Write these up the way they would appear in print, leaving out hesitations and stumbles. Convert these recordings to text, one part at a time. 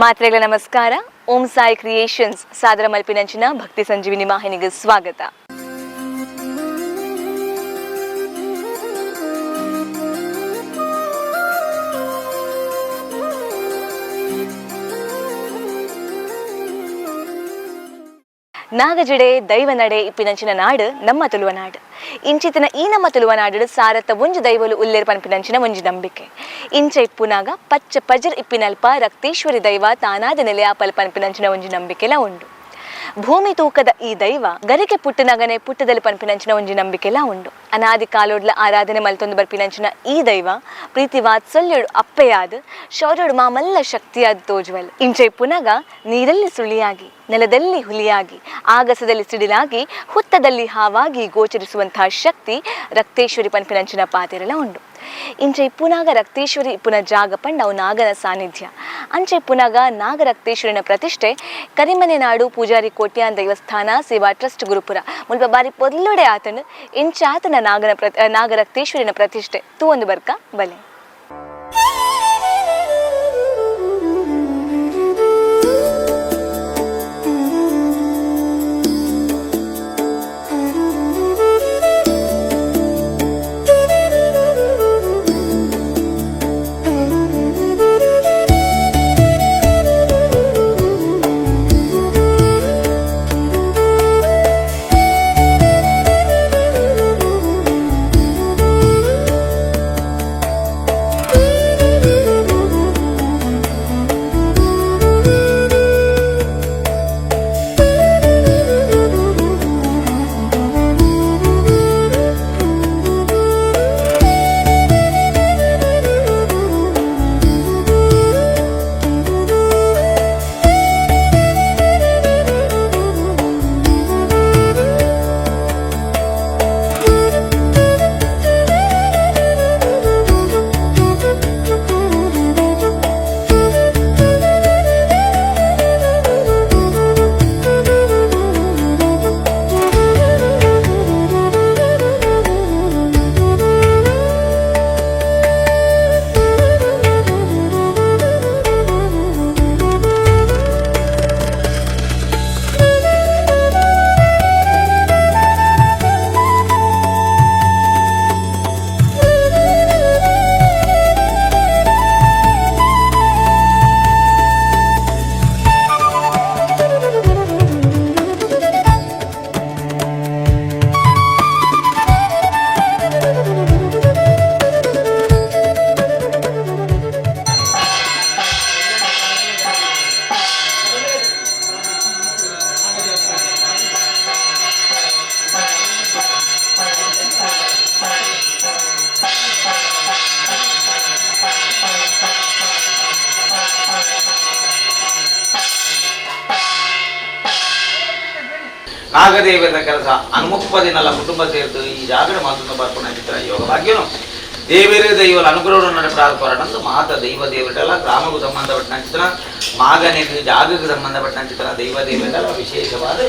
ಮಾತ್ರೆಗಳ ನಮಸ್ಕಾರ. ಓಂ ಸಾಯಿ ಕ್ರಿಯೇಷನ್ಸ್ ಸಾದರ ಮಲ್ಪಿನಂಚಿನ ಭಕ್ತಿ ಸಂಜೀವಿನಿ ವಾಹಿನಿಗೆ ಸ್ವಾಗತ. ನಾಗಜಡೆ ದೈವ ನಡೆ ಇಪ್ಪಿನಂಚಿನ ನಾಡು ನಮ್ಮ ತುಳುವ ನಾಡು. ಇಂಚಿತನ ಈ ನಮ್ಮ ತುಳುವ ನಾಡು ಸಾರತ್ತ ಒಂಜಿ ದೈವಲು ಉಲ್ಲೇರ್ ಪನ್ಪಿನಂಚಿನ ಒಂಜಿ ನಂಬಿಕೆ. ಇಂಚ ಇಪ್ಪುನಾಗ ಪಚ್ಚ ಪಜರ್ ಇಪ್ಪಿನಲ್ಪ ರಕ್ತೇಶ್ವರಿ ದೈವ ತಾನಾದ ನೆಲೆಯಾಪಲ್ ಪನ್ಪಿನಂಚಿನ ಒಂಜಿ ನಂಬಿಕೆಲ ಉಂಡು. ಭೂಮಿ ತೂಕದ ಈ ದೈವ ಗರಿಕೆ ಪುಟ್ಟನಗನೆ ಪುಟ್ಟದಲ್ಲಿ ಪನ್ಪಿನಂಚಿನ ಒಂಜಿ ನಂಬಿಕೆಲ ಉಂಡು. ಅನಾದಿ ಕಾಲೋಡ್ಲ ಆರಾಧನೆ ಮಲ್ತೊಂದು ಬರ್ಪಿನಂಚಿನ ಈ ದೈವ ಪ್ರೀತಿ ವಾತ್ಸಲ್ಯಡು ಅಪ್ಪೆಯಾದ ಶೌರ್ಯಡು ಮಾಮಲ್ಲ ಶಕ್ತಿಯಾದ ತೋಜುವಲ್. ಇಂಚ ಇಪ್ಪುನಾಗ ನೀರಲ್ಲಿ ಸುಳಿಯಾಗಿ, ನೆಲದಲ್ಲಿ ಹುಲಿಯಾಗಿ, ಆಗಸದಲ್ಲಿ ಸಿಡಿಲಾಗಿ, ಹುತ್ತದಲ್ಲಿ ಹಾವಾಗಿ ಗೋಚರಿಸುವಂತಹ ಶಕ್ತಿ ರಕ್ತೇಶ್ವರಿ ಪನ್ಪಿನಂಚಿನ ಪಾತೆರಲ ಉಂಡು. ಇಂಚ ಇಪ್ಪುನಾಗ ರಕ್ತೇಶ್ವರಿ ಇಪ್ಪುನ ಜಾಗ ಪಂಡ ಅವು ನಾಗನ ಸಾನ್ನಿಧ್ಯ. ಅಂಚೆ ಇಪ್ಪುನಾಗ ನಾಗರಕ್ತೇಶ್ವರಿನ ಪ್ರತಿಷ್ಠೆ ಕರಿಮನೆ ನಾಡು ಪೂಜಾರಿ ಕೋಟ್ಯಾನ್ ದೇವಸ್ಥಾನ ಸೇವಾ ಟ್ರಸ್ಟ್ ಗುರುಪುರ ಮುಲ್ಪ ಬಾರಿ ಪೊರ್ಲುಡೆ ಆತನು. ಇಂಚಾತನ ನಾಗನ ನಾಗರಕ್ತೇಶ್ವರಿನ ಪ್ರತಿಷ್ಠೆ ತೂವೊಂದು ಬರ್ಕ ಬಲೆ. ನಾಗದೇವರ ಕೆಲಸ ಅನ್ಮುಪ್ಪದಿನಲ್ಲ ಕುಟುಂಬ ಸೇರ್ತು ಈ ಜಾಗಡೆ ಮಾತನ್ನು ಬರ್ಕೊಂಡು ಚಿತ್ರ ಯೋಗ ಭಾಗ್ಯನು ದೇವರೇ ದೈವಲ ಅನುಗ್ರಹವನ್ನು ನಡೆಪಡಾದ ಮಾತ ದೈವ ದೇವರೆಲ್ಲ ಗ್ರಾಮಕ್ಕೂ ಸಂಬಂಧಪಟ್ಟ ಚಿತ್ರ, ಮಾಗನಿಗೆ ಜಾಗಕ್ಕೆ ಸಂಬಂಧಪಟ್ಟ ಚಿತ್ರ ದೈವ ದೇವರೆಲ್ಲ ವಿಶೇಷವಾದ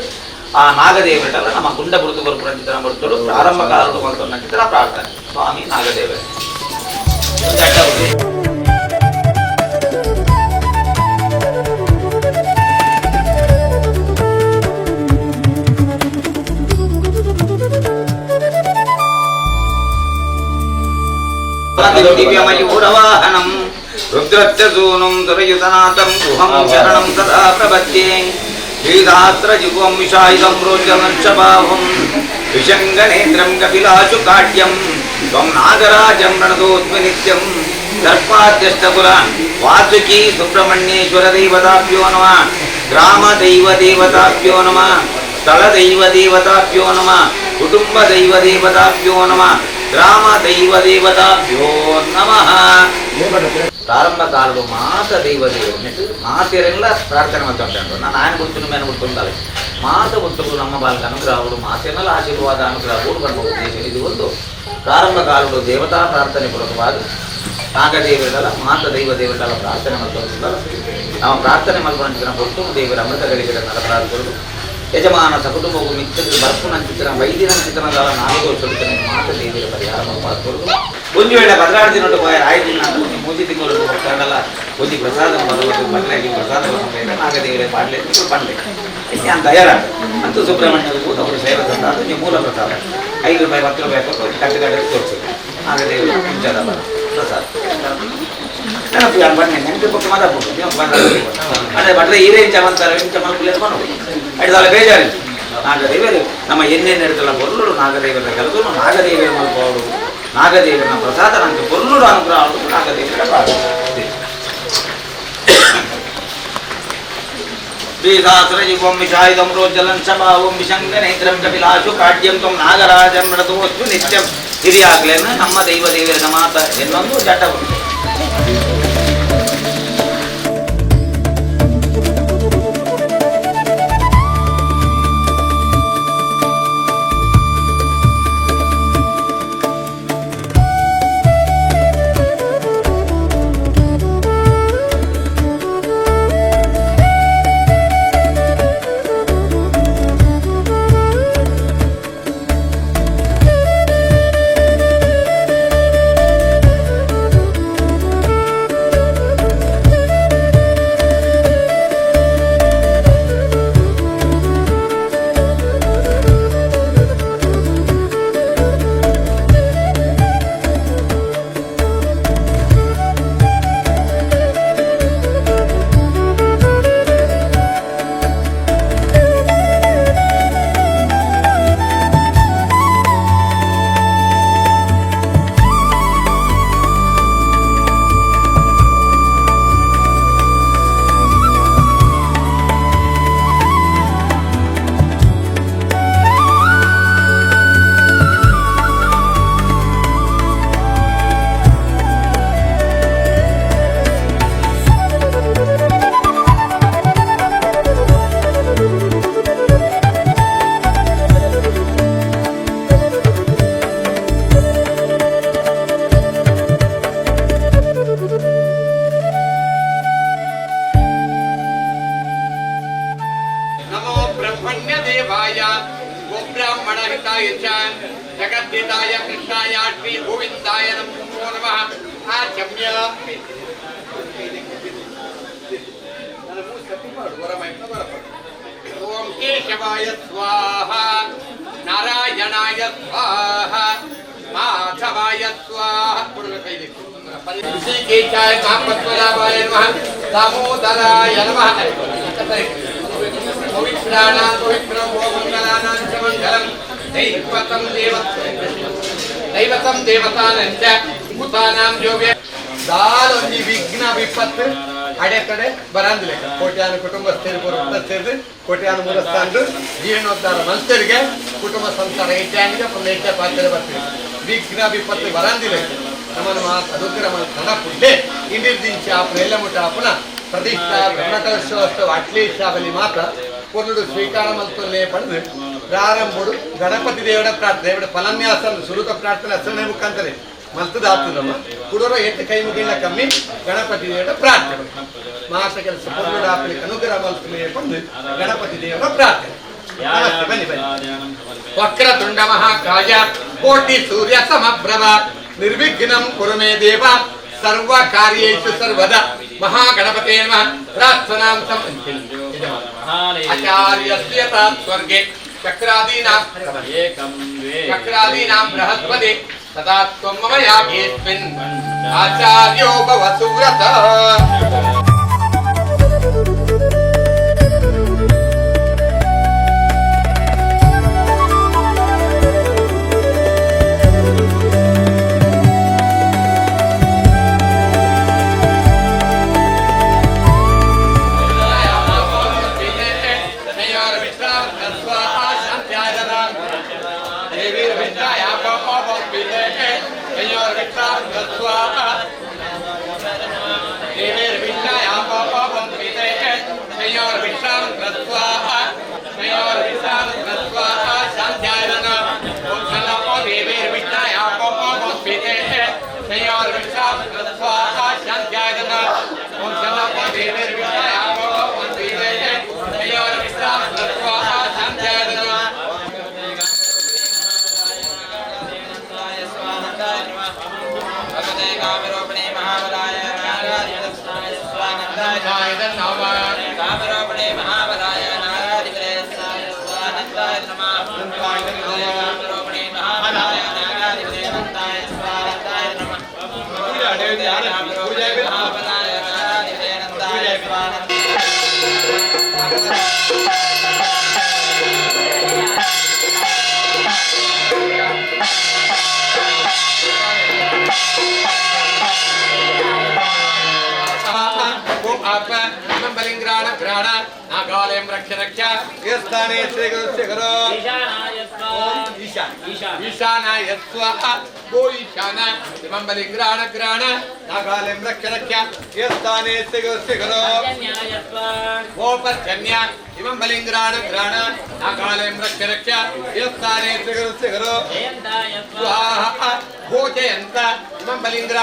ಆ ನಾಗದೇವರೆಲ್ಲ ನಮ್ಮ ಗುಂಡ ಗುರುತು ಕೊರ್ಪುರ ಚಿತ್ರ ಬರ್ತಳು ಪ್ರಾರಂಭ ಕಾಲದ ಮಾಡ್ಕೊಂಡು ಚಿತ್ರ ಪ್ರಾರ್ಥನೆ ಸ್ವಾಮಿ ನಾಗದೇವರೇ. ದಿವ್ಯಮಯೂರವಾಹನಂ ರುದ್ರಸ್ಯ ಸೂನುಂ ಸುರಯುತನಾಥಂ ಗುಹಂ ಶರಣಂ ಸದಾ ಪ್ರಪದ್ಯೆ. ಶ್ರೀಸಹಸ್ರಜುಗುವಂ ವಿಷಾಯುಧಂ ರೋಚಮರ್ಷಬಾಹುಂ ವಿಷಂಗನೇತ್ರಂ ಕಪಿಲಾಶುಕಾಡ್ಯಂ ತ್ವಂ ನಾಗರಾಜಂ ಪ್ರಣತೋಸ್ಮಿ ನಿತ್ಯಂ. ಸರ್ಪಾದ್ಯಷ್ಟಕುಲ ವಾಸುಕಿ ಸುಬ್ರಹ್ಮಣ್ಯೇಶ್ವರ ದೇವತಾಭ್ಯೋ ನಮಃ. ಗ್ರಾಮ ದೈವ ದೇವತಾಭ್ಯೋ ನಮಃ. ಸ್ಥಳ ದೈವ ದೇವತಾಭ್ಯೋ ನಮಃ. ಕುಟುಂಬ ದೈವ ದೇವತಾಭ್ಯೋ ನಮಃ. ಗ್ರಾಮ ದೈವ ದೇವತಾಭ್ಯೋ ನಮಃ. ಪ್ರಾರಂಭ ಕಾಲದ ಮಾತ ದೈವ ದೇವ ಮಾತೆರೆಲ್ಲ ಪ್ರಾರ್ಥನೆ ಮಾಡ್ತಾ ನಾನು ಆಯನ ಗುರ್ತುನು ಮೇನ ಗುರ್ತುಂದಾಳೆ ಮಾತ ಗುರ್ತುಗಳು ನಮ್ಮ ಬಾಲಕ ಅನುಗ್ರಹಗಳು ಮಾತೆನೆಲ್ಲ ಆಶೀರ್ವಾದ ಅನುಗ್ರಹ ಬರುವ ಉದ್ದೇಶ ಇದು. ಒಂದು ಪ್ರಾರಂಭ ಕಾಲದ ದೇವತಾ ಪ್ರಾರ್ಥನೆ ಪೂರ್ವಕವಾಗಿ ನಾಗದೇವರೆಲ್ಲ ಮಾತ ದೈವ ದೇವರೆಲ್ಲ ಪ್ರಾರ್ಥನೆ ಮಾಡ್ತಾ ನಾವು ಪ್ರಾರ್ಥನೆ ಮಾಡ್ಕೊಂಡು ಕೊಟ್ಟು ದೇವರ ಅಮೃತಗಳಿಗೆ ನಡಪಡಾದರು. ಯಜಮಾನ ಸಕುಟುಂಬವು ಮಿತ್ರ ಬರ್ಪುನಂಚಿತನ ವೈದ್ಯನಂಚಿತನದ ನಾಗದೋಷ ಮಾತ ದೇವಿಯ ಪರಿಹಾರ ಮಾಡ್ಕೊಡುದು. ಒಂಜಿ ವೇಳೆ 16 ದಿನ ಪೋಯರ ಆಯ್ ದಿನ ಒಂಜಿ ಮೂಜಿ ತಿಂಗಳು ಕನ್ನಡ ಒಂಜಿ ಪ್ರಸಾದ ಬರಬೇಕು ಬಟ್ಲಾಗಿ ಪ್ರಸಾದ ಬರಬೇಕು ನಾಗದೇವರೇ ಪಾಡ್ಲೆ ಪಂಡೆ ನಾನು ತಯಾರ ಅಂತೂ ಸುಬ್ರಹ್ಮಣ್ಯದ ಕೂತ ಅವರು ಸೇವೆ ತಂದ ಅದು ಮೂಲ ಪ್ರಸಾದ 5 ರೂಪಾಯಿ 10 ರೂಪಾಯಿ ಕೊಟ್ಟು ಕಟ್ಟು ಕಟ್ಟು ತೋರಿಸೋದು ನಾಗದೇವರ ಮುಂಚಾದ ಪ್ರಸಾದ ನೆನಪು ಯಾರು ಬನ್ನಿ ನೆನಪು ಪಕ್ಕ ಮಾತಾಡ್ಬೋದು ನೀವು ಅದೇ ಬಟ್ಲೆ ಹೀರೇ ಇಂಚ ಮಂತಾರೆ ಇಂಚ ಮಲ್ಪುಲೆ ಬನ್ನೋದು ಅಡಿದಾಲ ಬೇಜಾರಿಲ್ಲ ನಾಗದೇವರು ನಮ್ಮ ಎಣ್ಣೆ എടുത്തുള്ള പൊരുളുಡು ನಾಗದೇವರ ಕೆಲಸ ನಾಗದೇವರ ಮಲ್ಪೋಡು ನಾಗದೇವನ ಪ್ರಸಾದ ನಂಗೆ ಪೊರ್ಲುಡು ಅನುಗ್ರಹ ನಾಗದೇವರ ಪ್ರಾರ್ಥನೆ. ದ್ವಿಸಹಸ್ರಜಿಹ್ವಂ ವಿಷಾಯುಧಂ ರೋಜಲಂ ಶಬಾಹುಂ ವಿಶಂಗನೇತ್ರಂ ಕಪಿಲಾಶು ಕಾಡ್ಯಂ ತ್ವಂ ನಾಗರಾಜಂ ನಡತೋಸ್ತು ನಿತ್ಯಂ. ಹಿರಿಯಾಗ್ಲೇನ ನಮ್ಮ ದೈವ ದೇವರ ಮಾತ ಎನ್ನೊಂದು ಚಟ ಉಂಟು. नमो ब्रह्मण्यदेवाय गोब्राह्मणहिताय च जगद्धिताय कृष्णाय श्री गोविन्दाय नमो नमः. आचम्य ओम केशवाय स्वाहा, नारायणाय स्वाहा, माधवाय स्वाहा. ऋषिकेशाय महापद्मनाभाय नमः, दामोदराय नमः. पवित्राणां पवित्रं मङ्गलानां च मङ्गलं दैवतं दैवतं देवतानां च भूतानां योगे ದಾಲೊಂಜಿ ವಿಘ್ನ ವಿಪತ್ತು ಅಡೆತಡೆ ಬರಂದಿಲ್ಲ. ಕೋಟ್ಯಾನ ಕುಟುಂಬಸ್ಥರು ಸೇರಿದು ಕೋಟ್ಯಾನ ಮೂಲಸ್ಥಾನರು ಜೀರ್ಣೋದ್ಧಾರ ಮನುಷ್ಯರಿಗೆ ಕುಟುಂಬ ಸಂಸಾರ ಇಟ್ಟಾನಿಗೆ ಪುಣ್ಯ ಇಟ್ಟ ಪಾತ್ರ ಬರ್ತೀವಿ. ವಿಘ್ನ ವಿಪತ್ತು ಬರಂದಿಲ್ಲ. ನಮ್ಮನ್ನು ಮಾತು ಅನುಗ್ರಹ ನಡಪುಡ್ಡೆ ಇಂದಿರ್ದಿಂಚ ಆಪನ ಎಲ್ಲ ಮುಟ್ಟ ಆಪನ ಪ್ರತಿಷ್ಠಾ ಬ್ರಹ್ಮಕಲಶೋತ್ಸವ ಅಟ್ಲೀಸ್ಟ್ ಬಲಿ ಮಾತ್ರ ಪೊರ್ಲುಡು ಸ್ವೀಕಾರ ಮಲ್ತೊಲ್ಲೆ ಪಡೆದು ಪ್ರಾರಂಭಡು ಗಣಪತಿ ದೇವರ ಪ್ರಾರ್ಥನೆ ದೇವರ ಫಲನ್ಯಾಸ ಸುರುತ ಪ್ರಾರ್ಥನೆ ಅಸರಣೆ ಮುಖಾಂತರ ಮಲ್ತದಾಗ್ತದಮ್ಮ. ಕುಡೋರ ಎಟ್ಟು ಕೈ ಮುಗಿಲ್ಲ ಕಮ್ಮಿ ಗಣಪತಿ ದೇವರ ಪ್ರಾರ್ಥನೆ ಮಾಸ ಕೆಲಸ ಪೊರ್ಲುಡು ಆಪಲಿಕ್ಕೆ ಅನುಗ್ರಹ ಮಲ್ತೊಲ್ಲೆ ಪಡೆದು ಗಣಪತಿ ದೇವರ ಪ್ರಾರ್ಥನೆ. ನಮಸ್ತೆ, ಬನ್ನಿ ಬನ್ನಿ. ವಕ್ರತುಂಡ ಮಹಾಕಾಯ ಕೋಟಿ ಸೂರ್ಯ ಸಮಪ್ರಭ ನಿರ್ವಿಘ್ನಂ ಕುರು ಮೇ ದೇವ ಸರ್ವ ಕಾರ್ಯೇಷು ಸರ್ವದಾ. ಮಹಾಗಣಪತೇ ನಮಃ. ಪ್ರಾರ್ಥನಾಂ ಆಚಾರ್ಯಸ್ಯ ತಾತ್ ಸ್ವರ್ಗೆ ಚಕ್ರಾದೀನಾಂ ಚಕ್ರಾದೀನಾಂ ಬೃಹಸ್ಪತಿ ತದಾ ತ್ವಂ ಮಮ ಯಾಗೇಸ್ಮಿನ್ ಆಚಾರ್ಯೋ ಭವ ಸುವ್ರತ. स्थाने श्री गुरु ईशानाय स्वाहा गो ईशान इमं बलिग्राण ग्राण नागालयं रक्ष रक्ष स्थाने श्री गुरु गोपर्जन्य इमं बलिग्राण ग्राण नागालयं रक्ष रक्ष स्थाने श्री गुरु स्वाहा गो जयन्त इमं बलिन्द्र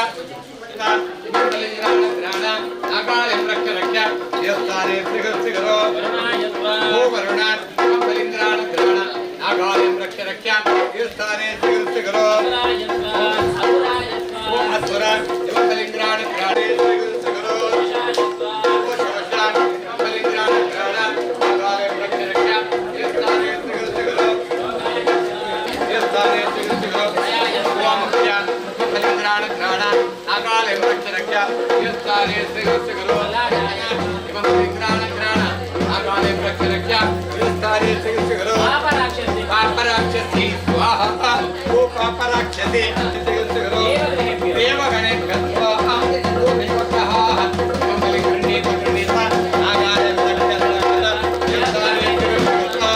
इमं बलिग्राण ग्राण नागालयं रक्ष रक्ष स्थाने श्री गुरु गो वरुण इमं बलिन्द्राण ग्राण नागालयं रक्ष रक्ष स्थाने श्री गुरु गो असुर इमं बलिन्द्राण ग्राणे श्री गुरु गो शोषाण इमं बलिन्द्राण ग्राण नागालयं रक्ष रक्ष स्थाने श्री गुरु स्थाने श्री गुरु गो मुख्य इमं बलिन्द्राण ग्राण नागालयं रक्ष रक्ष स्थाने श्री गुरु इमं बलिन्द्राण ग्राण नागालयं रक्ष रक्ष स्थाने श्री गुरु पापराक्षसी स्वाहा ओ पापराक्षसी देवगणेभ्यः स्वाहा ओ देवग्रहाः मङ्गलगृह्णीत गृह्णीत नागालयं रक्ष रक्ष स्थाने श्री गुरु।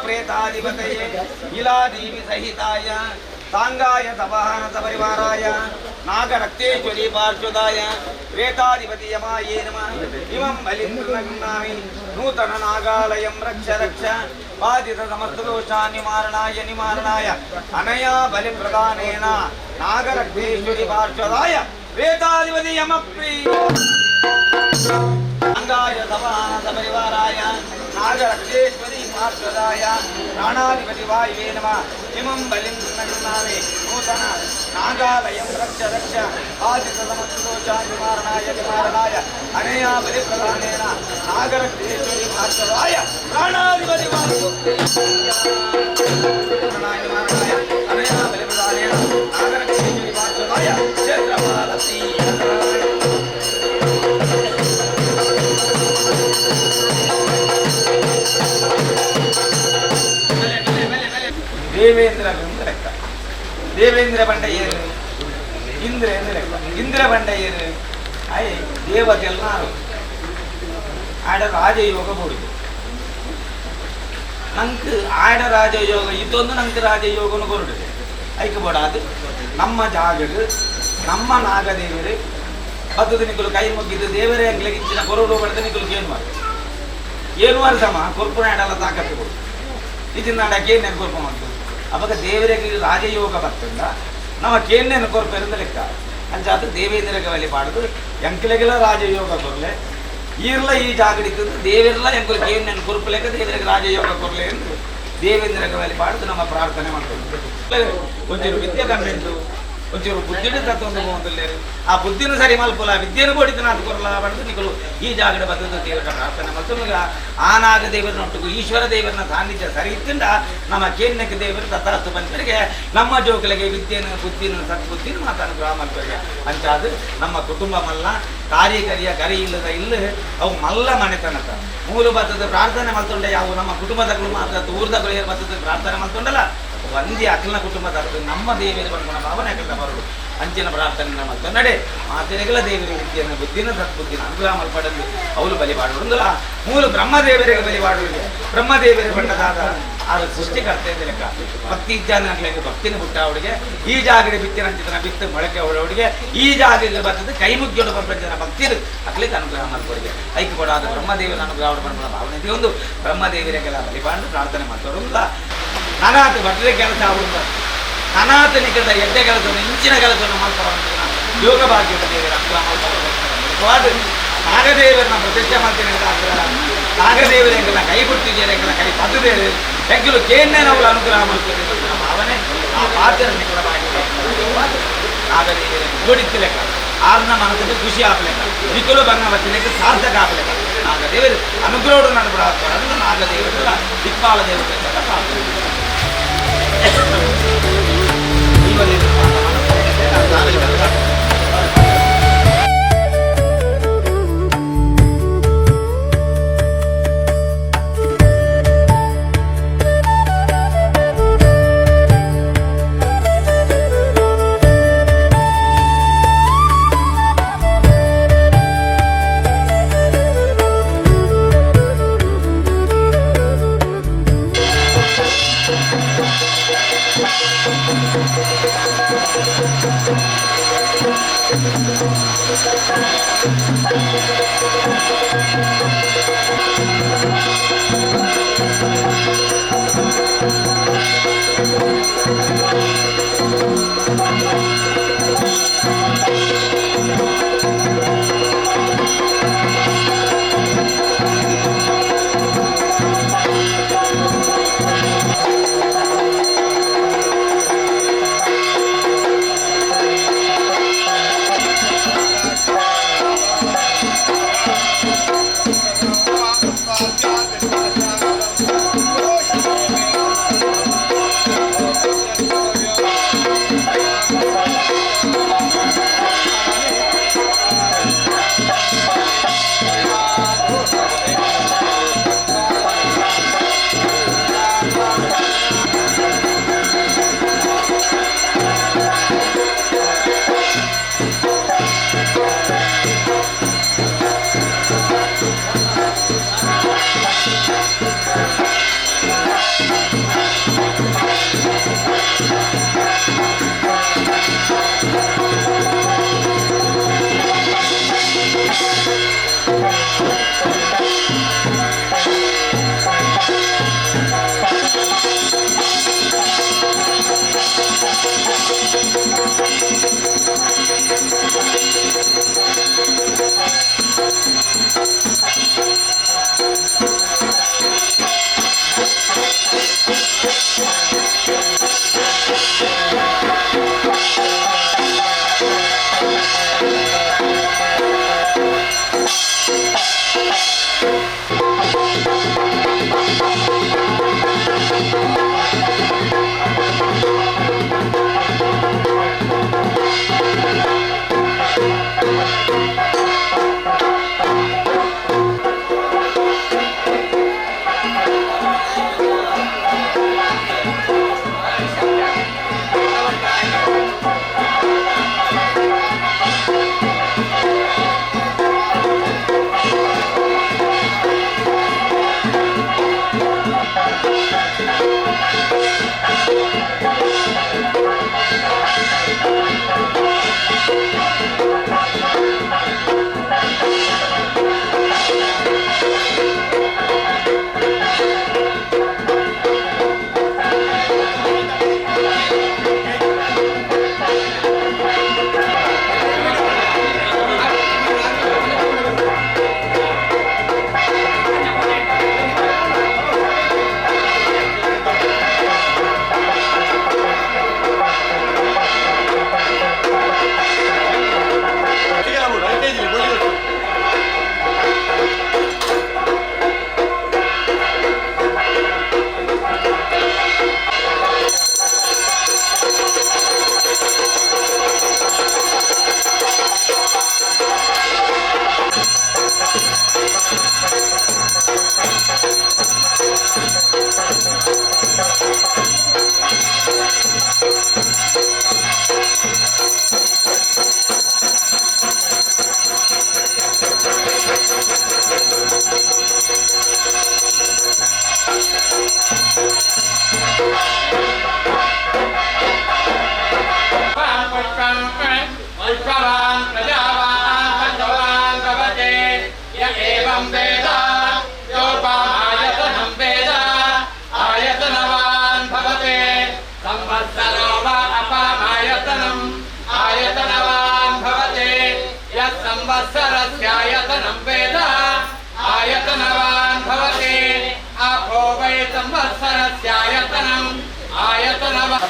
प्रेताधिपतये नीलादेवी सहिताय सांगाय तपहान परिवाराय नागरक्तेश्वरी पार्श्वदाय प्रेताधिपति यमाये नमः। इमं बलिं गृह्णामि नूतन नागालयं रक्ष रक्ष बाधित समस्तदोषान् निवारणाय निवारणाय अनया बलिप्रदानेन नागरक्तेश्वरी पार्श्वदाय प्रेताधिपति यमप्री अंगाय तपहान परिवाराय नागरक्तेश्वरी पार्श्वदाय प्राणाधिपति वायुवे नमः। इमं बलिं गृह्णामि नूतन नागालयं रक्ष रक्ष बाधित समस्तदोषान् निवारणाय निवारणाय अनया बलिप्रदानेन नागरक्तेश्वरी पार्श्वदाय प्राणाधिपति वायुवे निवारणाय अनया बलिप्रदानेन नागरक्तेश्वरी पार्श्वदाय क्षेत्रपालसी। ದೇವೇಂದ್ರ ಲೆಕ್ಕ ದೇವೇಂದ್ರ ಬಂಡ ಏರು ಇಂದ್ರ ಎಂದು ಲೆಕ್ಕ ಇಂದ್ರ ಬಂಡ ಏರು ಅಯ್ ದೇವತೆಲ್ಲಾರು ಆಡ ರಾಜಯೋಗ ಬೋಡಿದು ನಂಗೆ ಆಡ ರಾಜಯೋಗ ಇದೊಂದು ನಂಗೆ ರಾಜಯೋಗನು ಕೊರಡಿದೆ ಐಕೆ ಬೋಡಾದು ನಮ್ಮ ಜಾಗಡು ನಮ್ಮ ನಾಗದೇವರು ಬದ್ಧದ ನಿಕ್ಕಲು ಕೈ ಮುಗ್ಗಿದ್ದು ದೇವರೇ ಅಂಗ್ಲಿಗೆ ಇಚ್ಚಿನ ಕೊರಡು ಬಡ್ದು ನಿಕ್ಕಲು ಏನು ಮಾರು ಏನು ವಾರ ಸಮ ಕೊರ್ಪುನ ಆಡಲ್ಲ ತಾಕತ್ತು ಕೊಡು ಇದನ್ನ ನಾಡಕ್ಕೆ ಏನು ಕೊರ್ಪ ಮಾಡ್ತು ಅವಾಗ ದೇವರಿಗೆ ರಾಜಯೋಗ ಬರ್ತಂದ ನಮ್ಮ ಕೇನ್ನೇನು ಕೊರ್ಪೆರಂದ ಲೆಕ್ಕ ಅಂಚಾದ ದೇವೇಂದ್ರಗೆ ವಳಿಪಾಡುದು ಎಂಕ್ಲೆಗೆಲ್ಲ ರಾಜಯೋಗ ಕೊರ್ಲೆ ಈರ್ಲ ಈ ಜಾಗಡಿದ್ದು ದೇವರೆಲ್ಲ ಎಂಕುಲು ಕೇನ್ನೇನು ಕೊರ್ಪು ಲೆಕ್ಕ ದೇವರಿಗೆ ರಾಜಯೋಗ ಕೊರ್ಲೆ ಎಂದು ದೇವೇಂದ್ರಗೆ ವಳಿಪಾಡುದು ನಮ್ಮ ಪ್ರಾರ್ಥನೆ ಮಾಡ್ತೇವೆ. ಒಂಚೂರು ವಿದ್ಯೆ ಕಮ್ಮಿಂಡು ಒಂಚೂರು ಬುದ್ಧಿಡು ತತ್ವಂದು ಹೋಗಂದಿಲ್ಲೇರು ಆ ಬುದ್ಧಿನ ಸರಿ ಮಲ್ಪುಲ ವಿದ್ಯೆನು ಕೊಡಿತು ನಾತು ಕೊರಲ ಬಡ್ದು ನಿಕಲು ಈ ಜಾಗಡೆ ಬದ್ದು ದೇವರ ಪ್ರಾರ್ಥನೆ ಮಲ್ತು ಆ ನಾಗ ದೇವರನ್ನೊಟ್ಟಿಗೂ ಈಶ್ವರ ದೇವರನ್ನ ಸಾನ್ನಿಧ್ಯ ಸರಿ ಇತ್ತಿಂದ ನಮ್ಮ ಕೇನ್ನಕ್ಕೆ ದೇವರು ತಥಾಸ್ತು ಪಂಚರಿಗೆ ನಮ್ಮ ಜೋಕಲಿಗೆ ವಿದ್ಯೆನ ಬುದ್ಧಿನ ಸದ್ಬುದ್ಧಿನ ಮಾತಾನುಗ್ರಹ ಮಲ್ಪರಿಗೆ ಅಂಚಾದು ನಮ್ಮ ಕುಟುಂಬ ಮಲ್ಲ ಕಾರಿ ಕರಿಯ ಕರಿ ಇಲ್ಲದ ಇಲ್ಲ ಅವು ಮಲ್ಲ ಮನೆತನಕ ಮೂಲ ಬತ್ತದ ಪ್ರಾರ್ಥನೆ ಮಲ್ತೊಂಡೆ ಯಾವ ನಮ್ಮ ಕುಟುಂಬದಗಳು ಮಾತ್ರ ಊರ್ದಗಳು ಏನು ಬತ್ತದ ಪ್ರಾರ್ಥನೆ ಮಲ್ತೊಂಡಲ್ಲ ಒಂದೇ ಅಖಿಲನ ಕುಟುಂಬದ ನಮ್ಮ ದೇವಿಯ ಬಂದ್ಕೊಂಡ ಭಾವನೆ ಅಖಿಲ ಬರಡು ಅಂಚಿನ ಪ್ರಾರ್ಥನೆ ಮಲ್ತ ನಡೆ ಮಾತೆರೆಗಳ ದೇವರ ವಿದ್ಯೆಯನ್ನು ಬುದ್ಧಿನ ಸದ್ಬುದ್ಧಿನ ಅನುಗ್ರಹ ಮಲ್ಪಡಲು ಅವಳು ಬಲಿ ಪಾಡುವುದಿಲ್ಲ ಮೂಲ ಬ್ರಹ್ಮದೇವರಿಗೆ ಬಲಿ ಮಾಡುವುದು ಬ್ರಹ್ಮದೇವರಿಗೆ ಬಂಡದಾದ ಆ ಸೃಷ್ಟಿಕರ್ತ ಲೆಕ್ಕ ಭಕ್ತಿ ಇಜ್ಜಾನಾಗ್ಲಿಕ್ಕೆ ಭಕ್ತಿನ ಹುಟ್ಟ ಅವಳಿಗೆ ಈ ಜಾಗಡೆ ಬಿತ್ತಿನ ಅಂಚಿತನ ಬಿತ್ತು ಮೊಳಕೆ ಅವಳವಳಿಗೆ ಈ ಜಾಗದಲ್ಲಿ ಬರ್ತದೆ ಕೈ ಮುಗ್ಗಿಯೋಡು ಬಂದ ಭಕ್ತಿರು ಅಕ್ಲಿಕ್ಕೆ ಅನುಗ್ರಹ ಮಾಡ್ಕೊಡಿಗೆ ಐಕ್ಯ ಕೊಡಾದ ಬ್ರಹ್ಮದೇವರ ಅನುಗ್ರಹ ಬಂದ ಭಾವನೆ ಒಂದು ಬ್ರಹ್ಮದೇವರಿಗೆಲ್ಲ ಬಲಿಪಾಂಡು ಪ್ರಾರ್ಥನೆ ಮಾಡ್ತಾರಲ್ಲ. ಅನಾಥ ಭಟ್ರೆ ಕೆಲಸ ಆಗುತ್ತ ಅನಾಥ ನಿಕಟ ಎಡ್ಡೆ ಕೆಲಸವನ್ನು ಇಂಚಿನ ಕೆಲಸವನ್ನು ಮಾಡ್ತಾರೆ ಯೋಗ ಭಾಗ್ಯದ ದೇವರ ಅನುಗ್ರಹ ಮಾಡ್ತಾರೆ. ನಾಗದೇವರನ್ನ ಪ್ರತಿಷ್ಠೆ ಮಾಡ್ತೀನಿ ಅಂತ ನಾಗದೇವರ ಎಂಗೆಲ್ಲ ಕೈ ಕೊಡ್ತಿದ್ದಾರೆ ಎಂಗೆಲ್ಲ ಕೈ ಪದ್ಧತಿ ಎಂಕಲು ಕೇನ್ನೇ ನಾವು ಅನುಗ್ರಹ ಮಾಡ್ತೀವಿ ಭಾವನೆ ಆ ಪಾತ್ರ ನಿಕಟ ಭಾಗ್ಯ ನಾಗದೇವರ ಜೋಡಿತ್ತು ಲೆಕ್ಕ ಆರ್ನ ಮನಸ್ಸಿಗೆ ಖುಷಿ ಆಗಲೆಕ್ಕ ನಿಖಲು ಬಂಗ ಬತ್ತಿಲೆಕ್ಕ ಸಾರ್ಥಕ ಆಗಲೆಕ್ಕ ನಾಗದೇವರು ಅನುಗ್ರಹಡು ನಾನು ಬಿಡ ನಾಗದೇವರು ದಿಕ್ಪಾಲ ದೇವತೆ.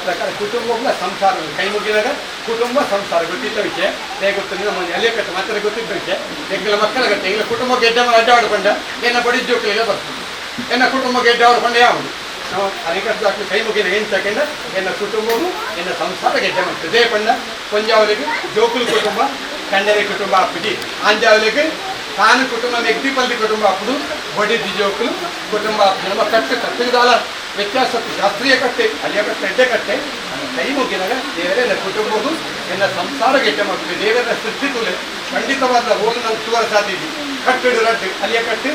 ಪ್ರಕಾರ ಕುಟುಂಬ ಸಂಸಾರ ಕೈ ಮುಗಿದಾಗ ಕುಟುಂಬ ಸಂಸಾರ ಗೊತ್ತಿದ್ದ ವಿಷಯ ಹೇಗೆ ಗೊತ್ತಿಲ್ಲ ನಮ್ಮ ಅಲ್ಲಿಯ ಕಟ್ಟ ಮಾತ್ರ ಗೊತ್ತಿದ್ದ ವಿಷಯ ಎಂಗಳ ಮಕ್ಕಳ ಗಟ್ಟೆ ಎಂಗಳ ಕುಟುಂಬಕ್ಕೆ ಎಡ್ಡ ಅಡ್ಡ ಆಡ್ಕೊಂಡ ಎನ್ನ ಬಡಿ ಜೋಕಲೆಲ್ಲ ಬರ್ತದೆ ಎನ್ನ ಕುಟುಂಬಕ್ಕೆ ಎಡ್ಡ ಆಡ್ಕೊಂಡೆ ಯಾವುದು ನಾವು ಅರೆಕಟ್ಟು ಕೈ ಮುಗಿನ ಏನು ತಗೊಂಡ ಎನ್ನ ಕುಟುಂಬವು ಎನ್ನ ಸಂಸಾರ ಗೆಡ್ಡೆ ಮಾಡ್ತದೆ ಪಂಡ ಕೊಂಜಾವಲಿಗೆ ಜೋಕುಲು ಕುಟುಂಬ ಕಂಡರೆ ಕುಟುಂಬ ಅಪ್ಪುಜಿ ಆಂಜಾವಲಿಗೆ ತಾನು ಕುಟುಂಬ ಮೆಗ್ದಿ ಪಲ್ದಿ ಕುಟುಂಬ ಅಪ್ಪುಡು ಬಡಿದಿ ಜೋಕುಲು ಕುಟುಂಬ ಅಪ್ಪುಜಿ. ನಮ್ಮ ಕಟ್ಟು ಕಟ್ಟಿದಾಲ ವ್ಯತ್ಯಾಸ ಶಾಸ್ತ್ರೀಯ ಕಟ್ಟೆ ಅಲ್ಲಿಯ ಕಟ್ಟೆ ಎಡ್ಡೆ ಕಟ್ಟೆ. ಕೈ ಮುಗಿದಾಗ ದೇವರೇ ಎನ್ನ ಕುಟುಂಬವು ಎನ್ನ ಸಂಸಾರ ಗೆಡ್ಡೆ ಮಾಡ್ತದೆ. ದೇವರ ಸೃಷ್ಟಿ ತುಲೆ ಖಂಡಿತವಾದ ಹೋಗಿ ನಾವು ತೂರ ಸಾಧ್ಯತೆ ಕಟ್ಟಡು ರಡ್ಡು ಅಲ್ಲಿಯ ಕಟ್ಟು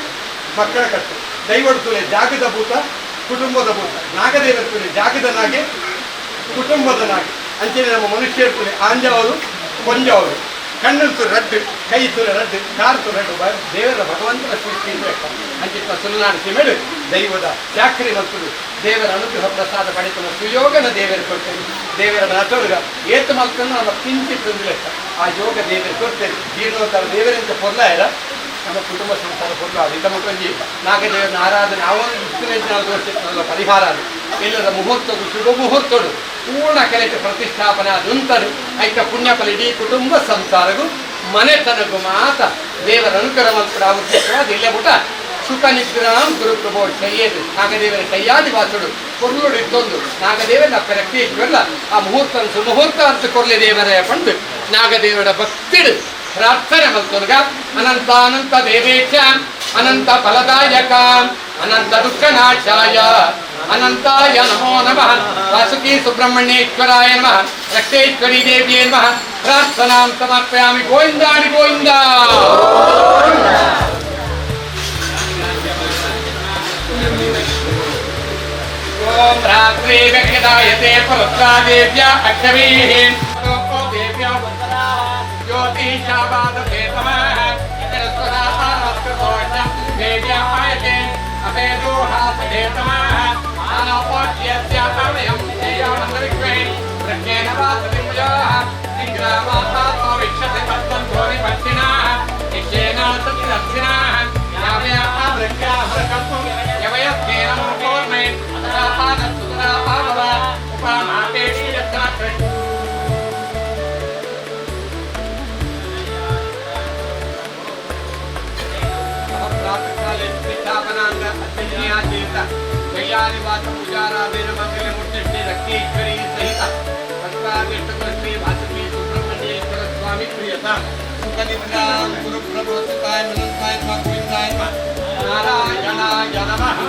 ಮಕ್ಕಳ ಕಟ್ಟು ದೈವಡು ತುಲೆ ಜಾಗದ ಭೂತ ಕುಟುಂಬದ ಭೂತ ನಾಗದೇವರ ತುಲೆ ಜಾಗದ ನಾಗೆ ಕುಟುಂಬದ ನಾಗೆ ಅಂಚನೆ ನಮ್ಮ ಮನುಷ್ಯರ ತುಲೆ ಆಂಜಾವರು ಕೊಂಜಾವರು ಕಣ್ಣು ತು ರಡ್ಡು ಕೈ ತುಲೆ ರಡ್ಡು ಕಾರು ತು ರಡ್ಡು ದೇವರ ಭಗವಂತನ ಸೃಷ್ಟಿ ಲೆಕ್ಕ. ಅಂಚಿತ್ತ ಸುಲನಾಡು ಸಿಮೆಡು ದೈವದ ಚಾಕ್ರಿ ಮಲ್ತುಡು ದೇವರ ಅನುಗ್ರಹ ಪ್ರಸಾದ ಪಡೆತನ ಸುಯೋಗನ ದೇವರು ಕೊಡ್ತೇನೆ. ದೇವರ ನಟೋರ್ಗ ಏತು ಮಲ್ತನ್ನು ನಮ್ಮ ಕಿಂಚಿತ್ ಒಂದು ಲೆಕ್ಕ. ಆ ಯೋಗ ದೇವರು ಕೊಡ್ತೇನೆ. ಜೀರ್ಣೋತ್ತರ ದೇವರಂತ ಪೊರ್ಲಾಯರ ನಮ್ಮ ಕುಟುಂಬ ಸಂಸಾರ ಪೊರ್ಲ ಇದ್ದ ಮುಟ್ಟೊಂಜಿ ನಾಗದೇವರನ ಆರಾಧನೆ ಅವನು ಇತ್ತಿನ ಪರಿಹಾರ ಅದು ಎಲ್ಲದ ಮುಹೂರ್ತಡು ಶುಭ ಮುಹೂರ್ತಡು ಪೂರ್ಣ ಕಲೆಟ ಪ್ರತಿಷ್ಠಾಪನೆ ಅದುಂತಡು ಐತ ಪುಣ್ಯಫಲ ಇಡೀ ಕುಟುಂಬ ಸಂಸಾರಗು ಮನೆತನಗು ಮಾತ ದೇವರ ಅನುಗ್ರಹ ಮಲ್ಪಡ ಅವಶ್ಯಕವಾದ ಇಲ್ಲೇ ಪುಟ ಸುಖ ನಿಗ್ರಹಂ ಗುರುಪ್ರಭೋ ಶಯ್ಯದು ನಾಗದೇವರ ಶಯ್ಯಾದಿ ವಾಸುಡು ಕೊರ್ಲುಡು ಇತ್ತೊಂದು ನಾಗದೇವನ ರಕ್ತೇಶ್ವರಲ್ಲ ಆ ಮುಹೂರ್ತ ಸುಮುಹೂರ್ತ ಅಂತ ಕೊರ್ಲೆ ದೇವರ ಪಂಡು ನಾಗದೇವರ ಭಕ್ತಿಡು ಪ್ರಾರ್ಥನೆ ಮಲ್ತೊನಗ ಅನಂತ ಅನಂತ ದೇವೇಶ ಅನಂತ ಫಲದಾಯಕ ಅನಂತ ದುಃಖನಾಶಾಯ ಅನಂತಾಯ ನಮೋ ನಮಃ. ವಾಸುಕಿ ಸುಬ್ರಹ್ಮಣ್ಯೇಶ್ವರಾಯ ನಮಃ. ರಕ್ತೇಶ್ವರಿ ದೇವಿಯೇ ನಮಃ. ಪ್ರಾರ್ಥನಾಂ ಸಮರ್ಪಯಾಮಿ. ಗೋವಿಂದಾಡಿ ಗೋವಿಂದ. ಓಂ ರಾತ್ರಿ ವ್ಯಕ್ತಾಯತೆ ಪುತ್ರಾದೇವ್ಯ ಅಕ್ಷವೀಃ ದೇವ್ಯ ಜ್ಯೋತಿಷಾವಾದತೆ ತಮಃ ದೇವ್ಯಾಯತೆ ಅಪೇದೋಹಾಸೆ ತಮಃ ಆನೋಪಾಠ್ಯಸ್ಯಾಮಯಂ ಧ್ಯೇಯಮಂತರಿಕ್ವೇ ಪ್ರಜ್ಞೇನ ವಾಸತಿಮಯಾಃ ನಿಗ್ರಾಮಾತಾತ್ಮ ವಿಕ್ಷತೆ ಪದ್ಮಂ ಘೋರಿ ಪಕ್ಷಿಣಾಃ ನಿಶ್ಚೇನ ಸತ್ಯದಕ್ಷಿಣಾಃ ಯಾವಯಾಃ ವೃಕ್ಷಾಃ ಕಲ್ಪಂ ಯವಯಸ್ಕೇನ ಮೋಕೋರ್ಮೆ ಅತರಾಪಾನಸುತರಾಪಾಭವ ಉಪಮಾಪೇಷಿ ಯತ್ರ ಕೃಷ್ಣ. ಪ್ರಾತಃಕಾಲೇ ಪ್ರತಿಷ್ಠಾಪನಾಂಗ ಅತ್ಯನ್ಯಾಚೇತ ಕೈಯಾನಿವಾಸ ಪೂಜಾರಾಧೇನ ಮಂಗಲಮೂರ್ತಿ ಶ್ರೀ ರಕ್ತೇಶ್ವರಿ ಸಹಿತ ಸರ್ವಾದಿಷ್ಟಕುಲ ಶ್ರೀ ವಾಸುಕಿ ಸುಬ್ರಹ್ಮಣ್ಯೇಶ್ವರ ಸ್ವಾಮಿ ಪ್ರಿಯತ ಸುಖ ನಿದ್ರಾಂ ಗುರು ಪ್ರಭು ಸುತಾಯ ಅನಂತಾಯ ನಮಃ ಗೋವಿಂದಾಯ ನಮಃ ನಾರಾಯಣಾಯ ನಮಃ.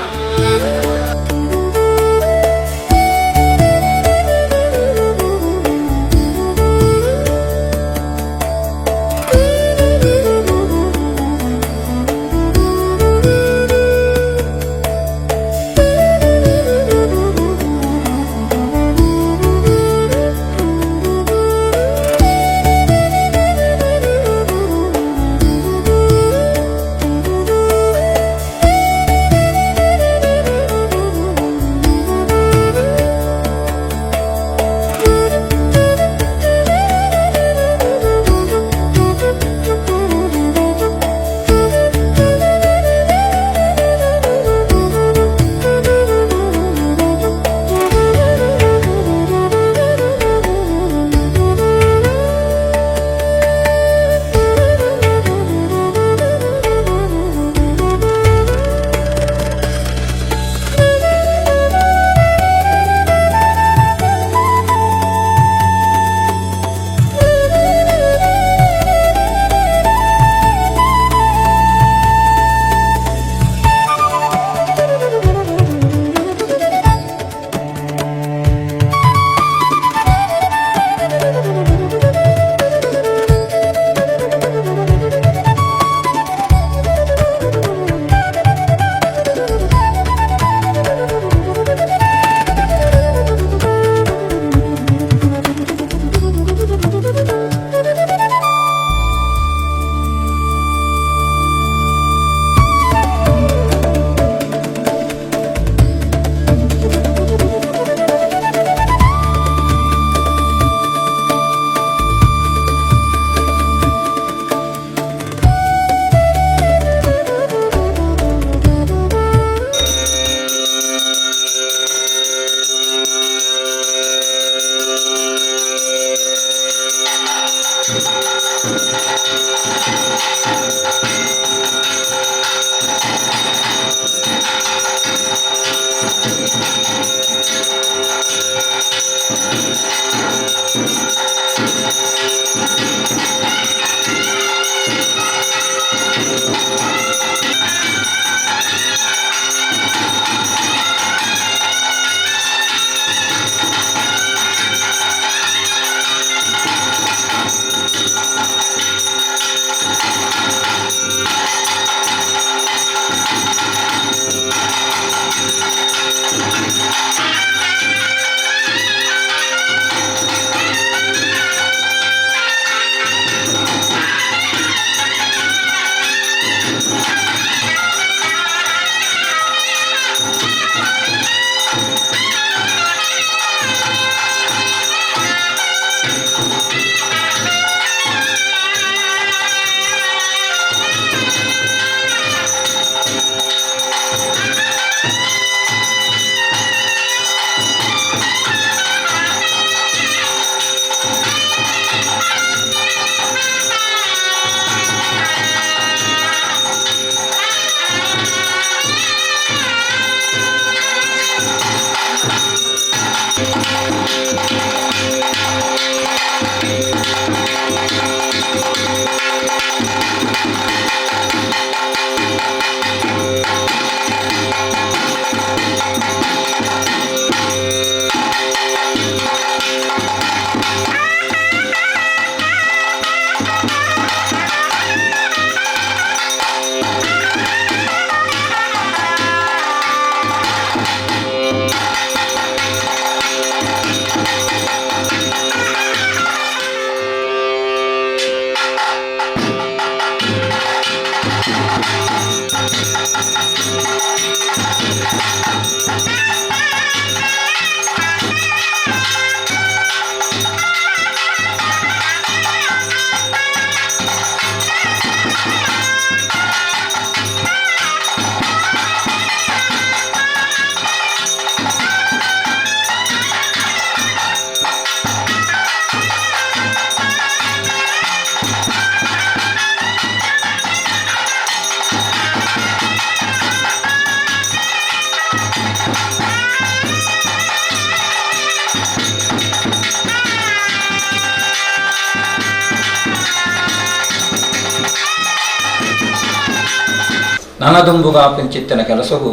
ನನದುಂಬುಗ ಪಿಂಚಿತ್ತನ ಕೆಲಸವು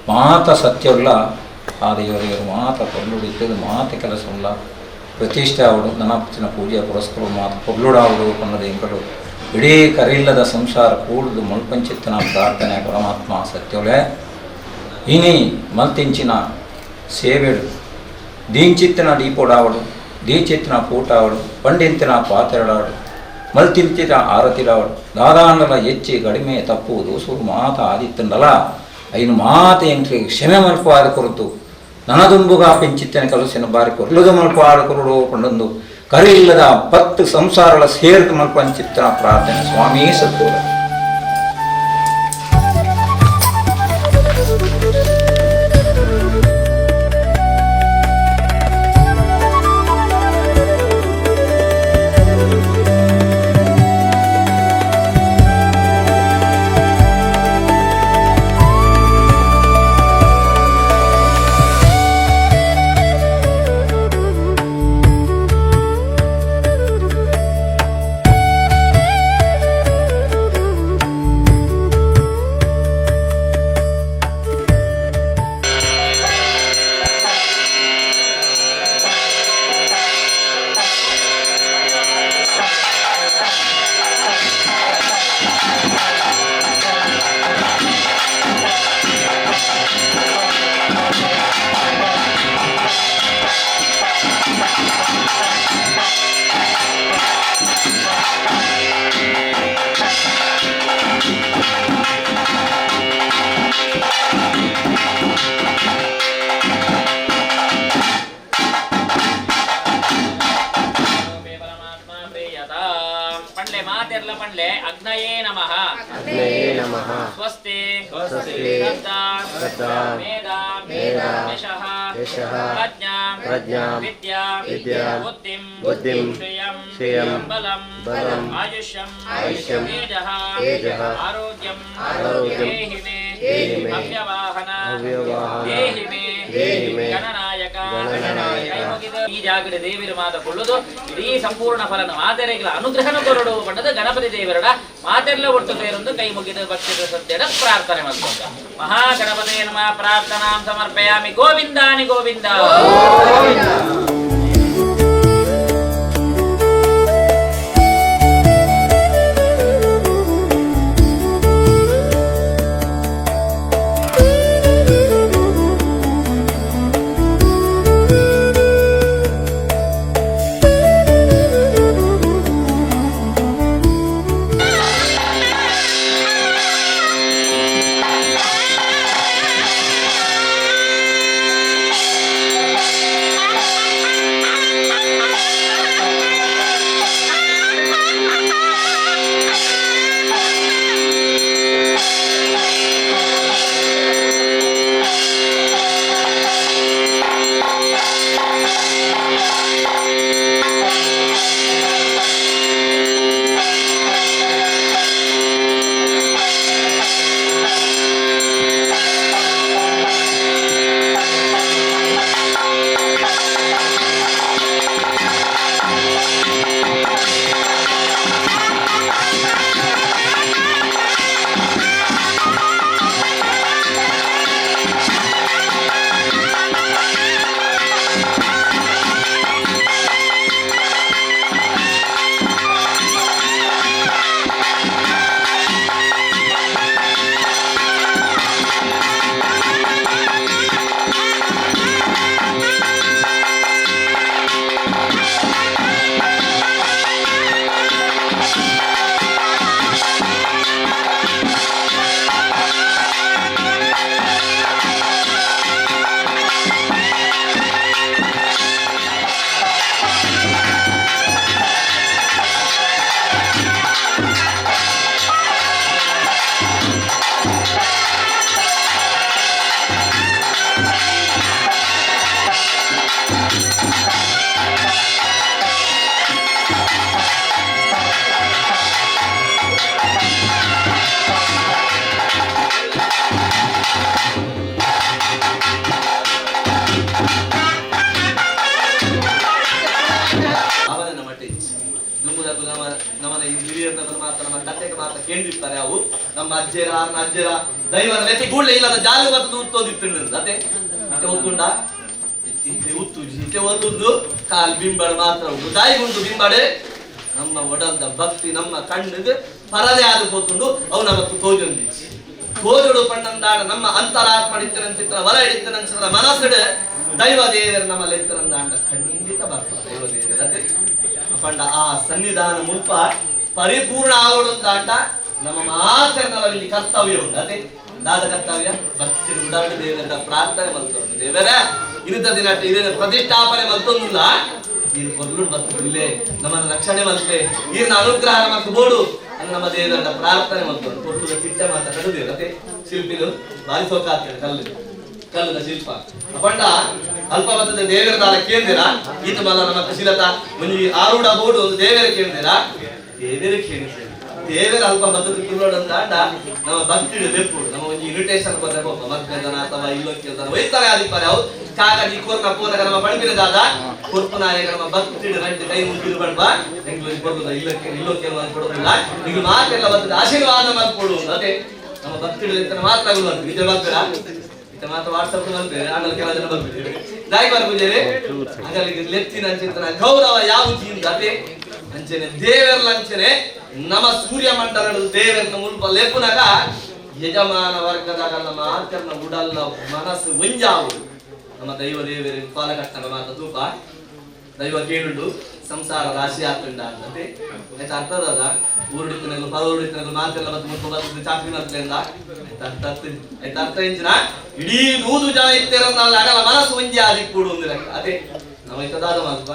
ಮಾತ ಸತ್ಯವುಳ್ಳ ಆ ದೇವರಿವರು ಮಾತ ಪೊರ್ಲುಡು ಮಾತ ಕೆಲಸವುಳ್ಳ ಪ್ರತಿಷ್ಠೆ ಆವಡು ನನಪಿನ ಪೂಜೆ ಪುರಸ್ಕಾರ ಮಾತ ಪೊರ್ಲುಡಾವಡು ಪನ್ನದ ಎಂಕಲು ಇಡೀ ಕರಿಲ್ಲದ ಸಂಸಾರ ಕೂಡುದು ಮುಲ್ಪಂಚಿತ್ತನ ಪ್ರಾರ್ಥನೆ ಪರಮಾತ್ಮ ಸತ್ಯವುಳೆ ಇನಿ ಮಲ್ತಿಂಚಿನ ಸೇವೆಡು ದೀಂಚಿತ್ತಿನ ದೀಪೋಡಾವಡು ದೀಚಿತ್ತಿನ ಪೂಟಾವಡು ಪಂಡಿಂತಿನ ಪಾತೆರಡಾವಡು ಮಲ್ತಿಂಚಿನ ಆರತಿಡಾವಡು ದಾದಾಂಡಲ ಹೆಚ್ಚಿ ಕಡಿಮೆ ತಪ್ಪು ದೋಸುರು ಮಾತ ಆದಿತ್ತಂಡಲ ಐನು ಮಾತ ಎಂಕ್ಲಿ ಕ್ಷಮೆ ಮಲ್ಪು ಆದ ಕೊರತು ನನದುಂಬುಗ ಪಿಂಚಿತ್ತನ ಕಲಸಿನ ಬಾರಿ ಕೊರ್ಲುದು ಮಲ್ಪು ಆದ ಕೊರಡು ಪಂಡೊಂದು ಕರಿ ಇಲ್ಲದ ಪತ್ತು ಸಂಸಾರಗಳ ಸೇರ್ತು ಮಲ್ಪ ಅಂಚಿತ್ತನ ಪ್ರಾರ್ಥನೆ ಸ್ವಾಮಿ ಸತ್ಯ. ಪಂಡ್ಲೆ ಅಗ್ನಯೇ ನಮಃ ನಮಃ ಸ್ವಸ್ತಿ ಸ್ವಸ್ತಿ ಶ್ರದ್ಧಾ ಶ್ರದ್ಧಾ ಮೇಧಾ ಮೇಧಾ ಯಶಃ ಯಶಃ ಪ್ರಜ್ಞಾ ಪ್ರಜ್ಞಾ ವಿದ್ಯಾ ವಿದ್ಯಾ ಬುದ್ಧಿಂ ಬುದ್ಧಿಂ ಶ್ರಿಯಂ ಶ್ರಿಯಂ ಬಲಂ ಬಲಂ ಆಯುಷ್ಯಂ ಆಯುಷ್ಯಂ ತೇಜಃ ತೇಜಃ ಆರೋಗ್ಯಂ ಆರೋಗ್ಯಂ ದೇಹಿ ಮೇ ದೇಹಿ ಮೇ ಹವ್ಯವಾಹನ ಹವ್ಯವಾಹನ ದೇಹಿ ಮೇ ದೇಹಿ ಮೇ ಗಣನಾಯಕ ಗಣನಾಯಕ. ಕೈಮುಗಿದು ಈ ಜಾಗದ ದೇವಿರ ಮಾತ ಕೊಳ್ಳುದು ಇಡೀ ಸಂಪೂರ್ಣ ಫಲನ ಮಾತೆರೆಗಳ ಅನುಗ್ರಹನ ಕೊರಡು ಬಣ್ಣದ ಗಣಪತಿ ದೇವರಡ ಮಾತೆಲ್ಲ ಒಟ್ಟು ಸೇರೊಂದು ಕೈ ಮುಗಿದು ಭಕ್ತಿದ ಸದ್ಯಡ ಪ್ರಾರ್ಥನೆ ಮಾಡ್ಕೊಂಡ ಮಹಾಗಣಪತಿ ನಮಃ ಪ್ರಾರ್ಥನಾಂ ಸಮರ್ಪಯಾಮಿ ಗೋವಿಂದಾನಿ ಗೋವಿಂದ. Thank you. ಕತೆಗೆ ಮಾತ್ರ ಕೇಳಿರ್ತಾರೆ ಅವು ನಮ್ಮ ಅಜ್ಜೆರ ಆರ್ನ ಅಜ್ಜೆರ ದೈವನ ನೆತ್ತಿ ಕೂಡಲೇ ಇಲ್ಲದ ಜಾಲಿ ಮತ್ತು ಉತ್ತೋದಿತ್ತು ಅದೇ ಮತ್ತೆ ಒತ್ತುಂಡ ಇತ್ತೆ ಉತ್ತು ಇತ್ತೆ ಒಂದೊಂದು ಕಾಲ್ ಬಿಂಬಡ ಮಾತ್ರ ಉಂಟು ದಾಯಿಗುಂಟು ಬಿಂಬಡೆ ನಮ್ಮ ಒಡಲ್ದ ಭಕ್ತಿ ನಮ್ಮ ಕಣ್ಣಿಗೆ ಪರದೆ ಆದ ಪೋತುಂಡು ಅವು ನಮ್ಮ ತೋಜೊಂದಿ ತೋಜುಡು ಪಣ್ಣಂದಾಡ ನಮ್ಮ ಅಂತರಾತ್ಮ ಇತ್ತನಂಚಿತ್ರ ಬಲ ಹಿಡಿತನಂಚಿತ್ರ ಮನಸ್ಸುಡು ದೈವ ದೇವರ ನಮ್ಮ ಲೆತ್ತನಂದಾಂಡ ಖಂಡಿತ ಬರ್ತದೆ ದೈವ ದೇವರ ಅದೇ ಪಂಡ ಆ ಸನ್ನಿಧಾನ ಮುಲ್ಪ ಪರಿಪೂರ್ಣ ಆವಡುಂದಾಂಡ ನಮ್ಮ ಮಾತ್ರ ನಮ್ಮಲ್ಲಿ ಕರ್ತವ್ಯ ಉಂಟು ಅದೇ ದಾದ ಕರ್ತವ್ಯ ಭಕ್ತಿ ಉಡಾಡು ದೇವರ ಪ್ರಾರ್ಥನೆ ಮಲ್ತೊಂದು ದೇವರ ಇರುತ್ತ ದಿನ ಇದನ್ನ ಪ್ರತಿಷ್ಠಾಪನೆ ಮಲ್ತೊಂದಿಲ್ಲ ನೀನು ಕೊರ್ಲುಡು ಬರ್ತದಿಲ್ಲೇ ನಮ್ಮನ್ನು ರಕ್ಷಣೆ ಮಲ್ತೆ ನೀರಿನ ಅನುಗ್ರಹ ನಮಕ್ ಬೋಡು ಅಂತ ನಮ್ಮ ದೇವರ ಪ್ರಾರ್ಥನೆ ಮಲ್ತೊಂದು ಕೊಟ್ಟುದ ಕಿಟ್ಟ ಮಾತ ಕಡುದೇರು ಅದೇ ಶಿಲ್ಪಿಲು ಬಾರಿ ಸೋಕಾಗ್ತದೆ ಕಲ್ಲು ಕಲ್ಲದ ಶಿಲ್ಪ ಅಪಂಡ ಅಲ್ಪ ಬರ್ತದೆ ದೇವರ ದಾರ ಕೇಂದಿರ ಈತ ಮಲ್ಲ ನಮ್ಮ ಕಶಿಲತ ಒಂಜಿ ಆರೂಢ ಬೋಡು ಒಂದು ದೇವರ ಕೇಂದಿರ ದೇವರ ಕೇಳಿದ್ದೇವೆ ದೇವರ ಅಲ್ಪ ಬರ್ತದೆ ಕುಲ್ಲೋಡು ಅಂತ ಅಂಡ ನಮ್ಮ ಭಕ್ತಿ ಲೆಪ್ಪುಡು ನಮ್ಮ ಒಂಜಿ ಇನ್ವಿಟೇಷನ್ ಕೊಟ್ಟರೆ ಹೋಗ ಮಕ್ಕಳದನ ಅಥವಾ ಇಲ್ಲೊಕ್ಕೆಲ್ದನ ಒಯ್ತಾರೆ ಆದಿಪ್ಪಾರೆ ಅವು ಕಾಗದಿ ಕೋರ್ನ ಪೋನಗ ನಮ್ಮ ಪಡಿಪಿನ ದಾದ ಕೊರ್ಪುನಾಯಕ ನಮ್ಮ ಭಕ್ತಿ ರಂಟು ಕೈ ಮುಗಿದು ಬಡ್ಬ ಎಂಗ್ಲೂರಿಗೆ ಕೊಡುದಿಲ್ಲ ಇಲ್ಲಕ್ಕೆ ಇಲ್ಲೊಕ್ಕೆ ಕೊಡೋದಿಲ್ಲ ಈಗ ಮಾತೆಲ್ಲ ಬರ್ತದೆ ಆಶೀರ್ವಾದ ಮಾಡ್ಕೊಡು ಅದೇ ನಮ್ಮ ಭಕ್ತಿ ಮಾತ್ರ ಆಗುದು ನಿಜ ಬರ್ತೀರಾ ಇತ್ತ ಮಾತ್ರ ವಾಟ್ಸಪ್ ಬಂದ್ರೆ ಆಮೇಲೆ ಕೆಲವು ಜನ ಬಂದ್ಬಿಟ್ಟಿರಿ ದಾಯಿ ಪೂಜೆ ಹಾಗಾಗಿ ಲೆತ್ತಿನ ಅಂಚಿನ ಗೌರವ ಯಾವ ಜೀವನ ಅದೇ ಅಂಚನೆ ದೇವರ ಅಂಚನೆ ನಮ್ಮ ಸೂರ್ಯ ಮಂಡಲದ ದೇವರನ್ನ ಮುಲ್ಪ ಲೆಪ್ಪುನಾಗ ಯಜಮಾನ ವರ್ಗದಾಗ ನಮ್ಮ ಆಚರಣ ಉಡಲ್ಲ ಮನಸ್ಸು ಒಂಜಾವು ನಮ್ಮ ದೈವ ದೇವರ ಪಾಲಕಟ್ಟನ ಮಾತ ತೂಪ ದೈವ ಕೇಳುಂಡು ಸಂಸಾರ ರಾಶಿ ಆತುಂಡ ಅಂತಂತೆ ಆಯ್ತು ಅರ್ಥದ ಊರುಡಿತನಗಳು ಪರೂರುಡಿತನಗಳು ಮಾತೆಲ್ಲ ಮತ್ತು ಮುಲ್ಪ ಬರ್ತದೆ ಚಾಕ್ರಿ ಮಾಡ್ತಲಿಂದ ಆಯ್ತು ಅರ್ಥ ಆಯ್ತು ಅರ್ಥ ಇಂಚಿನ ಇಡೀ 100 ಜನ ಇತ್ತೇರಲ್ಲ ಆಗಲ್ಲ ಮನಸ್ಸು ಒಂಜಿ ಆದಿ ಕೂಡು ಒಂದು ಲೆಕ್ಕ ಅದೇ ನಮ್ಮ ಇತ್ತದಾದ ಮಲ್ಪ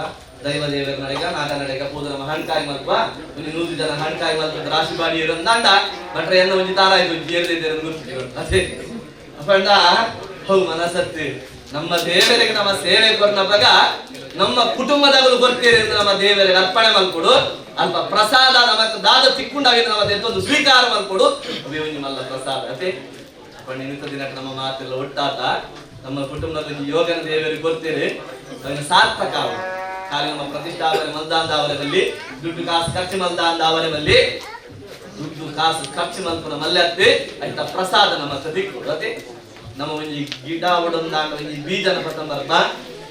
ದೈವ ದೇವರ ನಡೆಗ ನಾಗ ನಡೆಗ ಪೂದ ನಮ್ಮ ಹಣ್ಕಾಯಿ ಮಲ್ಪ ಒಂದು 100 ಜನ ಹಣ್ಕಾಯಿ ಮಲ್ಪ ರಾಶಿ ಬಾಡಿ ಇರಂದಾಂಡ ಭಟ್ರೆ ಎಲ್ಲ ಒಂಜಿ ತಾರ ಆಯ್ತು ಒಂಜಿ ಏರ್ದಿದ್ದಾರೆ ಗುರ್ತಿಗಳು ಅದೇ ಅಪ್ಪಂಡ how ಮನಸತ್ತಿ ನಮ್ಮ ದೇವರಿಗೆ ನಮ್ಮ ಸೇವೆ ಕೊರ್ನಪಗ ನಮ್ಮ ಕುಟುಂಬದವರು ಗೊತ್ತೇರಿ ಎಂದು ನಮ್ಮ ದೇವರಿಗೆ ಅರ್ಪಣೆ ಮಲ್ಕೊಡು ಅಲ್ಪ ಪ್ರಸಾದ ನಮ್ಮ ದಾದ ತಿಕ್ಕೊಂಡಾಗಿ ನಮ್ಮ ಎತ್ತೊಂದು ಸ್ವೀಕಾರ ಮಲ್ಕೊಡು ಅವೇ ಒಂಜಿ ಮಲ್ಲ ಪ್ರಸಾದ ಅದೇ ಅಪ್ಪಣ್ಣ ಇನ್ನಿತ ದಿನಕ್ಕೆ ನಮ್ಮ ಮಾತೆಲ್ಲ ಒಟ್ಟಾತ ನಮ್ಮ ಕುಟುಂಬದ ಯೋಗನ ದೇವರಿಗೆ ಗೊತ್ತೇರಿ ಅವನ ಸಾರ್ಥಕ ಅವು ಖಾಲಿ ನಮ್ಮ ಪ್ರತಿಷ್ಠಾಪನೆ ಮಲ್ದಾಂದ ಅವರದಲ್ಲಿ ದುಡ್ಡು ಕಾಸು ಖರ್ಚು ಮಲ್ದಾಂದ ಅವರದಲ್ಲಿ ದುಡ್ಡು ಕಾಸು ಖರ್ಚು ಮಲ್ಪುನ ಮಲ್ಯತ್ತೆ ಆಯ್ತಾ ಪ್ರಸಾದ ನಮ್ಮ ದಿಕ್ಕೊಡು ಅದೇ ನಮ್ಮ ಒಂಜಿ ಗಿಡ ಉಡಂದಾಂಡ ಒಂಜಿ ಬೀಜನ ಪತ್ತಂಬರ್ಪ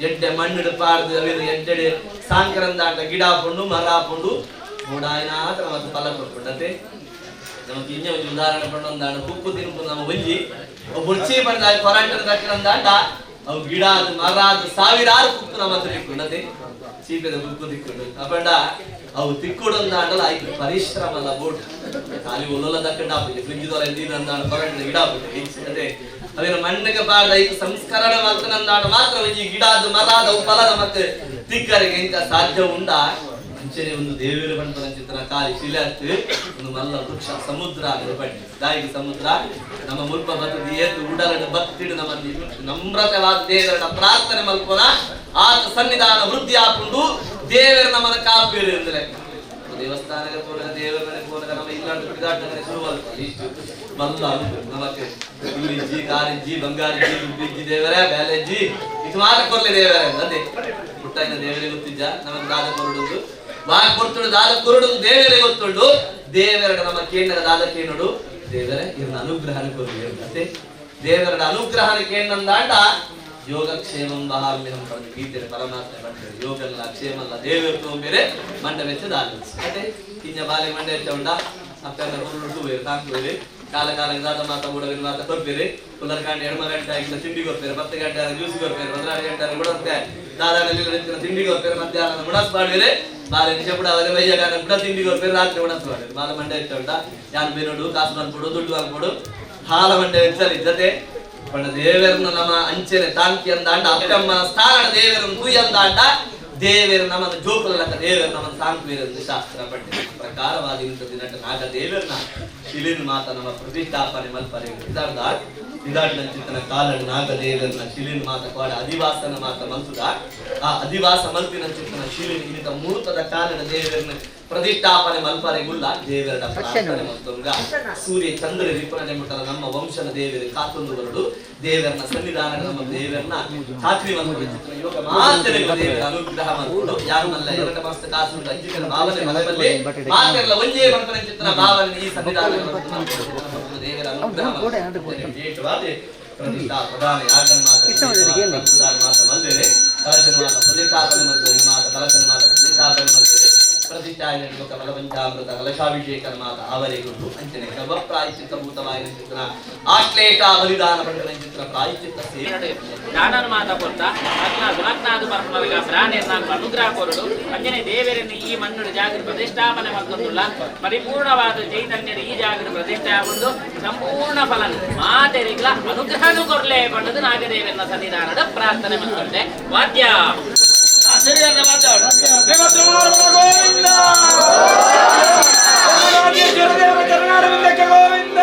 ಎಡ್ಡೆ ಮಣ್ಣು ಪಾಡ್ದು ಅವೇನು ಎಡ್ಡೆಡೆ ಸಾಂಕರಂದಾಂಡ ಗಿಡ ಹಾಕೊಂಡು ಮರ ಹಾಕೊಂಡು ಮೂಡಾಯನಾತ್ರ ಮತ್ತು ಫಲ ಕೊಡ್ಕೊಂಡತೆ ನಮಗೆ ಇನ್ನೇ ಒಂಜಿ ಉದಾಹರಣೆ ಪಂಡೊಂದಾಂಡ ಕುಕ್ಕು ತಿನ್ಪು ನಮ್ಮ ಒಂಜಿ ಬುರ್ಚಿ ಬಂದ ಕೊರಂಟನ ದಕ್ಕಿನಂದಾಂಡ ಅವು ಗಿಡ ಅದು ಮರ ಅದು ಸಾವಿರಾರು ಕುಕ್ಕು ನಮ್ಮ ಹತ್ರ ತಿಕ್ಕೊಂಡತೆ ಚೀಪೆದ ಕುಕ್ಕು ತಿಕ್ಕೊಂಡು ಅಪಂಡ ಅವು ತಿಕ್ಕೊಡೊಂದಾಂಡಲ ಐಕ್ ಪರಿಶ್ರಮ ಅಲ್ಲ ಬೋಟ್ ಖಾಲಿ ಒಲ್ಲೊಲ್ಲ ದಕ್ಕಂಡ ಆಪುಜಿ ಫ್ರಿಜ್ ದೊರ ನೀರಂದಾಂಡ ಕೊರಂಟನ ಗಿಡ ಆಪುಜಿ ಅದೇ ಅವೇನು ಮಣ್ಣಿಗೆ ಪಾಡ್ದ ಐಕ್ ಸಂಸ್ಕರಣೆ ಮಲ್ತನಂದಾಂಡ ಮಾತ್ರ ಒಂಜಿ ಗಿಡ ಅದು ಮರ ಅದು ಅವು ಫಲದ ಮತ್ತೆ ತಿಕ್ಕರಿಗೆ ಇಂಥ ಸಾಧ್ಯ ಉಂಡ ಅಂಚನೆ ಒಂದು ದೇವಿರ ಪಂಪನ ಚಿತ್ರ ಕಾಲಿ ಶಿಲೆ ಒಂದು ಮಲ್ಲ ವೃಕ್ಷ ಸಮುದ್ರ ಬಡ್ಡಿ ದಾಯಿಗೆ ಸಮುದ್ರ ನಮ್ಮ ಮುಲ್ಪ ಬತ್ತದ ಏತು ಉಡಲಡು ಬತ್ತಿಡು ನಮ್ಮ ನಮ್ರತವಾದ ದೇವರ ಪ್ರಾರ್ಥನೆ ಮಲ್ಪೋನ ಆತ ಸನ್ನಿಧಾನ ವೃದ್ಧಿ ಆಪುಂಡು ದೇವರ ನಮ್ಮನ ಕಾಪೇರು ಎಂದು ಲೆಕ್ಕ. ದೇವಸ್ಥಾನಕ್ಕೆ ಪೋನಗ ದೇವರ ಮನೆ ಪೋನಗ ನಮ್ಮ ಇಲ್ಲಾಂಡು ಬಿಡಾಟನೆ ಶುರುವಲ್ಪ ಇಷ್ಟು ಮಲ್ಲ ಉಂಟು ನಮಕ್ಕೆ ಇಲ್ಲಿ ಕಾರಿಜ್ಜಿ ಬಂಗಾರಿಜ್ಜಿ ದುಡ್ಡಿಜ್ಜಿ ದೇವರೇ ಬ್ಯಾಲೆಜ್ಜಿ ಇದು ಮಾತ್ರ ಕೊರ್ಲೆ ದೇವರೇ ಅದೇ ಪುಟ್ಟಾಯಿನ ದೇವರೇ ಗೊತ್ತಿದ್ದ ನಮಗೆ ದಾದ ಕೊರಡುದು ವಾ ಕೊರ್ತುಡು ದಾದ ಕೊರಡುದು ದೇವರೇ ಗೊತ್ತುಂಡು ದೇವರ ನಮ್ಮ ಕೇಂದ್ರ ದಾದ ಕೇನೋಡು ದೇವರೇ ಇವನ ಅನುಗ್ರಹನ ಕೊರಲಿ ಅದೇ ದೇವರ ಅನುಗ್ರಹನ ಕೇಂದ್ರಂದಾಂಡ ಯೋಗಕ್ಷೇಮಂ ವಹಾಮ್ಯಹಂ ಪಡೆದು ಗೀತೆಯ ಪರಮಾತ್ಮ ಪಡೆದರು ಯೋಗಲ್ಲ ಕ್ಷೇಮಲ್ಲ ದೇವರು ತೊಂಬೇರೆ ಮಂಡ ವೆಚ್ಚದ ಅದೇ ಕಿಂಜ ಬಾಲೆ ಮಂಡ ವೆಚ್ಚ ಉಂಡ ಅಪ್ಪನ ಹುರುಳು ಬೇರೆ ತಾಂಕುವೇರೆ ಕಾಲ ಕಾಲ ದಾದ ಮಾತ ಬುಡವಿನ ಮಾತ ಕೊರ್ಬೇರೆ ಪುಲ್ಲರ್ ಗಂಟೆ ಎಡಮ ಗಂಟೆ ಆಗಿಲ್ಲ ತಿಂಡಿ ಕೊರ್ಪೇರೆ 10 ಗಂಟೆ ಜ್ಯೂಸ್ ಕೊರ್ಪೇರೆ 14 ಗಂಟೆ ಬಿಡತ್ತೆ ದಾದಾನಲ್ಲಿ ತಿಂಡಿ ಕೊರ್ಪೇರೆ ಮಧ್ಯಾಹ್ನ ಮುಡಸ್ ಮಾಡುವೇರೆ ಬಾಲೆ ನಿಷ ಬುಡ ಅವರೇ ವೈಯ ಗಾನ ಬುಡ ತಿಂಡಿ ಕೊರ್ಪೇರೆ ರಾತ್ರಿ ಮುಡಸ್ ಮಾಡುವೇರೆ ಬಾಲ ಮಂಡ ವೆಚ್ಚ ಉಂಡ ಯಾನ್ ಬೇನೋಡು ಕಾಸು ಮಲ್ಪಡು ದುಡ್ಡು ಮಲ್ಪಡು ಹಾಲ ಮಂಡೆ ವೆಚ್ಚ ಜೊತೆ ಪಂಡ ದೇವರನ್ನ ನಮ್ಮ ಅಂಚೆನೆ ತಾಂಕಿ ಅಂದಾಂಡ ಅಪ್ಪಮ್ಮನ ಸ್ಥಾನ ದೇವರನ್ನು ತೂಯಿ ಅಂದಾಂಡ ದೇವರ ನಮ್ಮನ್ನು ಜೋಕುಲಕ್ಕ ದೇವರ ನಮ್ಮನ್ನು ಸಾಂಕ್ವೇರೆಂದು ಶಾಸ್ತ್ರ ಪಂಡಿತ ಪ್ರಕಾರವಾದ ಇಂಥ ದಿನಟ ನಾಗ ದೇವರನ್ನ ಶಿಲಿನ ಮಾತ ನಮ್ಮ ಪ್ರತಿಷ್ಠಾಪನೆ ಮಲ್ಪರೆ ಇದಾರ್ದ ಪಿದಾಟಿನಂಚಿತ್ತನ ಕಾಲಡ್ ನಾಗದೇವರನ ಶಿಲಿನ ಮಾತ ಕೋಡ ಅಧಿವಾಸನ ಮಾತ ಮಲ್ತುದ ಆ ಅಧಿವಾಸ ಮಲ್ತಿನಂಚಿತ್ತನ ಶಿಲಿನ ಇನ್ನಿತ ಮೂರ್ತದ ಕಾಲಡ ದೇವರನ್ನ ಪ್ರತಿಷ್ಠಾಪನೆ ಮಲ್ಪರೆ ಗುಲ್ಲ ದೇವರಡ ಪ್ರಾರ್ಥನೆ ಮಲ್ತುಂಗ ಸೂರ್ಯ ಚಂದ್ರ ರಿಪುಣನೆ ಮುಟ್ಟಲ ನಮ್ಮ ವಂಶದ ದೇವರು ಕಾತೊಂದು ಬರಡು ದೇವರನ ಸನ್ನಿಧಾನ ನಮ್ಮ ದೇವರನ್ನ ಖಾತ್ರಿ ಮಲ್ಪುನ ಯೋಗ ಮಾತ್ರ ದೇವರ ಅನುಗ್ರಹ ಮಲ್ಪುಡು ಯಾರು ಮಲ್ಲ ಎರಡ ಮಸ್ತ್ ಕಾಸು ಅಂಜಿಕನ ಭಾವನೆ ಮಲಪಲ್ಲಿ ಮಾತೆಲ್ಲ ಒಂಜೇ ಮಲ್ಪನ ಚಿತ್ರ ಭಾವನೆ ಈ ಸನ್ನಿಧಾನ ದೇವರ ಅನುಗ್ರಹ ವಿಶೇಷವಾದ ಪ್ರತಿಷ್ಠಾ ಪ್ರಧಾನ ಯಾಗನ್ ಮಾತ ಮಾತ ಮಲ್ದೇವೆ ಕಲಶನ ಮಾತ ಪ್ರತಿಷ್ಠಾಪನೆ ಮಲ್ದೇವೆ ಮಾತ ಕಲಶನ ಮಾತ ಪ್ರತಿಷ್ಠಾಪನೆ ಮಲ್ದೇವೆ ಪ್ರತಿಷ್ಠಾಯನ ಲೋಕ ಬಲಪಂಚಾಮೃತ ಕಲಶಾಭಿಷೇಕ ಮಾತ ಆವರೆಗುಂಡು ಅಂಚನೆ ಗರ್ಭ ಪ್ರಾಯಶ್ಚಿತ್ತ ಭೂತವಾಯಿನ ಚಿತ್ರ ಆಶ್ಲೇಷ ಬಲಿದಾನ ಪಂಡನ ಚಿತ್ರ ಪ್ರಾಯಶ್ಚಿತ್ತ ಸೇವೆ ದಾನನ ಮಾತ ಕೊರ್ತ ಅಗ್ನ ಸುಲಗ್ನಾದು ಪರ್ಪನಗ ಪ್ರಾಣಿಯನ್ನ ಅನುಗ್ರಹ ಕೊರಡು ಅಂಜನೆ ದೇವರನ್ನು ಈ ಮಣ್ಣು ಜಾಗೃತಿ ಪ್ರತಿಷ್ಠಾಪನೆ ಮಲ್ತೊಂದುಲ್ಲ ಪರಿಪೂರ್ಣವಾದ ಚೈತನ್ಯದ ಈ ಜಾಗೃತಿ ಪ್ರತಿಷ್ಠೆ ಆಗೊಂಡು ಸಂಪೂರ್ಣ ಫಲನ ಮಾತೆರಿಗ್ಲ ಅನುಗ್ರಹನು ಕೊರ್ಲೆ ಪಂಡದು ನಾಗದೇವನ ಸನ್ನಿಧಾನದ ಪ್ರಾರ್ಥನೆ ಮಲ್ತೊಂಡೆ ವಾದ್ಯ ಗೋವಿಂದ ಗೋವಿಂದ.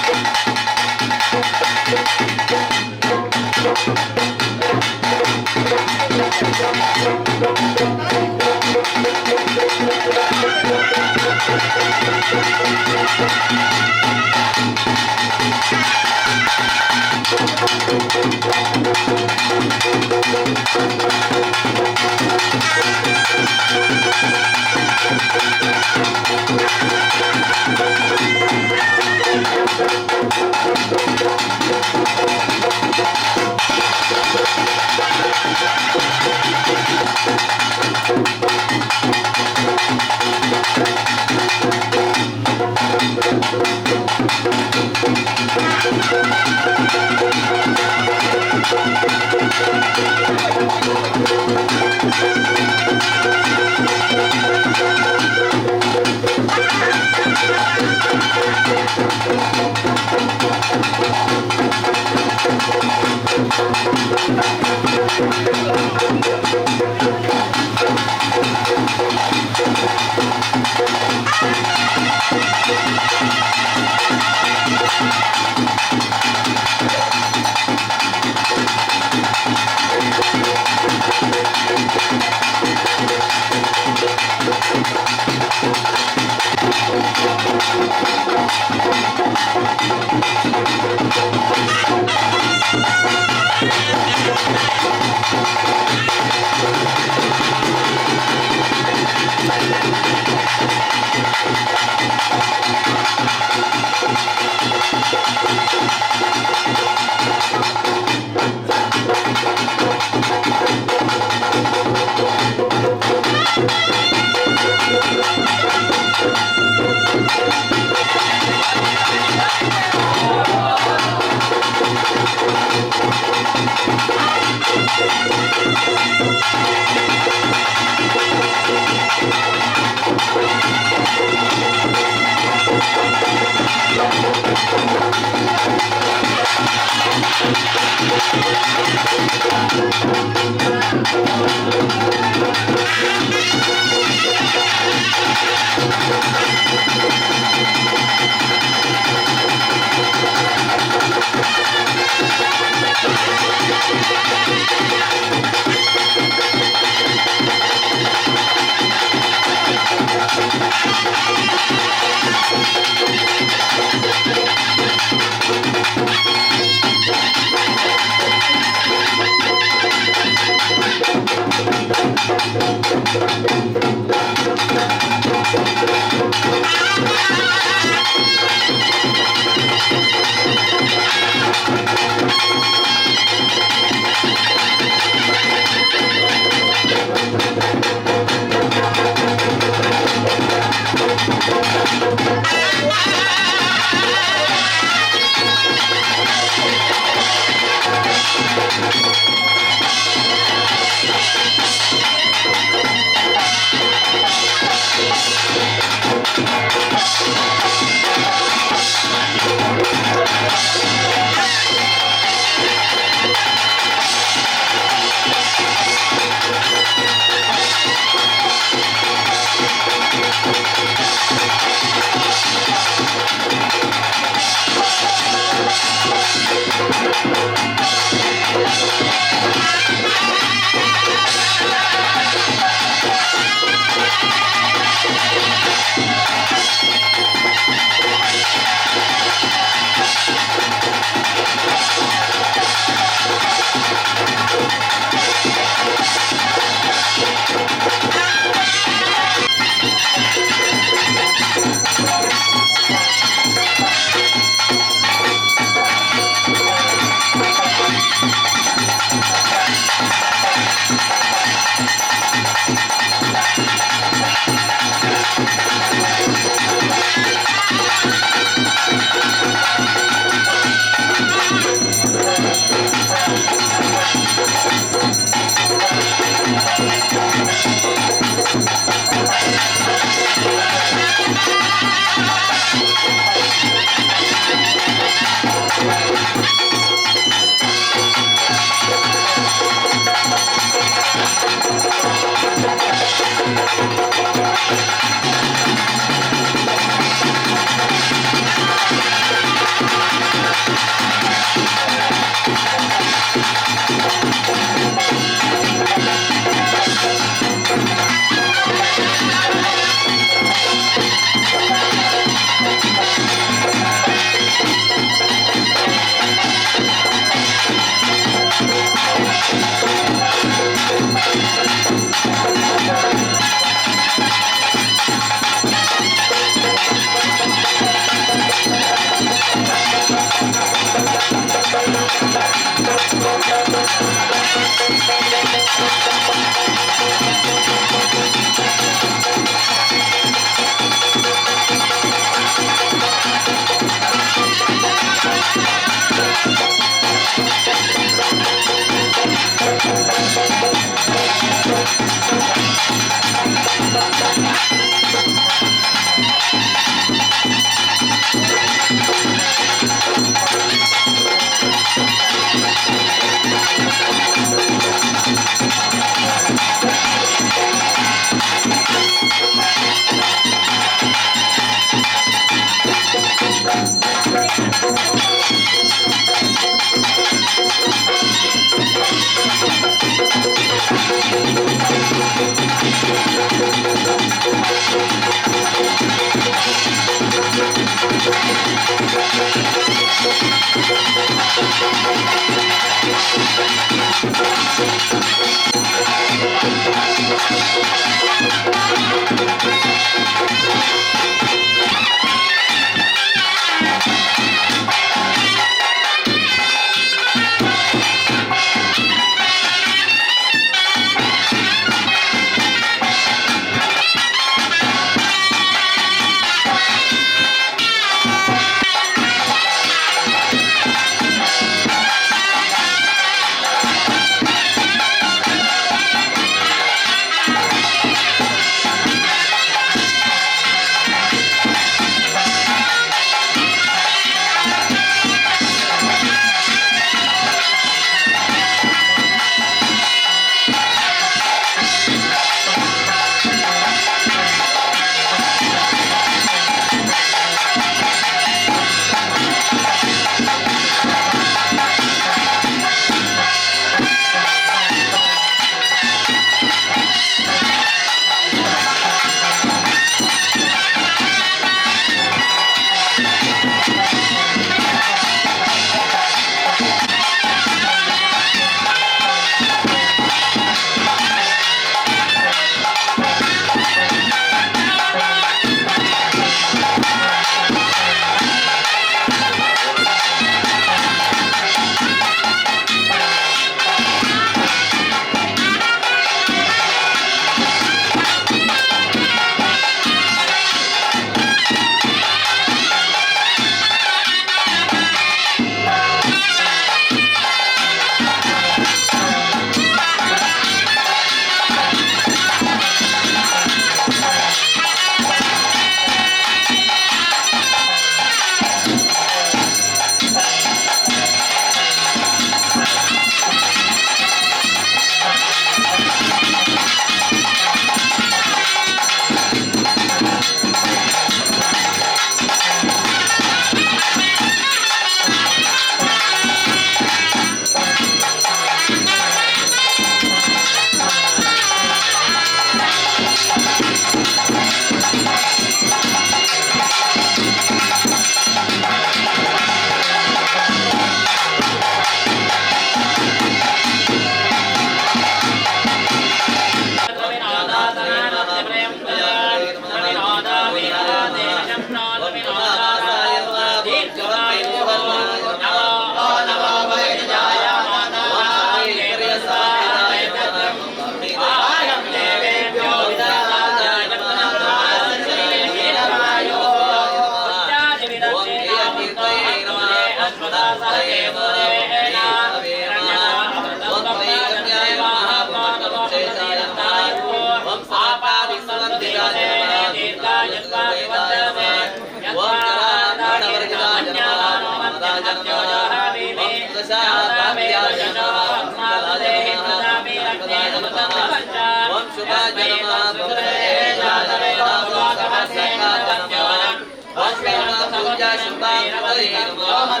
ನಮಃ.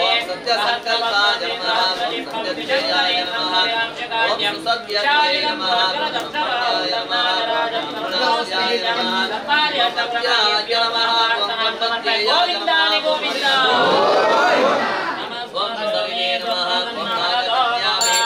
ಓಂ ಸತ್ಯಸಂಕಲ್ಪಾಯ ನಮಃ. ಓಂ ಸತ್ಯಜಯಾಯ ನಮಃ. ಓಂ ಸತ್ಯಜಯಾಯ ನಮಃ. ಓಂ ನಮಃ. ನಮಸ್ಯಾಯ ನಮಃ. ಸತ್ಯಾಯ ನಮಃ. ಓಂ ಸಂಪತ್ಯಾಯ ನಮಃ. ಓಂ ಸವಿನೇ ನಮಃ. ಓಂ ನಾಗಕನ್ಯಾಮೇ.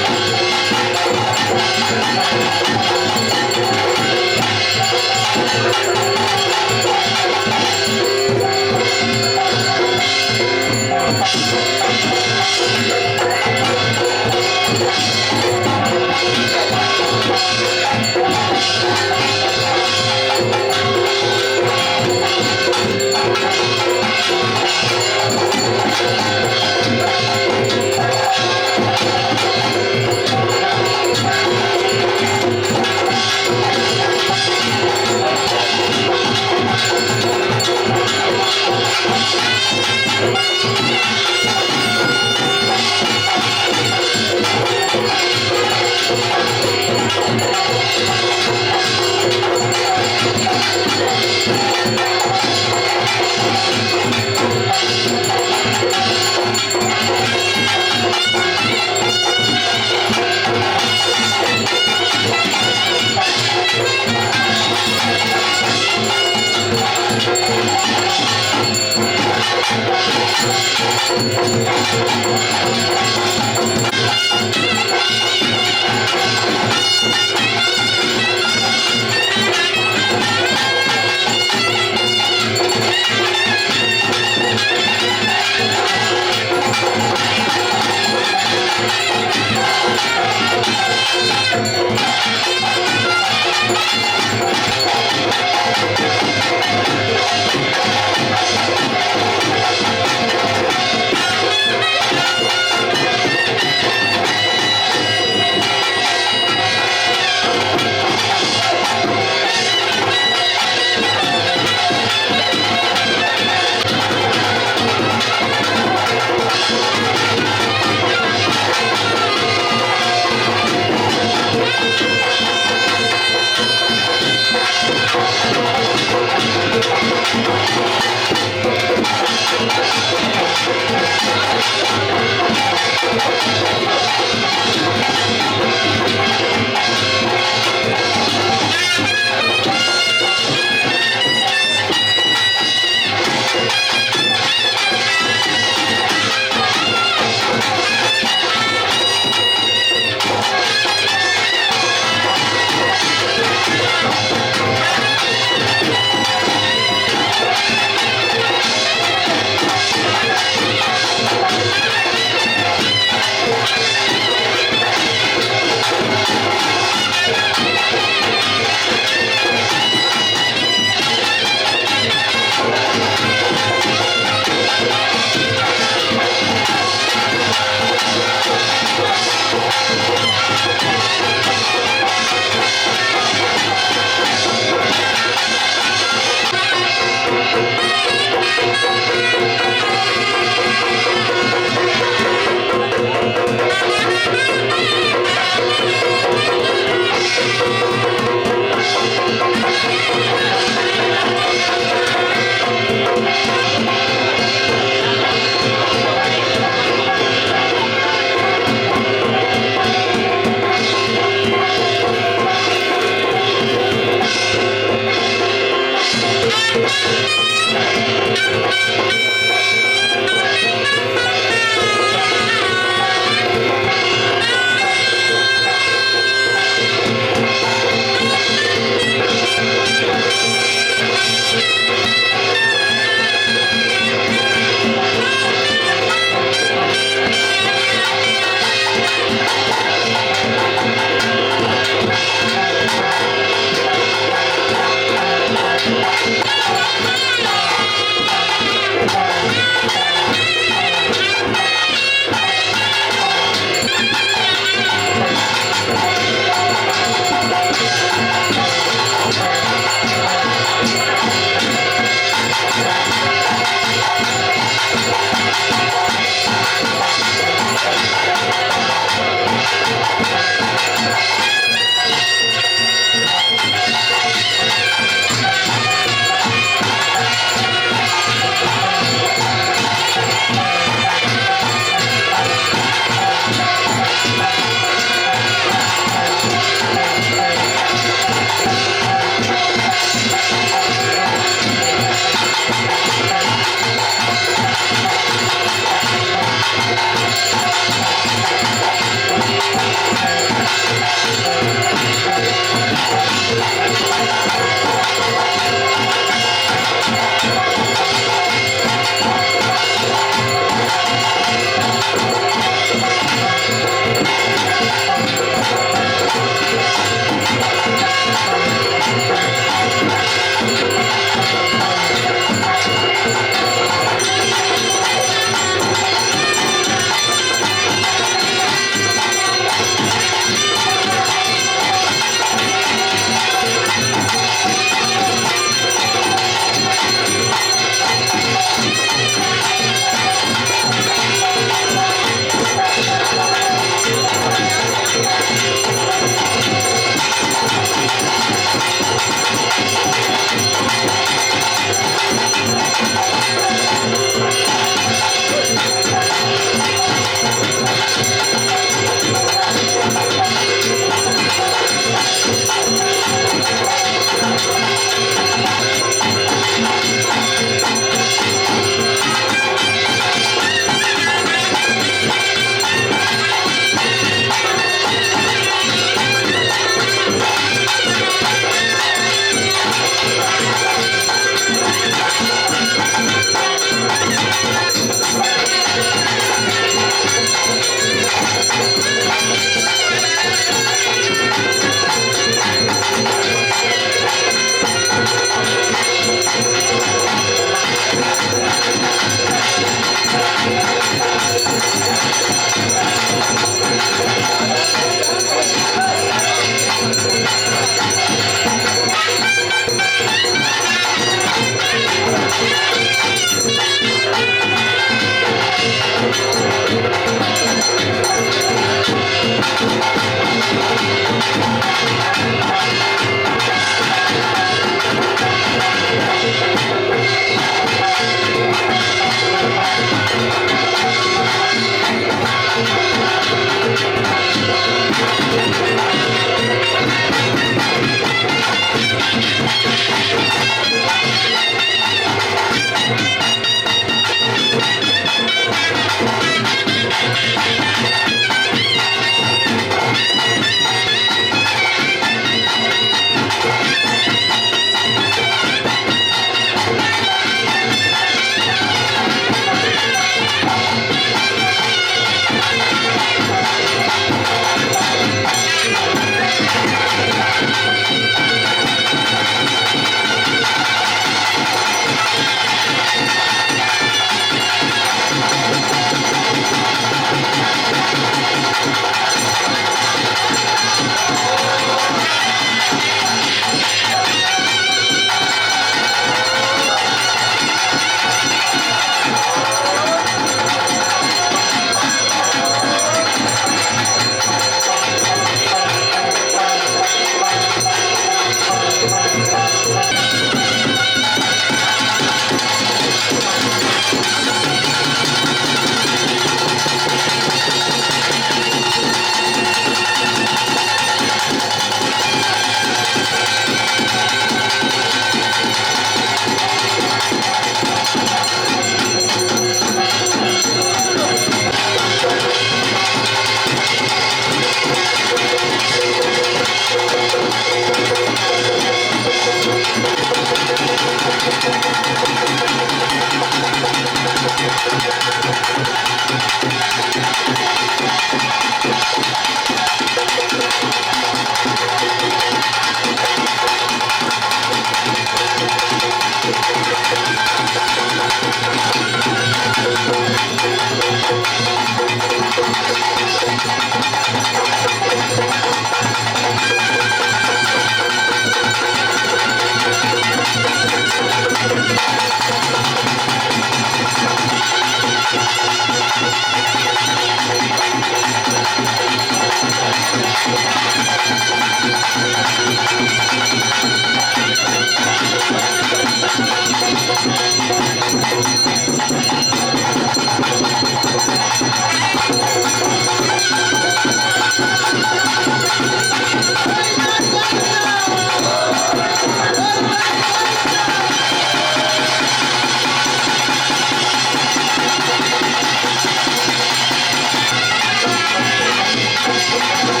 Thank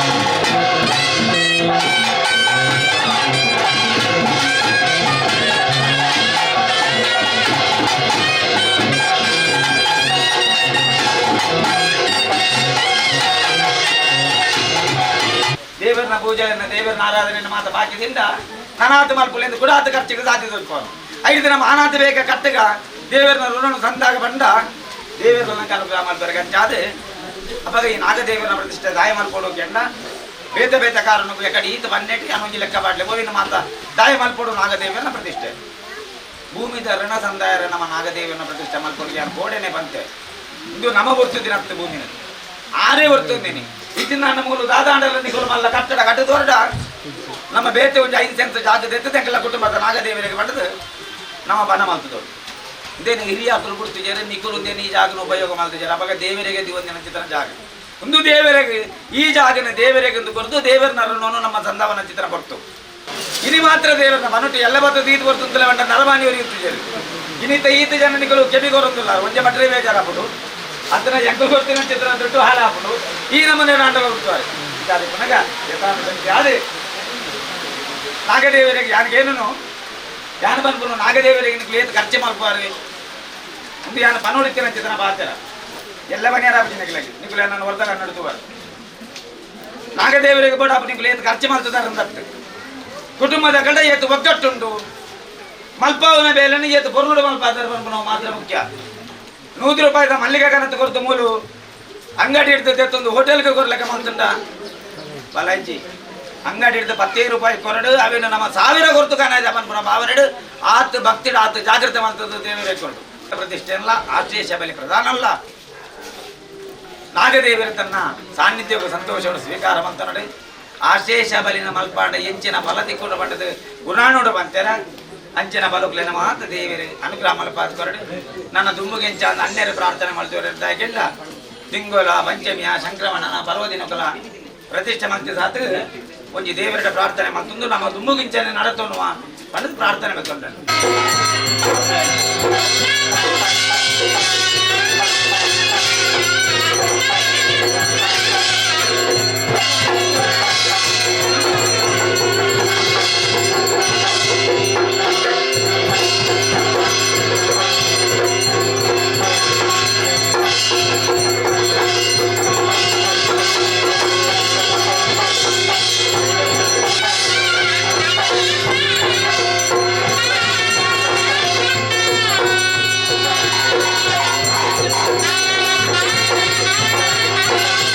you. ದೇವರನ ಪೂಜೆಯನ್ನು ದೇವರನ ಆರಾಧನೆಯನ್ನು ಮಾತ ಬಾಕಿದಿಂದ ಅನಾಥ ಮಲ್ಪುಲೆಂದು ಕುಡಾತ ಖರ್ಚಿಗೆ ಸಾಧ್ಯ ತೋಜ್ಪಾನು ಐದು ನಮ್ಮ ಅನಾಥ ಬೇಗ ಕಟ್ಟಗ ದೇವರನ ಋಣನು ಸಂದಾಗ ಬಂಡ ದೇವರನ್ನ ಅನುಗ್ರಹ ಮಲ್ಪರೆ ಗಂಚಾದೆ ಅಪಗ ಈ ನಾಗದೇವರನ ಪ್ರತಿಷ್ಠೆ ದಾಯ ಮಲ್ಪೊಡು ಕೆಂಡ ಬೇತ ಬೇತ ಕಾರಣ ಎಕಡೆ ಈತ ಬನ್ನೆಟ್ಟಿ ಅನೊಂಜಿ ಲೆಕ್ಕ ಬಾಡ್ಲೆ ಬೋವಿನ ಮಾತ ದಾಯ ಮಲ್ಪೊಡು ನಾಗದೇವರನ ಪ್ರತಿಷ್ಠೆ. ಭೂಮಿದ ಋಣ ಸಂದಾಯರ ನಮ್ಮ ನಾಗದೇವರನ ಪ್ರತಿಷ್ಠೆ ಮಲ್ಪೊಡು ಯಾರು ಗೋಡೆನೆ ಬಂತೆ ಇದು ನಮ ಬರ್ತುದಿನ ಭೂಮಿನ ಆರೇ ಬರ್ತುಂದಿನಿ ಇತ್ತಿನ ನಮಗುಲು ದಾದಾಂಡಲ ನಿಗುಲು ಮಲ್ಲ ಕಟ್ಟಡ ಕಟ್ಟದೋರ್ಡ ನಮ್ಮ ಬೇತೆ ಒಂದು 5 ಸೆಂಟ್ ಜಾಗ ತೆತ್ತದೆಂಕಲ ಕುಟುಂಬದ ನಾಗದೇವರಿಗೆ ಪಡೆದು ನಮ್ಮ ಬನ ಮಲ್ತದವರು ಇದೇನು ಹಿರಿಯಾಕಲು ಬಿಡ್ತಿದ್ದಾರೆ ನಿಕ್ಕಲು ಈ ಜಾಗನ ಉಪಯೋಗ ಮಾಡ್ತಿದ್ದಾರೆ. ಅವಾಗ ದೇವರಿಗೆ ದಿವಂದಿನ ಚಿತ್ರ ಜಾಗ ಒಂದು ದೇವರಿಗೆ ಈ ಜಾಗನ ದೇವರಿಗೆ ಒಂದು ಕೊರತು ದೇವರ ನರನೋನು ನಮ್ಮ ಸಂದವನ ಚಿತ್ರ ಕೊಡ್ತು. ಇನಿ ಮಾತ್ರ ದೇವರನ್ನ ಮನುಷ್ಯ ಎಲ್ಲ ಬರ್ತದೆ ಈತ ಬರ್ತಂತಲೇ ಬಂಡ ನರಮಾನಿಯವರು ಇರ್ತಿದ್ದಾರೆ. ಇನ್ನಿತ ಈತ ಜನ ನಿಕಲು ಕೆಬಿಗೊರಂತಿಲ್ಲ ಒಂಜೆ ಮಟ್ರೆ ಬೇಜಾರಾಪುಡು ಅದನ್ನ ಎಂಕಲ್ ಕೊಡ್ತಿನ ಚಿತ್ರ ದುಡ್ಡು ಹಾಳಾಪುಡು ಈ ನಮ್ಮನೆ ನಾಟಕ ಕೊಡ್ತಾರೆ. ಪುನಗ ಅದೇ ನಾಗದೇವರಿಗೆ ಯಾರಿಗೇನು ಯಾನು ಬಂದ್ಪುನು ನಾಗದೇವರಿಗೆ ನಿಕ್ಲು ಏತ್ ಖರ್ಚು ಮಲ್ಪುವಾರು ಒಂದು ಯಾನು ಪನೋಡಿತ್ತಿನ ಚಿತ್ರ ಬಾತರ ಎಲ್ಲ ಮನೆಯಾರ ನಿಕ್ಲಗಿ ನಿಕುಲು ನನ್ನ ಹೊರತ ಕನ್ನಡತುವಾರು ನಾಗದೇವರಿಗೆ ಬೋಡ ನಿಕ್ಲು ಏತ್ ಖರ್ಚು ಮಲ್ತದಾರ ಅಂತತ್ತು ಕುಟುಂಬದ ಕಡೆ ಏತು ಒಗ್ಗಟ್ಟುಂಡು ಮಲ್ಪಾವನ ಬೇಲನ್ನು ಏತು ಪೊರ್ಲುಡು ಮಲ್ಪಾದಾರ ಪನ್ಪುನವು ಮಾತ್ರ ಮುಖ್ಯ. 100 ರೂಪಾಯಿದ ಮಲ್ಲಿಗೆ ಕನತ್ತು ಕೊರತು ಮೂಲು ಅಂಗಡಿ ಹಿಡ್ದು ತೆತ್ತೊಂದು ಹೋಟೆಲ್ಗೆ ಕೊರ್ಲೆಕ್ಕ ಮಲ್ತುಂಡ ಬಲಂಚಿ ಅಂಗಡಿ ಹಿಡಿದು 10 ರೂಪಾಯಿ ಕೊರಡು ಅವೇನು ನಮ್ಮ 1000 ಕೊರತು ಕಾಣದ ಪನ್ಪುನ ಭಾವನೆಡು ಆತು ಭಕ್ತಿಡು ಆತು ಜಾಗೃತೆ ಮಾಡ್ತದ್ದು ದೇವರೇ ಕೊರಡು ಪ್ರತಿಷ್ಠೆ ಅಲ್ಲ ಆಶ್ರಯ ಸಭೆಯಲ್ಲಿ ಪ್ರಧಾನ ಅಲ್ಲ. ನಾಗದೇವರ ತನ್ನ ಸಾನ್ನಿಧ್ಯವು ಸಂತೋಷವನ್ನು ಸ್ವೀಕಾರ ಮಂತನಡೆ ಆಶೇಷ ಬಲಿನ ಮಲ್ಪಾಂಡ ಎಂಚಿನ ಬಲ ತಿಕ್ಕೊಂಡು ಪಂಡದು ಗುಣಾಣೋಡು ಬಂತೇರ ಅಂಚಿನ ಬಲುಕ್ಲೆನ ಮಾತ ದೇವರೇ ಅನುಗ್ರಹ ಮಲ್ಪಾದ ಕೊರಡು ನನ್ನ ದುಂಬುಗೆಂಚ ಅಣ್ಣರು ಪ್ರಾರ್ಥನೆ ಮಾಡ್ತೇವೆ ತಿಂಗೊಲ ಪಂಚಮಿಯ ಸಂಕ್ರಮಣನ ಪರ್ವದಿನಕುಲ ಪ್ರತಿಷ್ಠೆ ಮಂತಿ ಸಾತ್ ಒಂಜಿ ದೇವರ ಪ್ರಾರ್ಥನೆ ಮತ್ತೊಂದು ನಮ್ಮ ದುಂಬುಗಿಂಚನೆ ನಡತೋನುವ ಪಂಡದು ಪ್ರಾರ್ಥನೆ ಮತ್ತೊಂದು. Thank you.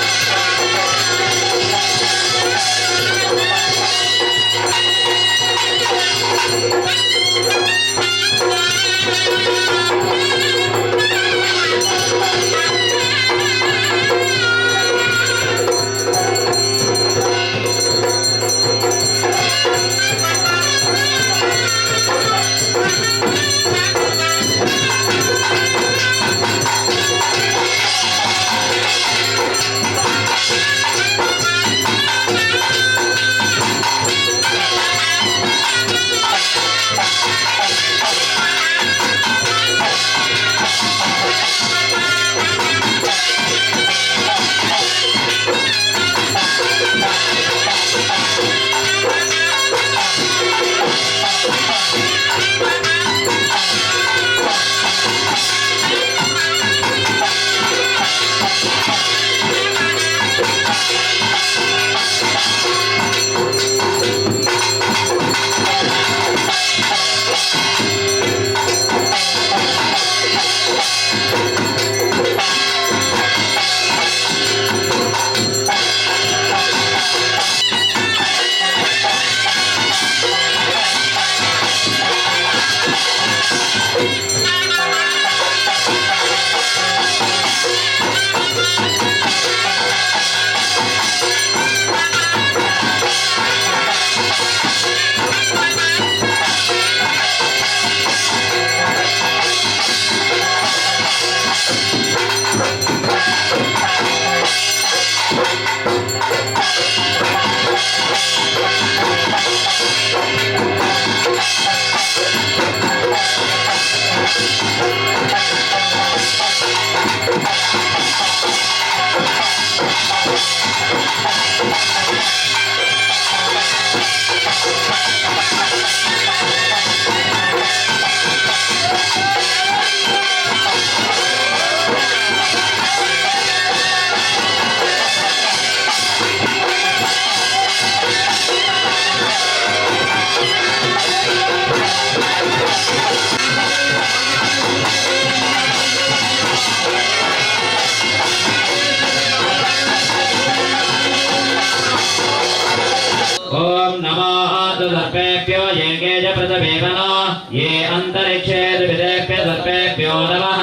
ಓಂ ನಮಃ ಸರ್ಪೇಭ್ಯೋ ಯೇ ಕೇಜ ಪೃಥವೇವನೋ ಯೇ ಅಂತರಿಕ್ಷೇ ವಿದೇಭ್ಯ ಸರ್ಪೇಭ್ಯೋ ನಮಃ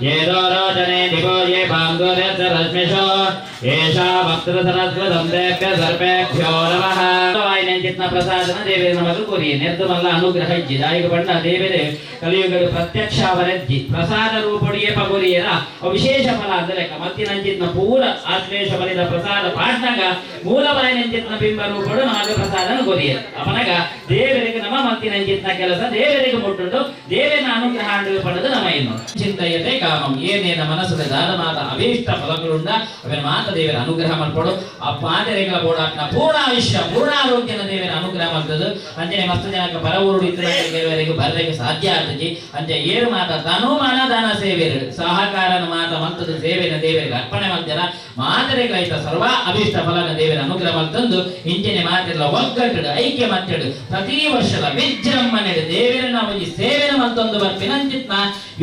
ಯೇ ದೋರೋಚನೆ ದಿವೋ ಯೇ ಪಾಂಗುರಸ್ಯ ರಶ್ಮಿಷೋ ಏಷಾ ವಕ್ತೃಸರಸ್ವತಂ ದೇಭ್ಯ ಸರ್ಪೇಭ್ಯೋ ನಮಃ. ವಾಯಿನಂಚಿತ್ನ ಪ್ರಸಾದನ ದೇವೇರ ನಮಗ ಕುರಿ ನಿರ್ದಮಲ್ಲ ಅನುಗ್ರಹ ಇಜ್ಜಿ ದಾಯಿಗ ಬಣ್ಣ ದೇವೇರೆ ಕಲಿಯುಗಡು ಪ್ರತ್ಯಕ್ಷ ಅವರಜ್ಜಿ ಪ್ರಸಾದ ರೂಪಡಿಯೇ ಪಗುರಿಯರ ವಿಶೇಷ ಫಲ ಅಂದರೆ ಮತ್ತಿನಂಚಿತ್ನ ಪೂರ ಆಶ್ಲೇಷ ಬಲಿದ ಪ್ರಸಾದ ಪಾಟ್ನಾಗ ಮೂಲವಾಯಿನಂಚಿತ್ನ ಬಿಂಬ ರೂಪಡು ನಮಗ ಪ್ರಸಾದನ ಕೊರಿಯ ಅಪನಗ ದೇವರಿಗೆ ನಮ ಮತ್ತಿನಂಚಿತ್ನ ಕೆಲಸ ದೇವರಿಗೆ ಮುಟ್ಟುಂಡು ದೇವೇನ ಅನುಗ್ರಹ ಪಡೆದು ನಮ ಇನ್ನು ಚಿಂತೆಯತೆ ಕಾಮಂ ಏನೇನ ಮನಸ್ಸದ ದಾದ ಮಾತ ಅಭೀಷ್ಟ ಫಲಗಳುಂಡ ಅವನ ಮಾತ ದೇವರ ಅನುಗ್ರಹ ಮಲ್ಪಡು ಆ ಪಾದರೆಗಳ ಬೋಡಾಕ್ನ ಪೂರ್ಣ ಆಯುಷ್ಯ ಪೂರ್ಣ ಆರೋಗ್ಯನ ದೇವರ ಅನುಗ್ರಹ ಮಾಡ್ತದೆ. ಅಂಚನೆ ಮಸ್ತ್ ಜನಕ್ಕೆ ಬರ ಊರು ಕೆಲವರಿಗೆ ಬರಲಿಕ್ಕೆ ಸಾಧ್ಯ ಆಗ್ತದೆ. ಅಂಚೆ ಏರು ಮಾತ ತನು ಮನ ದಾನ ಸೇವೆರು ಸಹಕಾರನ ಮಾತ ಮಂತದ ಸೇವೆನ ದೇವರಿಗೆ ಅರ್ಪಣೆ ಮಾಡ್ತಾರ ಮಾತರೆಗಳ ಸರ್ವ ಅಭೀಷ್ಟ ಫಲನ ದೇವರ ಅನುಗ್ರಹ ಮಲ್ತಂದು ಇಂಚಿನ ಮಾತಿಲ್ಲ ಒಗ್ಗಟ್ಟು ಐಕ್ಯ ಮತ್ತೆಡು ಪ್ರತಿ ವರ್ಷದ ವಿಜೃಂಭಣೆ ದೇವರನ್ನ ಒಂಜಿ ಸೇವೆನ ಮಲ್ತೊಂದು ಬರ್ಪಿನಂಚಿತ್ನ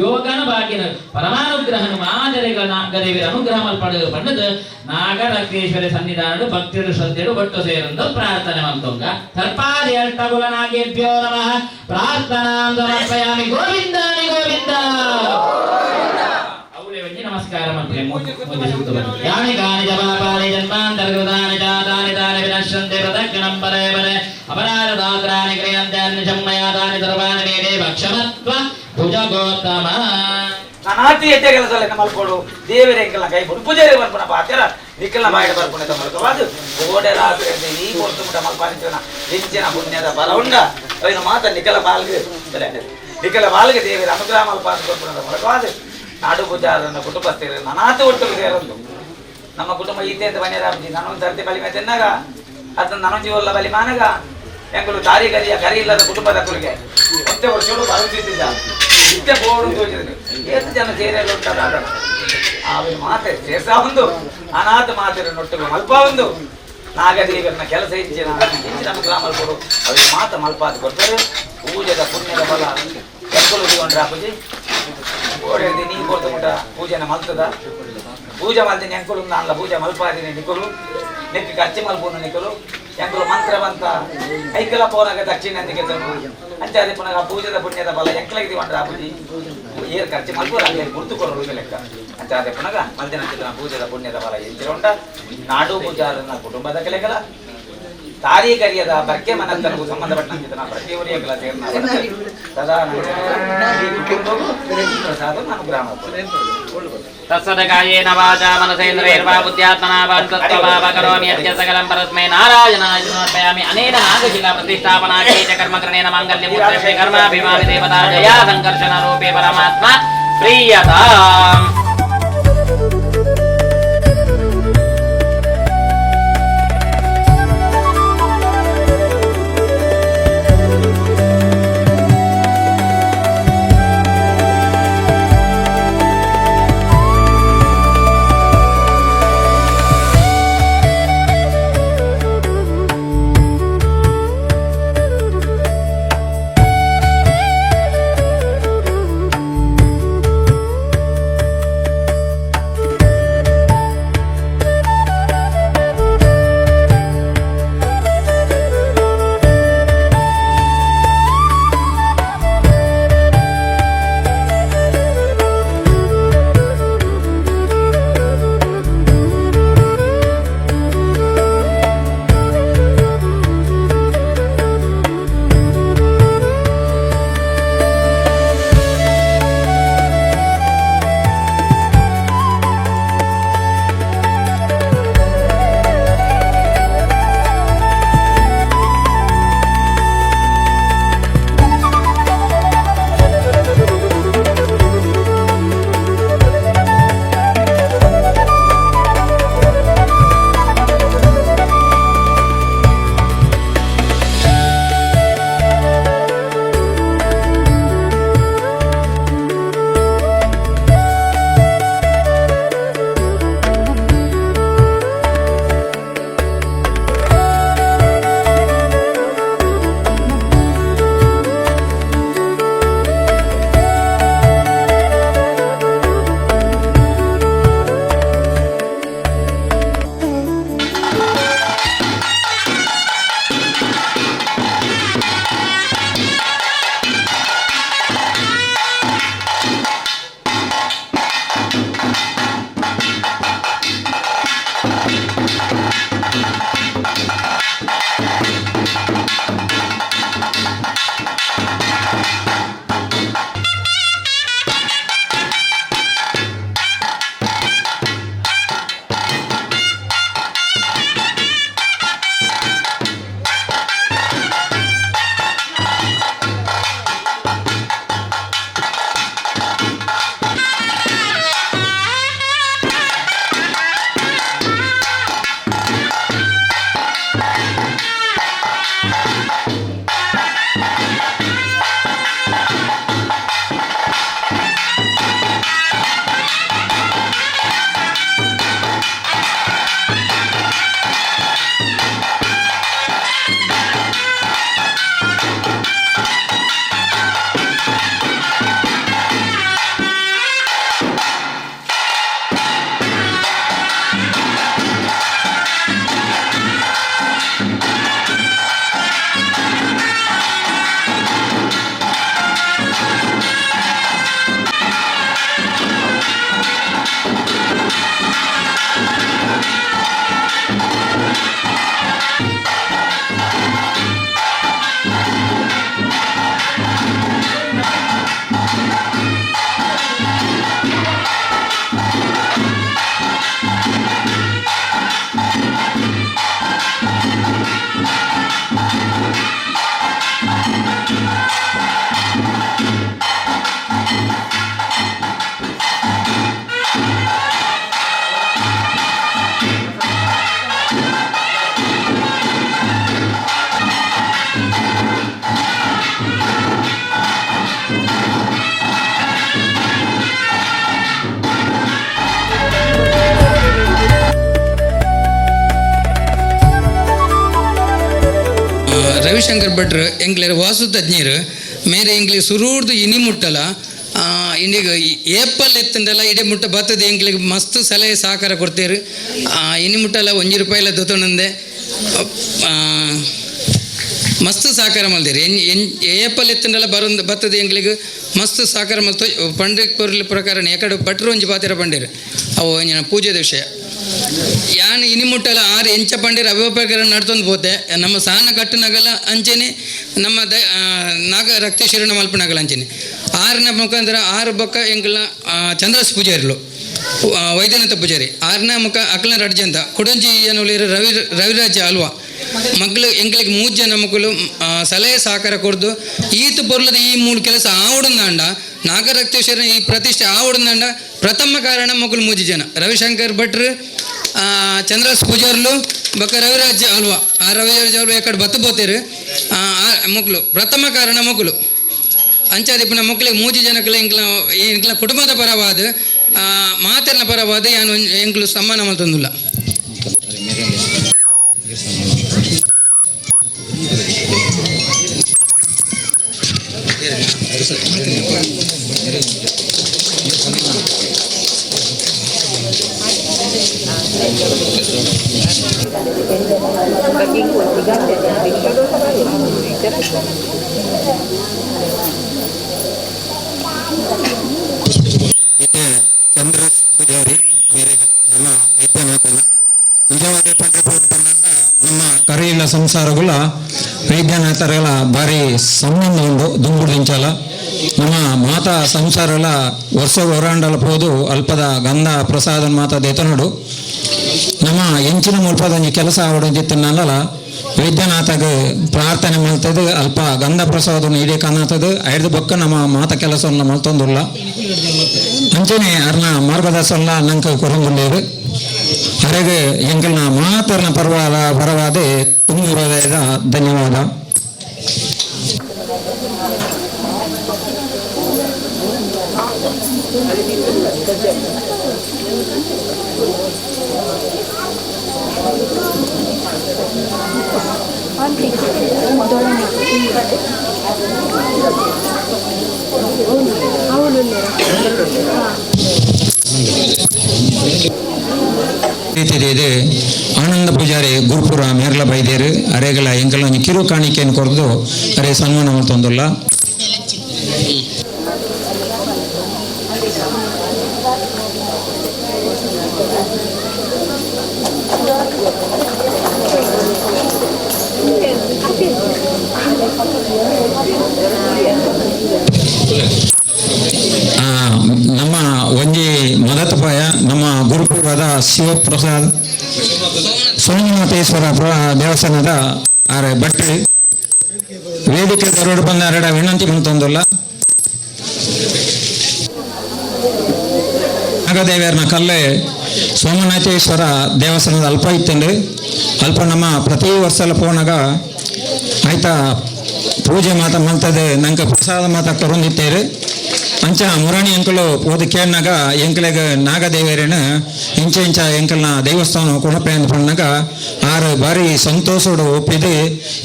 ಯೋಗನ ಬಾಗಿನ ಪರಮಾನುಗ್ರಹನು ಮಾದರಿಗಳ ನಾಗದೇವಿರ ಅನುಗ್ರಹ ಮಲ್ಪಡು ಪಂಡದು ನಾಗರತ್ನೇಶ್ವರಿ ಸನ್ನಿಧಾನಡು ಭಕ್ತಿಡು ಶ್ರದ್ಧೆಡು ಒಟ್ಟು ಸೇರೊಂದು ಪ್ರಾರ್ಥನೆ ಮಲ್ತೊಂಗ ಸರ್ಪಾದಿ ಅಷ್ಟಗುಲ ನಾಗೇಭ್ಯೋ ನಮಃ. ಪ್ರಾರ್ಥನಾ ಸಮರ್ಪಯಾಮಿ. ಗೋವಿಂದಾನಿ ಗೋವಿಂದ. ಅವಳೇ ಒಂಜಿ ನಮಸ್ಕಾರ ಮಾಡ್ತಾರೆ. ಯಾನಿ ಕಾನಿ ಜಪಾಪಾನಿ ಜನ್ಮಾಂತರ್ಗತಾನಿ ಜಾತಾನಿ ತಾನಿ ವಿನಶ್ಯಂತೆ ಪ್ರದಕ್ಷಿಣಂ ಪದೇ ಪದೇ ಅಪರಾಧ ದಾತ್ರಾಣಿ ಕ್ರಿಯಂತೆ ಅನ್ಯಶಮ್ಮಯಾ ತಾನಿ ಸರ್ವಾಣಿ ಮೇ ದೇವ ಕ್ಷಮತ್ವ ಭುಜಗೋತ್ತಮ. ನಾನಾತಿ ಎಡ್ಡೆ ಕೆಲಸ ಲೆಕ್ಕ ಮಲ್ಪೋಡು ದೇವರ ಎಂಕಲ್ನ ಕೈ ಕೊಡು ಪೂಜಾರಿ ಬರ್ಪುನ ಪಾತೆರ ನಿಕ್ಕಲ್ನ ಬಾಯಿಡ ಬರ್ಪುನ ಮಲ್ಕವಾದು ಗೋಡೆ ರಾತ್ರಿ ಅಂತ ಈ ಕೊರ್ತು ಮುಟ ಮಲ್ಪಾನಿಂಚಿನ ದಿಂಚಿನ ಪುಣ್ಯದ ಫಲ ಉಂಡ ಅವಿನ ಮಾತ ನಿಕಲ ಬಾಲ್ಗೆ ನಿಕಲ ಬಾಲ್ಗೆ ದೇವರ ಅನುಗ್ರಹ ಮಲ್ಪಾನ ಕೊರ್ಪುನದ ಮೂಲಕವಾದು ನಾಡು ಪೂಜಾರನ್ನ ಕುಟುಂಬಸ್ಥರು ನಾನಾತಿ ಒಟ್ಟು ಸೇರೊಂದು ನಮ್ಮ ಕುಟುಂಬ ಈತೆ ಅಂತ ಬನ್ನಿ ನಾನೊಂದು ಸರ್ತಿ ಬಲಿ ಮೇ ತಿನ್ನಾಗ ಅದನ್ನ ನಾನು ಜೀವಲ್ಲ ಬಲಿ ಮಾನಗ ಎಂಕುಲು ದಾರಿ ಗರಿಯ ಗರಿ ಇಲ್ಲದ ಕುಟುಂಬದ ಕುಲಿಗೆ ಮತ್ತೆ ವರ್ಷಗಳು ಬರುತ್ತಿದ್ದ ನಿತ್ಯ ಬೋರ್ಡು ತೋಚಿದ್ರು ಏತು ಜನ ಸೇರೆಲ್ಲ ಉಂಟದ ಆವಿನ ಮಾತೆ ಸೇರ್ಸಾ ಒಂದು ಅನಾಥ ಮಾತಿರ ನೊಟ್ಟಿಗೆ ಮಲ್ಪ ಒಂದು ನಾಗದೇವರನ್ನ ಕೆಲಸ ಹೆಚ್ಚಿನ ಹೆಚ್ಚಿನ ಅನುಗ್ರಹ ಮಲ್ಪಡು ಅವಿನ ಮಾತ ಮಲ್ಪಾದ ಕೊಡ್ತಾರೆ. ಪೂಜೆದ ಪುಣ್ಯದ ಬಲ ಎಂಕುಲು ತಗೊಂಡ್ರೆ ಅಪ್ಪುಜಿ ಓಡೇದಿ ನೀ ಕೊಡ್ತು ಮುಟ ಪೂಜೆನ ಮಲ್ತದ ಪೂಜೆ ಮಲ್ತೀನಿ ಎಂಕುಲು ನಾನ್ಲ ಪೂಜೆ ಮಲ್ಪಾದಿನಿ ನಿಕುಲು ನೆಕ್ ಖರ್ಚು ಮಲ್ಪುನು ನಿಕುಲು ಎಂಕುಲು ಮಂತ್ರ ಬಂತ ಐಕಲ ಪೋನಾಗ ದಕ್ಷಿಣ ಅಂದಿಗೆ ಅಂಚೆ ಅದೇ ಪುನಃ ಪೂಜೆದ ಪುಣ್ಯದ ಬಲ ಎಂಕಲಗೆ ದಿವಂಡ್ರ ಅಪ್ಪುಜಿ ಏರ್ ಖರ್ಚು ಮಲ್ಪು ಅದೇ ಗುರ್ತು ಕೊಡೋದು ಲೆಕ್ಕ. ಅಂಚೆ ಅದೇ ಪುನಗ ಮಲ್ದಿನ ಪೂಜೆದ ಪುಣ್ಯದ ಬಲ ಎಂಚಿರುಂಡ ನಾಡು ಪೂಜಾರನ್ನ ಕುಟುಂಬದ ಕೆಲೆಗಲ ತಾರಿ ಕರಿಯದ ಬರ್ಕೆ ಮನತ್ತನಗೂ ಸಂಬಂಧಪಟ್ಟಂತೆ ಪ್ರತಿಯೊರಿಯಗಳ ಸೇರ್ನ ಸದಾ ಈ ಕುಟುಂಬಕ್ಕೂ ಪ್ರಸಾದ ಅನುಗ್ರಹ ಮಾಡ್ತಾರೆ. ತತ್ಸದಕಾಯೇನ ವಾಚಾ ಮನಸೇಂದ್ರಿಯೈರ್ವಾ ಬುದ್ಧ್ಯಾತ್ಮನಾ ವಾ ತತ್ವಭಾವ ಕರೋಮಿ ಯದ್ಯ ಸಕಲಂ ಪರಸ್ಮೈ ನಾರಾಯಣಾಯ ಸಮರ್ಪಯಾಮಿ. ಅನೇನ ನಾಗಶಿಲಾ ಪ್ರತಿಷ್ಠಾಪನಾ ಚ ಕರ್ಮಕರಣೇನ ಮಾಂಗಲ್ಯಮೂರ್ತೆ ಕರ್ಮಾಭಿಮಾನಿ ದೇವತಾ ಜಯಾ ಸಂಕರ್ಷಣ ರೂಪೇ ಪರಮಾತ್ಮ ಪ್ರೀಯತಾಂ. ರವಿಶಂಕರ್ ಭಟ್ರು ಎಂಕ್ಲೆರ್ ವಾಸು ತಜ್ಞರು ಮೇರೆ ಎಂಕ್ಲೆ ಸುರೂರ್ದು ಇನಿ ಮುಟ್ಟಲ ಇಂಡಿಗ ಏಪಲ್ ಎತ್ತಂಡಲ ಇಡೆ ಮುಟ್ಟ ಬತ್ತದ ಎಂಕ್ಲೆಗ್ ಮಸ್ತ್ ಸಲಹೆ ಸಹಕಾರ ಕೊಡ್ತೇರು. ಇನಿ ಮುಟ್ಟಲ 1 ರೂಪಾಯಿಲ ದೊತೊನಂದೆ ಮಸ್ತ್ ಸಹಕಾರ ಮಲ್ದೇರು. ಎನ್ ಎನ್ ಏಪಲ್ ಎತ್ತಂಡಲ ಬರೊಂದು ಬತ್ತದ ಎಂಕ್ಲೆಗ್ ಮಸ್ತ್ ಸಹಕಾರ ಮಲ್ತು. ಪಂಡ್ರೆ ಕೊರ್ಲಿ ಪ್ರಕಾರ ಎಕಡೆ ಭಟ್ರು ಒಂಜಿ ಪಾತೆರ ಪಂಡೇರು, ಅವು ಒಂಜಿನ ಪೂಜೆದ ವಿಷಯ. ಯಾನ್ ಇನಿ ಮುಟ್ಟಲ ಆರು ಎಂಚ ಪಂಡೇರು ಅವೇ ಪ್ರಕಾರ ನಡ್ತೊಂದು ಪೋತೆ. ನಮ್ಮ ಸಾನ ಕಟ್ಟುನಗಲ ಅಂಚೆನೆ, ನಮ್ಮ the ನಾಗ ರಕ್ತೇಶ್ವರನ ಮಲ್ಪನಗಲ ಅಂಚೆನೆ. ಆರನ ಮುಖಾಂತರ ಆರು ಬೊಕ್ಕ ಎಂಕಲ್ನ ಚಂದ್ರಸ್ ಪೂಜಾರಿಲು, ವೈದ್ಯನಾಥ ಪೂಜಾರಿ, ಆರನ ಮುಖ ಅಕ್ಲನ ರಡ್ಜಂತ ಕುಡಂಜಿ ಏನು ರವಿ ರವಿರಾಜ ಅಲ್ವಾ ಮಕ್ಕಳು ಎಂಕ್ಲೆಗ್ ಮೂರು ಜನ ಮಕ್ಕಳು ಸಲಹೆ ಸಹಕಾರ ಕೊಡ್ದು ಈತ ಪೊರ್ಲದ ಈ ಮೂರು ಕೆಲಸ ಆವಡಂದಾಂಡ, ನಾಗರಕ್ತೇಶ್ವರನ ಈ ಪ್ರತಿಷ್ಠೆ ಆವಡಂದಾಂಡ ಪ್ರಥಮ ಕಾರಣ ಮಕ್ಕಳು ಮೂಜಿ ಜನ: ರವಿಶಂಕರ್ ಭಟ್ರು, ಚಂದ್ರಸ್ ಪೂಜಾರ್ಲು ಬೊಕ್ಕ ರವಿರಾಜ್ ಅಲ್ವಾ. ಆ ರವಿರಾಜ್ ಅಲ್ವಾ ಎಕಡೆ ಬತ್ತು ಪೋತೇರು. ಮಕ್ಕಳು ಪ್ರಥಮ ಕಾರಣ ಮಕ್ಕಳು. ಅಂಚಾದಿಪ್ಪುನ ಮಕ್ಕಳಿಗೆ ಮೂಜಿ ಜನಕ್ಲೆ ಎಂಕ್ಲ ಎಂಕ್ಲ ಕುಟುಂಬದ ಪರವಾದ, ಮಾತೆರ್ನ ಪರವಾದ ಯಾನ್ ಎಂಕ್ಲು ಸಮ್ಮಾನ ಮಲ್ತೊಂದುಲ್ಲ. ಇತ್ತೆ ಚಂದ್ರ ಪೂಜಾರಿ ಬೇರೆ ನಮ್ಮ ವೈದ್ಯನಾಥನ ನಿಜವಾದ ಪಂಡ್ರೆ ನಮ್ಮ ಕರಿಯಿಲ್ಲ ಸಂಸಾರಗಳ ವೈದ್ಯನಾಥರ ಭಾರಿ ಸಂಬಂಧ ಉಂಡು ದುಂಬುಡು. ನಮ್ಮ ಮಾತಾ ಸಂಸಾರಲ ವರ್ಷ ಹೊರಾಂಡಲ ಪೋದು ಅಲ್ಪದ ಗಂಧ ಪ್ರಸಾದ ಮಾತಾ ದೇತನೋಡು. ನಮ್ಮ ಎಂಚಿನ ಮುಲ್ಪದ ಒಂಜಿ ಕೆಲಸ ಆವಡ ವೈದ್ಯನಾಥಗ್ ಪ್ರಾರ್ಥನೆ ಮಲ್ತದು ಅಲ್ಪ ಗಂಧ ಪ್ರಸಾದ ಇಡೀ ಕಾಣತದು ಐದು ಬೊಕ್ಕ ನಮ್ಮ ಮಾತ ಕೆಲಸವನ್ನು ಮಲ್ತೊಂದುಲ್ಲ. ಅಂಚನೆ ಅರ್ನ ಮಾರ್ಗದರ್ಶನ ನಂಗೆ ಕೊರೊಂದುಲ್ಲೇರು. ಅರೆಗ್ ಎಂಕಲ್ನ ಮಾತರ್ನ ಪರವಾದ ಪರವಾದ ತುಂಬ ಹೃದಯದ ಧನ್ಯವಾದ. ಇದೆ ಆನಂದ ಪೂಜಾರಿ ಗುರುಪುರ ಮೇರ್ಲ ಬೈದೇರು ಅರೆಗಲ ಎಂಕಲ್ನ ಒಂಜಿ ಕಿರು ಕಾಣಿಕೆಯನ್ನು ಕೊರ್ದು ಅರೆ ಸನ್ಮಾನ ಮಲ್ತೊಂದುಲ್ಲ. ನಮ್ಮ ಒಂಜಿ ಮದತಪಾಯ ನಮ್ಮ ಗುರುಪುರದ ಶಿವಪ್ರಸಾದ್ ಸೋಮನಾಥೇಶ್ವರ ದೇವಸ್ಥಾನದ ಆರೆ ಭಟ್ರಿ ವೇದಿಕೆ ಬರೋಡು ಬಂದ ಅರಡ ವಿನಂತಿ ಮಲ್ತೊಂದುಲ್ಲ. ನಾಗದೇವಿಯರ್ನ ಕಲ್ಲೆ ಸೋಮನಾಥೇಶ್ವರ ದೇವಸ್ಥಾನದ ಅಲ್ಪ ಇತ್ತಂಡು. ಅಲ್ಪ ನಮ್ಮ ಪ್ರತಿ ವರ್ಷ ಪೋನಾಗ ಆಯ್ತಾ ಪೂಜೆ ಮಾತ ಮಲ್ತದೆ, ನಂಗೆ ಪ್ರಸಾದ ಮಾತ ಕೊರೊಂದಿತ್ತೇರು. ಅಂಚ ಮುರಾಣಿ ಅಂಕಲು ಪೋದು ಕೇಳಿನಾಗ ಎಂಕಲೆಗ್ ನಾಗದೇವರೇನ ಇಂಚ ಇಂಚ ಎಂಕಲ್ನ ದೇವಸ್ಥಾನ ಕೊಡಪೆ ಅಂತ ಪಣ್ಣಾಗ ಆರು ಬಾರಿ ಸಂತೋಷಡು ಒಪ್ಪಿದು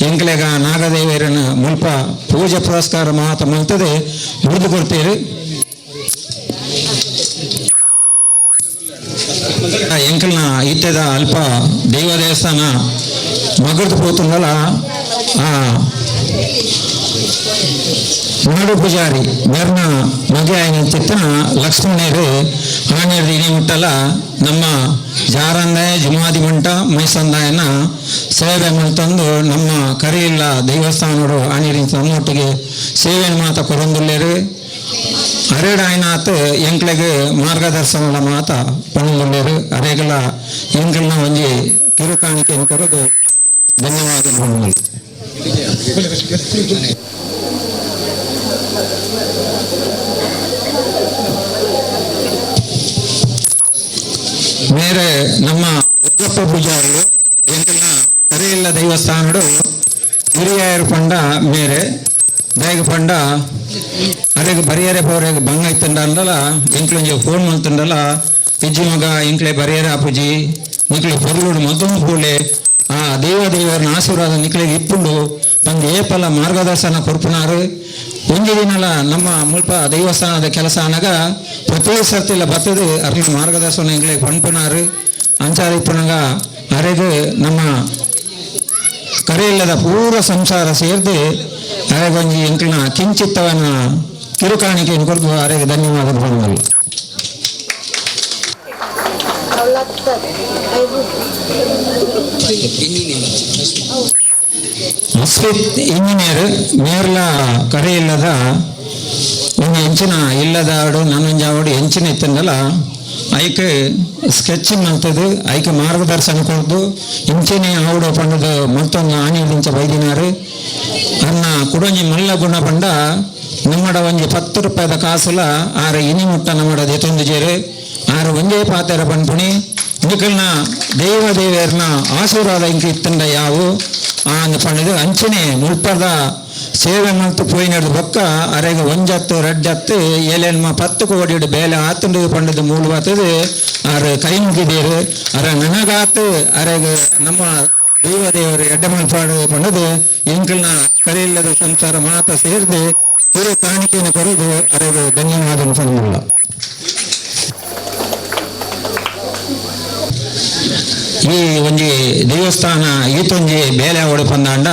ಎಂಕಲೆಗ ನಾಗದೇವರನ ಮುಲ್ಪ ಪೂಜೆ ಪುರಸ್ಕಾರ ಮಾತ ಮಲ್ತದೆ ಮುರಿದು ಕೊಡ್ತೀರಿ. ಎಂಕಲ್ನ ಇತ್ತೆದ ಅಲ್ಪ ದೈವ ದೇವಸ್ಥಾನ ಮಗರ್ದು ಪೋತುಂಡಲ ಆ ನಾಡು ಪೂಜಾರಿ ಮೇರ್ನ ಮಗೆ ಆಯಿನ ಚಿತ್ತನ ಲಕ್ಷ್ಮಣೇರು ಆನೇರು ಇನಿ ಮುಟ್ಟಲ ನಮ್ಮ ಜಾರಂದಾಯ ಜುಮಾದಿ ಮಂಟ ಮೈಸಂದಾಯನ ಸೇವೆ ಮಲ್ತಂದು ನಮ್ಮ ಕರಿಯಿಲ್ಲ ದೇವಸ್ಥಾನಡು ಆನೇರಿ ನಮ್ಮೊಟ್ಟಿಗೆ ಸೇವೆ ಮಾತ ಕೊರೊಂದುಲ್ಲೇರು. ಅರೇಡ ಆಯ್ನಾತ್ ಎಂಕ್ಲೆಗ್ ಮಾರ್ಗದರ್ಶನದ ಮಾತ ಪಣೊಂದುಲ್ಲೇರು. ಅರೇಗಲ ಎಂಕಲ್ನ ಒಂಜಿ ಕಿರುಕಾಣಿಕೆಯನ್ನು ಕೊರದು ಧನ್ಯವಾದಗಳು. ಮೇರೆ ನಮ್ಮ ಉಗ್ಗಪ್ಪ ಪೂಜಾರಿಲು ಎಂಕಲ್ನ ಕರೆಯಿಲ್ಲ ದೇವಸ್ಥಾನಡು ಹಿರಿಯರು ಪಂಡ ಮೇರೆ ಬೇಗ ಪಂಡ ಅರೆಗ್ ಬರಿಯರೆ ಪೋರೆಗ್ ಬಂಗ ಇತ್ತಂಡಲ್ಲ ಎಂಕ್ಲೊಂಜಿ ಫೋನ್ ಮಲ್ತಂಡಲ್ಲ, ಇಜ್ಜಿ ಮಗ, ಎಂಕ್ಲೆ ಬರಿಯರೆ ಆಪುಜಿ, ನಿಕ್ಲೆ ಪೊರ್ಲುಡು ಮಲ್ತೊಂದು ಪೋಲೆ. ಆ ದೇವ ದೇವರನ ಆಶೀರ್ವಾದ ನಿಕ್ಲೆಗ್ ಇಪ್ಪುಂಡು ಪಂದ್ ಏಪಲ ಮಾರ್ಗದರ್ಶನ ಕೊರ್ಪುನಾರು. ಒಂಜಿ ದಿನಲ ನಮ್ಮ ಮುಲ್ಪ ದೇವಸ್ಥಾನದ ಕೆಲಸ ಆನಗ ಪ್ರತಿ ಸರ್ತಿಲ ಬತ್ತದು ಅರ್ನ ಮಾರ್ಗದರ್ಶನ ಎಂಕ್ಲೆಗ್ ಪನ್ಪುನಾರು. ಅಂಚಾದ ಇಪ್ಪುನಗ ಅರೆಗ್ ನಮ್ಮ ಕರೆಯಿಲ್ಲದ ಪೂರ ಸಂಸಾರ ಸೇರ್ದು ಅರೆಗೊಂಜಿ ಎಂಕ್ಲೆನ ಕಿಂಚಿತ್ತವನ ಕಿರುಕಾಣಿಕೆಯನ್ನು ಕೊರ್ದು ಅರೆಗ್ ಧನ್ಯವಾದ ಪನೊಂದುಲ್ಲ. ಅಶ್ವಿತ್ ಇಂಜಿನಿಯರ್ ಮೇರ್ಲ ಕರೆಯಿಲ್ಲದ ಒಂಜಿ ಎಂಚಿನ ಇಲ್ಲದ ಆಡು ನನ್ನೊಂಜಿ ಎಂಚಿನ ಇತ್ತಂಡಲ ಐಕ್ ಸ್ಕೆಚ್ ಮಲ್ತದು ಐಕ್ ಮಾರ್ಗದರ್ಶನ ಕೊರ್ದು ಇಂಚನೆ ಆವಡು ಪಂಡದು ಮತ್ತೊಂದು ಆಣಿ ಬೈದಿನಾರು. ಅನ್ನ ಕುಡೊಂಜಿ ಮಲ್ಲ ಗುಣ ಪಂಡ ನಮ್ಮಡ ಒಂಜಿ 10 ರೂಪಾಯಿದ ಕಾಸುಲ ಆರು ಇನಿ ಮುಟ್ಟ ನಮ್ಮಡ ದೆತೊಂದು ಜೇರು ಆರು ಒಂಜೇ ಪಾತೆರ ಪನ್ಪುಣಿ ನಿಕಲ್ನ ದೈವ ದೇವೆರ್ನ ಆಶೀರ್ವಾದ ಇಂಕ ಇತ್ತಂಡ ಯಾವು ಆಂದ್ ಪಂಡದು ಅಂಚನೆ ಮುಲ್ಪದ ಸೇವೆ ಮಲ್ತು ಪೋಯಿನಡ್ದು ಬೊಕ್ಕ ಅರೆಗ್ ಒಂಜತ್ತು ರಡ್ಡತ್ತು ಏಳೆನ್ಮ 10 ಕೋಡಿಡ್ ಬೇಲೆ ಆತುಂಡು ಪಂಡದು ಮೂಲು ಬತ್ತದು ಆರು ಕೈ ಮುಗಿದೀರು. ಅರ ನನಗಾತು ಅರೆಗ್ ನಮ್ಮ ದೈವ ದೇವರು ಎಡ್ಡೆ ಮಲ್ಪಾಡು ಪಂಡದು ಎಂಕಲ್ನ ಕರೆಯಿಲ್ಲದ ಸಂಸಾರ ಮಾತ ಸೇರ್ದು ಕಿರು ಕಾಣಿಕೆಯನ್ನು ಕೊರದು ಅರೆಗ್ ಧನ್ಯವಾದ ಪಂಡುಲ್ಲ. ಈ ಒಂಜಿ ದೇವಸ್ಥಾನ ಈತೊಂಜಿ ಬೇಲೆ ಆವಡು ಪಂದಾಂಡ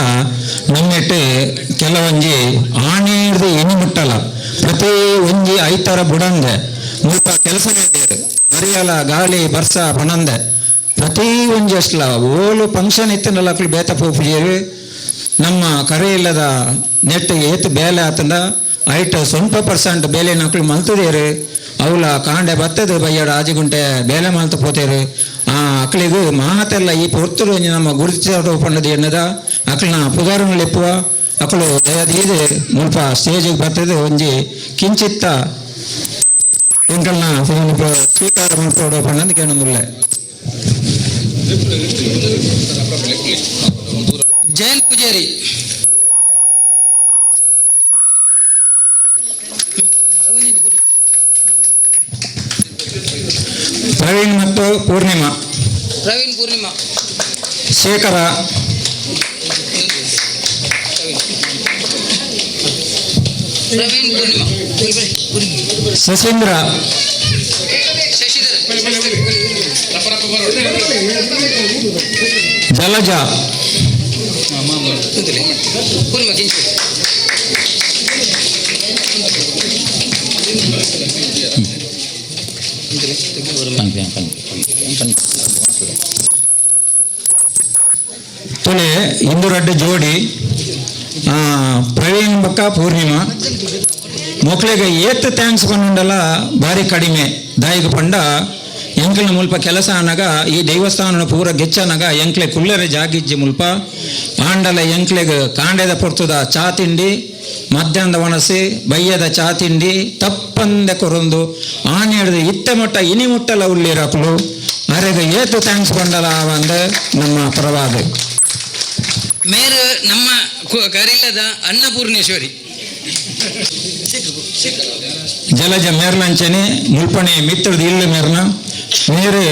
ನಮ್ಮೆಟ್ಟು ಕೆಲವೊಂಜಿ ಆಣೆ ಹಿಡ್ದು ಎಣ್ಣೆ ಮುಟ್ಟಲ್ಲ ಪ್ರತಿ ಒಂಜಿ ಐತರ ಬುಡಂದೆ ಮುಲ್ಪ ಕೆಲಸ ಮಾಡ್ಯಾರ ಮರಿಯಲ ಗಾಳಿ ಬರ್ಸ ಪಣಂದೆ ಪ್ರತಿ ಒಂಜಿ ಅಷ್ಟಲ ಓಲು ಫಂಕ್ಷನ್ ಇತ್ತನಲ್ಲ ಅಕ್ಲು ಬೇತ ಪೋಪುಜೇರು. ನಮ್ಮ ಕರೆ ಇಲ್ಲದ ನೆಟ್ ಏತ್ ಬೇಲೆ ಆತಂದ ಐಟ್ ಸ್ವಂತ ಪರ್ಸೆಂಟ್ ಬೇಲೆ ನಕ್ಲು ಮಲ್ತದೇರು. ಅವಲ ಕಾಂಡೆ ಬತ್ತದು ಬಯ್ಯಾಡ ಆಜಿಗುಂಟೆ ಬೇಲೆ ಮಲ್ತು ಪೋತೇರು. ಆ ಅಕ್ಲಿಗು ಮಾತೆಲ್ಲ ಈ ಪೊರ್ತುಡು ಒಂಜಿ ನಮ್ಮ ಗುರುತಿಸೋಡು ಪಂಡದು ಎಣ್ಣದ ಅಕ್ಲನ ಪುದಾರುಗಳು ಎಪ್ಪುವ ಅಕ್ಲು ದಯದೀದು ಮುಲ್ಪ ಸ್ಟೇಜಿಗೆ ಬರ್ತದೆ ಒಂಜಿ ಕಿಂಚಿತ್ತ ಎಂಕಲ್ನ ಸ್ವೀಕಾರ ಮಲ್ಪೋಡು ಪಂಡಂದು ಕೇಳೊಂದುಲ್ಲೆ. ಜಯಂತ್ ಪೂಜಾರಿ. ಪ್ರವೀಣ್ ಮತ್ತು ಪೂರ್ಣಿಮಾ. ಪ್ರವೀಣ್ ಪೂರ್ಣಿಮಾ. ಶೇಖರ. ಪ್ರವೀಣ್ ಪೂರ್ಣಿಮಾ. ಶಶೀಂದ್ರ. ಶಶಿಧರ್. ಜಲಜ. ಪೂರ್ಣಿಮಾ ಕಿಂಚು. ತುಲೆ ಇಂದು ರಡ್ಡು ಜೋಡಿ ಪ್ರವೀಣ್ ಬೊಕ್ಕ ಪೂರ್ಣಿಮಾ ಮೊಕ್ಲೆಗ್ ಏತ್ thanks ಪಂಡಲ ಬಾರಿ ಕಡಿಮೆ. ದಾಯಿಗ್ ಪಂಡ ಎಂಕ್ಲೆನ ಮುಲ್ಪ ಕೆಲಸ ಆನಗ ಈ ದೇವಸ್ಥಾನ ಪೂರ ಗೆಚ್ಚನಗ ಎಂಕ್ಲೆ ಕುಲ್ಲರೆ ಜಾಗಿಜ್ಜಿ ಮುಲ್ಪ ಆಂಡಲ ಎಂಕ್ಲೆಗ್ ಕಾಂಡೆದ ಪೊರ್ತುದ ಚಾ ತಿಂಡಿ ಮಧ್ಯಾಹ್ನದ ಒಣಸಿ ಬಯ್ಯದ ಚಾ ತಿಂಡಿ ತಪ್ಪಂದೆ ಕೊರೊಂದು ಆಣೆ ಹಿಡ್ದು ಇತ್ತೆ ಮುಟ್ಟ ಇನಿ ಮುಟ್ಟಲ ಉಳ್ಳೀರಕ್ಲು ಅರೆಗ್ ಏತ್ thanks ಪಂಡಲ ಒಂದು ನಮ್ಮ ಪರವಾದ. ಮೇರು ನಮ್ಮ ಕರಿಲ್ಲದ ಅನ್ನಪೂರ್ಣೇಶ್ವರಿ. ಜಲಜ ಮೇರ್ಲಂಚನೆ ಮುಲ್ಪಣೆ ಮಿತ್ರದ ಇಲ್ಲು ಮೇರ್ನ ಮೇರು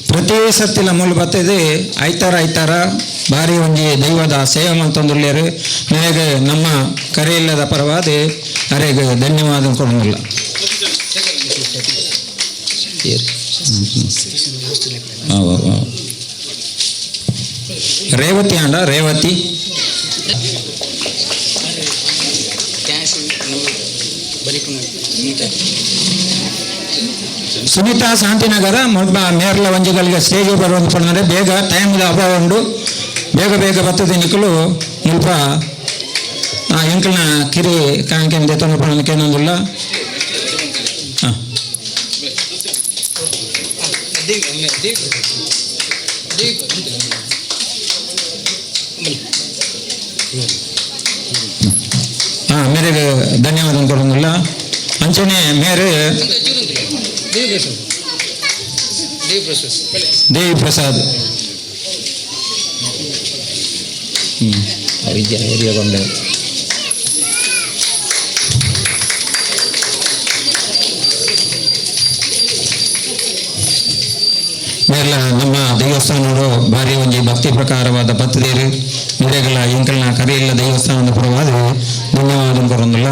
ಪ್ರತಿ ಸರ್ತಿಲ ಮೂಲು ಬತ್ತದೆ ಐತಾರ ಐತಾರ ಬಾರಿ ಒಂಜಿ ದೈವದ ಸೇವೆ ಮಲ್ತೊಂದುಲ್ಲೆರ್. ಮೇರೆಗ್ ನಮ್ಮ ಕರೆಯಿಲ್ಲದ ಪರವಾದ ಅರೆಗ್ ಧನ್ಯವಾದ ಕೊಡೋದಿಲ್ಲ. ರೇವತಿ ಅಂಡ ರೇವತಿ. ಸುನೀತಾ ಶಾಂತಿನಗರ ಮೊದ್ಲ ಮೇರ್ಲ ಒಂಜಿಗಳಿಗೆ ಸ್ಟೇಜ್ ಬರುವಂತ ಪಂಡ್ರೆ ಬೇಗ ಟೈಮ್ ಅಭಾವ ಉಂಡು ಬೇಗ ಬೇಗ ಬರ್ತದೆ ನಿಕ್ಕಲು ಮುಲ್ಪ ಎಂಕಲ್ನ ಕಿರಿ ಕಾಂಕೆನ್ ದೆತ್ತೊಂದು ಪಂಡ ಕೇನೊಂದುಲ್ಲ. ಮೇರೆಗೆ ಧನ್ಯವಾದ ಕೊಡೋದಿಲ್ಲ. ಅಂಚನೆ ಮೇರೆ ದೇವಿ ಪ್ರಸಾದ್ ವಿದ್ಯಾ ಹಿರಿಯ. ಮೇರ್ಲ ನಮ್ಮ ದೇವಸ್ಥಾನಡು ಭಾರಿ ಒಂಜಿ ಭಕ್ತಿ ಪ್ರಕಾರವಾದ ಬತ್ತದೇರು ಮೇರೆಗಳ ಎಂಕಲ್ನ ಕರೆಯಿಲ್ಲ ದೇವಸ್ಥಾನದ ಪರವಾದ ಧನ್ಯವಾದ ಕೊರೊಂದುಲ್ಲ.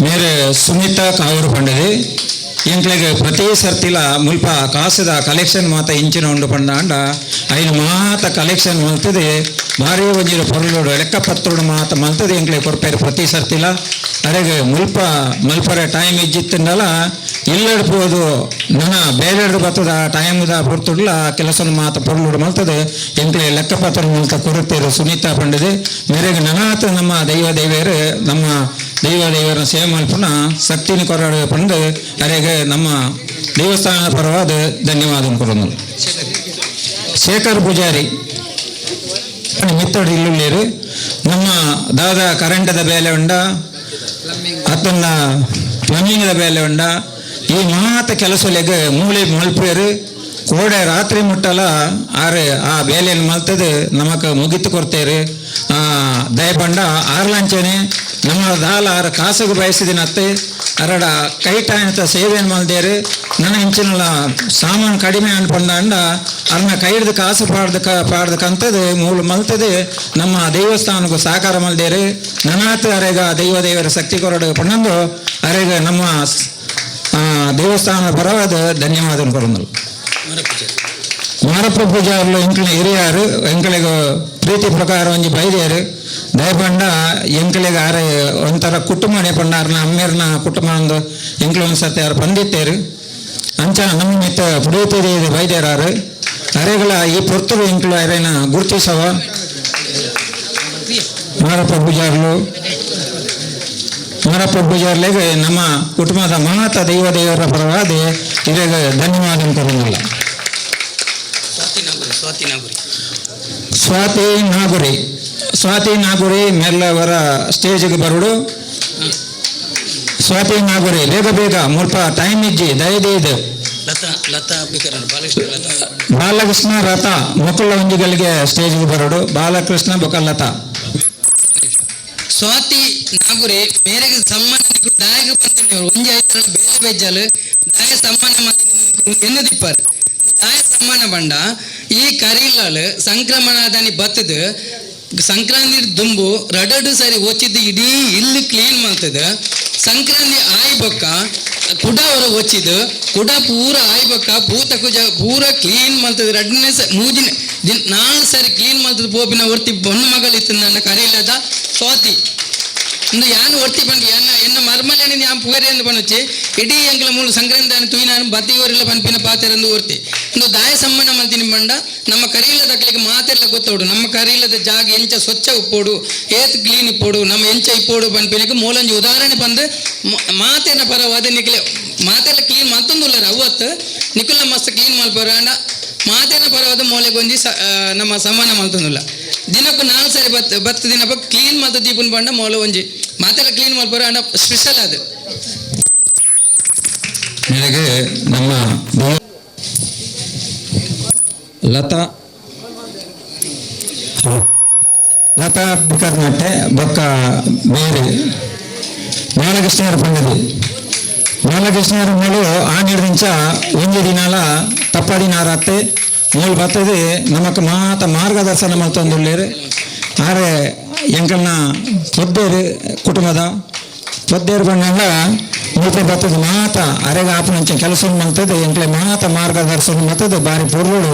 ಮೇರೆ ಸುನೀತಾ ಕಾವೂರು ಪಂಡದೆ ಎಂಕ್ಲೆಗ್ ಪ್ರತಿ ಸರ್ತಿಲ ಮುಲ್ಪ ಕಾಸದ ಕಲೆಕ್ಷನ್ ಮಾತ ಇಂಚಿನ ಉಂಡು ಪಂಡಾಂಡ ಐನು ಮಾತ ಕಲೆಕ್ಷನ್ ಮಲ್ತದೆ ಭಾರಿ ಒಂಜಿರ ಪೊರ್ಲುಡು ಲೆಕ್ಕಪತ್ರುಡು ಮಾತ ಮಲ್ತದೆ ಎಂಕ್ಲೆ ಕೊರ್ಪೇರು ಪ್ರತಿ ಸರ್ತಿಲ. ಅರೆಗ್ ಮುಲ್ಪ ಮಲ್ಪರೆ ಟೈಮ್ ಇಜ್ಜಿತ್ತಂಡಲ ಇಲ್ಲಡ್ ಪೋದು ನನ ಬೇರೆಡ್ದು ಬತ್ತದ ಟೈಮ್ದ ಪೊರ್ತುಡ್ಲ ಕೆಲಸನ ಮಾತ ಪೊರ್ಲುಡು ಮಲ್ತದೆ ಎಂಕ್ಲೆ ಲೆಕ್ಕಪತ್ರ ಮಲ್ತ ಕೊರುತ್ತೇರು ಸುನೀತಾ ಪಂಡದೆ. ಮೇರೆಗ್ ನನಾತ ನಮ್ಮ ದೈವ ದೇವೇರು ನಮ್ಮ ದೈವ ದೇವರ ಸೇವೆ ಮಲ್ಪುನ ಶಕ್ತಿನ ಕೊರಡು ಪಂಡು ಅರೆಗ್ ನಮ್ಮ ದೇವಸ್ಥಾನದ ಪರವಾದ ಧನ್ಯವಾದ ಕೊರೊಂದು. ಶೇಖರ್ ಪೂಜಾರಿ ಮಿತ್ತಡು ಇಲ್ಲುಳ್ಳೇರು ನಮ್ಮ ದಾದ ಕರೆಂಟದ ಬೇಲೆ ಉಂಡ ಅತ್ತನ್ನ ಪ್ಲಂಬಿಂಗ್ದ ಬೇಲೆ ಉಂಡ ಈ ಮಾತ ಕೆಲಸಲೆಗ್ ಮೂಲೆ ಮಲ್ಪೇರು ಕೋಡೆ ರಾತ್ರಿ ಮುಟ್ಟಲ ಆರು ಆ ಬೇಲೆಯನ್ನು ಮಲ್ತದೆ ನಮಕ್ ಮುಗಿತು ಕೊಡ್ತೇರು. ದಯಪಂಡ ಆರ್ಲಂಚನೆ ನಮ್ಮ ದಾಲ ಆರು ಕಾಸುಗೆ ಬಯಸಿದಿನತ್ತೆ ಅರಡ ಕೈಟಾಯಂತ ಸೇವೆಯನ್ನು ಮಲ್ದೇರು ನನ್ನ ಇಂಚಿನಲ್ಲ ಸಾಮಾನು ಕಡಿಮೆ ಅನ್ಪಂಡ ಅರ್ನ ಕೈ ಹಿಡ್ದು ಕಾಸು ಪಾಡ್ದು ಪಾಡ್ದಕ್ಕಂಥದ್ದು ಮೂಲ ಮಲ್ತದೆ ನಮ್ಮ ದೇವಸ್ಥಾನಕ್ಕೂ ಸಹಕಾರ ಮಲ್ದೇರು ನನಾತ ಅರೆಗ ದೈವ ದೇವರ ಶಕ್ತಿ ಕೊರಡು ಪಣ್ಣಂದು ಅರೆಗ ನಮ್ಮ ದೇವಸ್ಥಾನದ ಪರವಾದ ಧನ್ಯವಾದ ಕೊರೊಂದು. ಮಾರಪ್ಪ ಪೂಜಾರ್ಲು ಎಂಕಲ್ನ ಹಿರಿಯಾರು ಎಂಕಲಿಗೆ ಪ್ರೀತಿ ಪ್ರಕಾರ ಒಂಜಿ ಬೈದೇರು ದಯಪಂಡ ಎಂಕಲಿಗೆ ಆರೆ ಒಂಥರ ಕುಟುಂಬನೆ ಪಂಡಾರ್ನ ಅಮ್ಮೇರ್ನ ಕುಟುಂಬ ಒಂದು ಎಂಕ್ಲು ಒಂದು ಸರ್ತಿ ಆರು ಬಂದಿತ್ತೇರು ಅಂಚ ನಮ್ಮ ಮಿತ್ತ ಪುಡಿಯುತ್ತದೆ ಬೈದೇರಾರು ಅರೆಗಳ ಈ ಪೊರ್ತುಡು ಎಂಕ್ಲು ಅರೇನ ಗುರುತಿಸವ ಮಾರಪ್ಪ ಪೂಜಾರ್ಲು ಮಾರಪ್ಪ ಪೂಜಾರ್ಲಿಗೆ ನಮ್ಮ ಕುಟುಂಬದ ಮಾತ ದೈವ ದೇವರ ಪರವಾದ ಇದಾಗ ಧನ್ಯವಾದ ಕೊರೊಂದಿಲ್ಲ. ಸ್ವಾತಿ ನಾಗುರಿ ಸ್ವಾತಿ ನಾಗುರಿ ಮೆಲ್ಲವರ ಸ್ಟೇಜ್ಗೆ ಬರುಡು. ಸ್ವಾತಿ ನಾಗುರಿ ಬೇಗ ಬೇಗ ಮುಲ್ಪ ಟೈಮ್ ಇಜ್ಜಿ ದಯದೀದು. ಲತಾ ಲತಾ ಬಾಲಕೃಷ್ಣ ಬಾಲಕೃಷ್ಣ ರಥ ಮುಕುಳ್ಳ ಒಂಜಿಗಳಿಗೆ ಸ್ಟೇಜ್ಗೆ ಬರುಡು. ಬಾಲಕೃಷ್ಣ ಬೊಕ ಲತಾ. ಸ್ವಾತಿ ನಾಗುರಿ ಮೇರೆಗೆ ಸಮ್ಮಾನ ದಾಯಕ ಬಂದಿನಿ ಒಂಜಿ ಐತರ ಬೇರೆ ಬೇಜಾಲು ದಾಯ ಸಮ್ಮಾನ ಎನ್ನು ದಿಪ್ಪಾರು ದಾಯ ಸಮ್ಮಾನ ಬಂಡ ಈ ಕರಿಲಾಲ್ ಸಂಕ್ರಮಣದಾನಿ ಬತ್ತದ ಸಂಕ್ರಾಂತಿ ದುಂಬು ರಡಡು ಸರಿ ಒಚ್ಚಿದ್ದು ಇಡೀ ಇಲ್ಲಿ ಕ್ಲೀನ್ ಮಾಡ್ತದ ಸಂಕ್ರಾಂತಿ ಆಯ್ ಬೊಕ್ಕ ಕುಡ ಹೊರ ಒಚ್ಚಿದ್ದು ಕುಡ ಪೂರ ಆಯ್ ಬೊಕ್ಕ ಪೂತ ಕುಜ ಪೂರ ಕ್ಲೀನ್ ಮಾಡ್ತದೆ ರಡ್ನೇ ಸ ಮೂಜಿನ ದಿನ ನಾಲ್ ಸರಿ ಕ್ಲೀನ್ ಮಾಡ್ತದೆ ಪೋಪಿನ ಒರ್ತಿ ಬೊನ್ನ ಮಗಳು ಇತ್ತು ನನ್ನ ಕರಿಲದ ಸ್ವಾತಿ ಇಂದು ಯಾನ್ ಒರ್ತಿ ಪಂಡಿ ಎನ್ನ ಎನ್ನ ಮರ್ಮಲೇನೆ ಯಾನ್ ಪುಗರಿ ಎಂದು ಪಣುಚಿ ಇಡೀ ಎಂಕ್ಲ ಮೂಲು ಸಂಕ್ರಾಂತಿ ತುಯಿನಾನು ಬತ್ತಿಯವರೆಲ್ಲ ಪನ್ಪಿನ ಪಾತೆರಂದು ಒರ್ತಿ ಇಂದು ದಾಯ ಸಮ್ಮನ ಮಲ್ತಿನಿ ಬಂಡ ನಮ್ಮ ಕರಿಯಿಲ್ಲದ ಅಕ್ಲಿಗೆ ಮಾತೆಲ್ಲ ಗೊತ್ತೋಡು ನಮ್ಮ ಕರಿಯಿಲ್ಲದ ಜಾಗ ಎಂಚ ಸ್ವಚ್ಛ ಉಪ್ಪೋಡು ಏತ್ ಕ್ಲೀನ್ ಇಪ್ಪೋಡು ನಮ್ಮ ಎಂಚ ಇಪ್ಪೋಡು ಪನ್ಪಿನಕ್ಕೆ ಮೂಲಂಜಿ ಉದಾಹರಣೆ ಬಂದು ಮಾತೇನ ಪರವಾದ ನಿಕ್ಲೆ ಮಾತೆಲ್ಲ ಕ್ಲೀನ್ ಮತ್ತೊಂದು ಅವತ್ತು ನಿಕುಲ ಮಸ್ತ್ ಕ್ಲೀನ್ ಮಲ್ಪರ ಅಂಡ ಮಾತೇನ ಪರವಾದ ಮೂಲೆಗೊಂಜಿ ನಮ್ಮ ಸಮಾನ ಮಲ್ತೊಂದುಲ್ಲ ದಿನಕ್ಕೂ ನಾಲ್ ಸರಿ ಬತ್ ಬತ್ತು ದಿನ ಕ್ಲೀನ್ ಮಲ್ತ ದೀಪನ್ ಬಂಡ ಮೂಲ ಒಂಜಿ ಮಾತೆಲ್ಲ ಕ್ಲೀನ್ ಮಲ್ಪರ ಅಂಡ ಸ್ಪೆಷಲ್ ಅದು. ಮೇರೆಗೆ ನಮ್ಮ ಲತಾ ಲತಾ ಬಿಕರ್ನಟ್ಟೆ ಬೊಕ್ಕ ಬೇರೆ ಬಾಲಕೃಷ್ಣರ ಪಂಡದಿ ಬಾಲಕೃಷ್ಣರ ಮೂಲು ಆನಿಡ್ದಿಂಚ ಒಂಜಿ ದಿನಾಲ ತಪ್ಪದಿನ ರಾತ್ರಿ ಮೂಲು ಬರ್ತದೆ ನಮಕ್ ಮಾತ ಮಾರ್ಗದರ್ಶನ ಮಲ್ತೊಂದುಲ್ಲೇರು ಆರೆ ಎಂಕಲ್ನ ಪೊದ್ದೇರು ಕುಟುಂಬದ ಪೊದ್ದೇರು ಬಂಡ ಮುಲ್ಪ ಬರ್ತದೆ ಮಾತ ಅರೆಗ ಆಪನಂಚ ಕೆಲಸ ಮಲ್ತದೆ ಎಂಕ್ಲೆ ಮಾತ ಮಾರ್ಗದರ್ಶನ ಮಲ್ತದೆ ಬಾರಿ ಪೊರ್ಲುಡು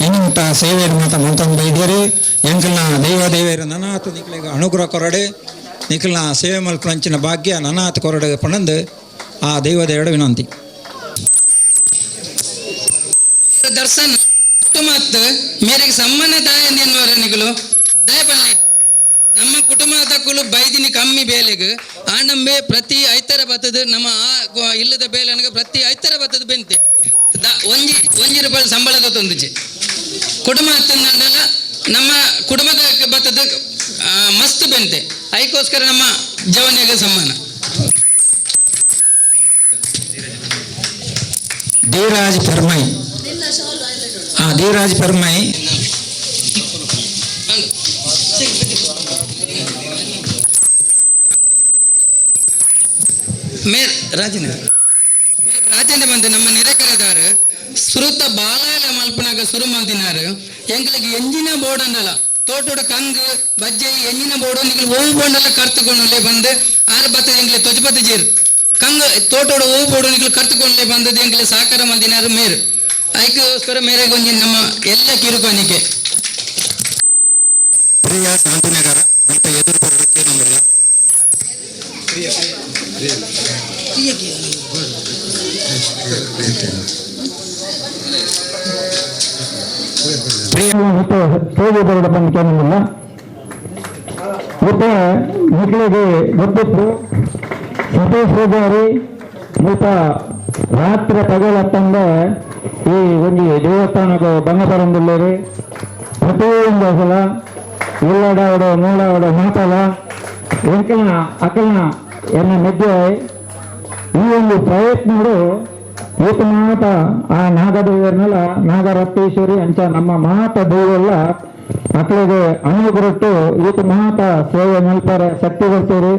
ಇನ್ನು ಸೇವೆಯನ್ನು ಮಾತ ಮಲ್ತೊಂದು ಬೈದೇರು ಎಂಕಲ್ನ ದೈವ ದೇವೇರು ನನಾತ ನಿಕ್ಲೆಗ್ ಅನುಗ್ರಹ ಕೊರಡೆ ನಿಕ್ಲ್ನ ಸೇವೆ ಮಲ್ಪನಂಚಿನ ಭಾಗ್ಯ ನನಾತ ಕೊರಡೆ ಪಣಂದು ಆ ದೈವ ದೇವರ ವಿನಂತಿ. ದರ್ಶನ ಕುಟುಂಬತ್ ಮೇರೆಗೆ ಸಮ್ಮನ ದಾಯ ಎನ್ನುವರ ನಿಕುಲು ದಯಪಲ್ಲೆ ನಮ್ಮ ಕುಟುಂಬದಕ್ಕಲು ಬೈದಿನಿ ಕಮ್ಮಿ ಬೇಲೆಗ್ ಆಂಡಂಬೆ ಪ್ರತಿ ಐತರ ಬತ್ತದ ನಮ್ಮ ಆ ಇಲ್ಲದ ಬೇಲೆನಗ ಪ್ರತಿ ಐತರ ಬತ್ತದ ಬೆಂತೆ ಒಂಜಿ ಒಂಜಿ ರೂಪಾಯಿ ಸಂಬಳದ ತೊಂದುಜಿ ಕುಟುಂಬ ತಂದಂಡಲ ನಮ್ಮ ಕುಟುಂಬದ ಬತ್ತದ ಮಸ್ತ್ ಬೆಂತೆ ಐಕೋಸ್ಕರ ನಮ್ಮ ಜವನಿಗೆ ಸಮ್ಮಾನ. ಧೀರಾಜ್ ಪೆರ್ಮೈ ಧೀರಾಜ್ ಪೆರ್ಮೈ ಮೇರ್ ರಾಜೇಂದ್ರ ಮೇರ್ ರಾಜೇಂದ್ರ ಬಂದು ನಮ್ಮ ನಿರಕರದಾರು ಸುರುತ ಬಾಲಾಲ ಮಲ್ಪನಾಗ ಸುರು ಮಲ್ದಿನಾರು. ಎಂಕ್ಲೆಗ್ ಎಂಜಿನ ಬೋರ್ಡ್ ಅಂದಲ್ಲ, ತೋಟೋಡ ಕಂಗ್ ಬಜ್ಜೆ ಎಂಜಿನ ಬೋರ್ಡ್ ನಿಕ್ಲು ಓವು ಬೋಂಡಲ್ಲ ಕರ್ತುಕೊಂಡಲೇ ಬಂದು ಆರು ಬತ್ತ ಎಂಕ್ಲೆ ತೊಜಪತಿ ಜೇರು ಕಂಗ್ ತೋಟೋಡ ಓವು ಬೋರ್ಡು ನಿಕ್ಲು ಕರ್ತುಕೊಂಡಲೇ ಬಂದದ್ದು ಎಂಕ್ಲೆ ಸಾಕಾರ ಮಲ್ದಿನಾರು ಮೇರು. ಐಕ್ಕೋಸ್ಕರ ಮೇರೆಗೆ ಒಂಜಿ ನಮ್ಮ ಎಲ್ಲ ಕಿರುಕೊನಿಕೆ. ಪ್ರಿಯ ಶಾಂತಿನಗರ ಅಂತ ಎದುರು ಬರೋದಕ್ಕೆ ನಮ್ಮೆಲ್ಲ ಮತ್ತೆ ಸೇವೆ ಬರೋಡ ಬಂದು ಮತ್ತೆ ಮಕ್ಕಳಿಗೆ ಗೊತ್ತಿತ್ತು. ಸತೀಶ್ ಪೂಜಾರಿ ಮುಲ್ಪ ರಾತ್ರಿ ಪಗಲತ್ತಂದ ಈ ಒಂದು ದೇವಸ್ಥಾನದ ಬಂಗಪರಂದುಳ್ಳೇರಿ ಪ್ರತಿಯೊಂದು ಸಲ ಇಲ್ಲಡಾವಡ ಮೂಲಾವಡ ಮಾತಲ ಎಂಕಲ್ನ ಅಕಲ್ನ ಎನ್ನ ಮೆದ್ದೆ ಈ ಒಂದು ಪ್ರಯತ್ನಗಳು ಏಕಮಾತ ಆ ನಾಗದೇವರನ್ನೆಲ್ಲ ನಾಗರತ್ನೇಶ್ವರಿ ಅಂಚ ನಮ್ಮ ಮಾತ ದೇವಲ್ಲ ಮಕ್ಕಳಿಗೆ ಅನುಗ್ರಟ್ಟು ಏಕ ಮಾತ ಸೇವೆ ಮಲ್ಪರ ಶಕ್ತಿ ಬರ್ತೀರಿ.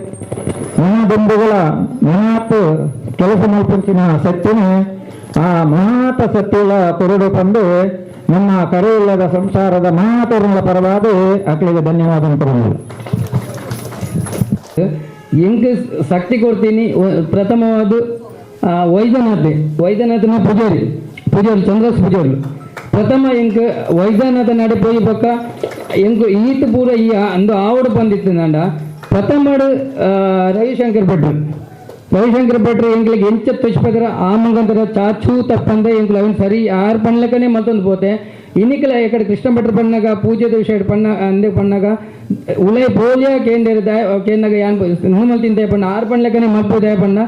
ಮನ ಬಂಧುಗಳ ಮನಾತ್ ಕೆಲಸ ಮಲ್ಪಂಚಿನ ಶಕ್ತಿನೇ ಆ ಮಾತ ಶಕ್ತಿಗಳ ಕೊರಡು ತಂದು ನಮ್ಮ ಕರೆಯಿಲ್ಲದ ಸಂಸಾರದ ಮಾತುಗಳ ಪರವಾದ ಅಕ್ಕಳಿಗೆ ಧನ್ಯವಾದ ಕೊಡೋದು. ಎಂಕ್ ಶಕ್ತಿ ಕೊಡ್ತೀನಿ. ಪ್ರಥಮವಾದ ವೈದ್ಯನಾಥ್, ವೈದ್ಯನಾಥನ ಪೂಜಾರಿ, ಪೂಜಾರಿ ಚಂದ್ರಸ್ ಪೂಜಾರಿ ಪ್ರಥಮ ಎಂಕ್ ವೈದ್ಯನಾಥ ನಡೆ ಪೋಯಿ ಪಕ್ಕ ಎಂಕ್ ಈತ ಪೂರ ಈ ಅಂದು ಆವಡು ಬಂದಿತ್ತು ನಾಂಡ ಪ್ರಥಮಡು ರವಿಶಂಕರ್ ಭಟ್ರು. ರವಿಶಂಕರ್ ಭಟ್ರು ಎಂಕ್ಲಿಗೆ ಎಂಚ ತುಷ್ಪದ್ರ ಆ ಮುಂಗಂತರ ಚಾಚೂ ತಪ್ಪಂದೆ ಎಂಕ್ಲು ಅವನ್ ಸರಿ ಆರು ಪಣ್ಲಕನೆ ಮತ್ತೊಂದು ಪೋತೆ. ಇನ್ನಿಕಲ ಎಕಡೆ ಕೃಷ್ಣ ಭಟ್ರು ಪಣ್ಣಾಗ ಪೂಜೆದ ವಿಷಯ ಪಣ್ಣ ಅಂದೆ ಪಣ್ಣಾಗ ಉಲೈ ಪೋಲಿಯ ಕೇಂದ್ರ ಕೇಂದಾಗ ಯಾನ್ ನೂಮಲ್ ತಿಂತೆ ಪಣ್ಣ ಆರು ಪಣ್ಲಕನೆ ಮಲ್ಪೋದೆ ಪಣ್ಣ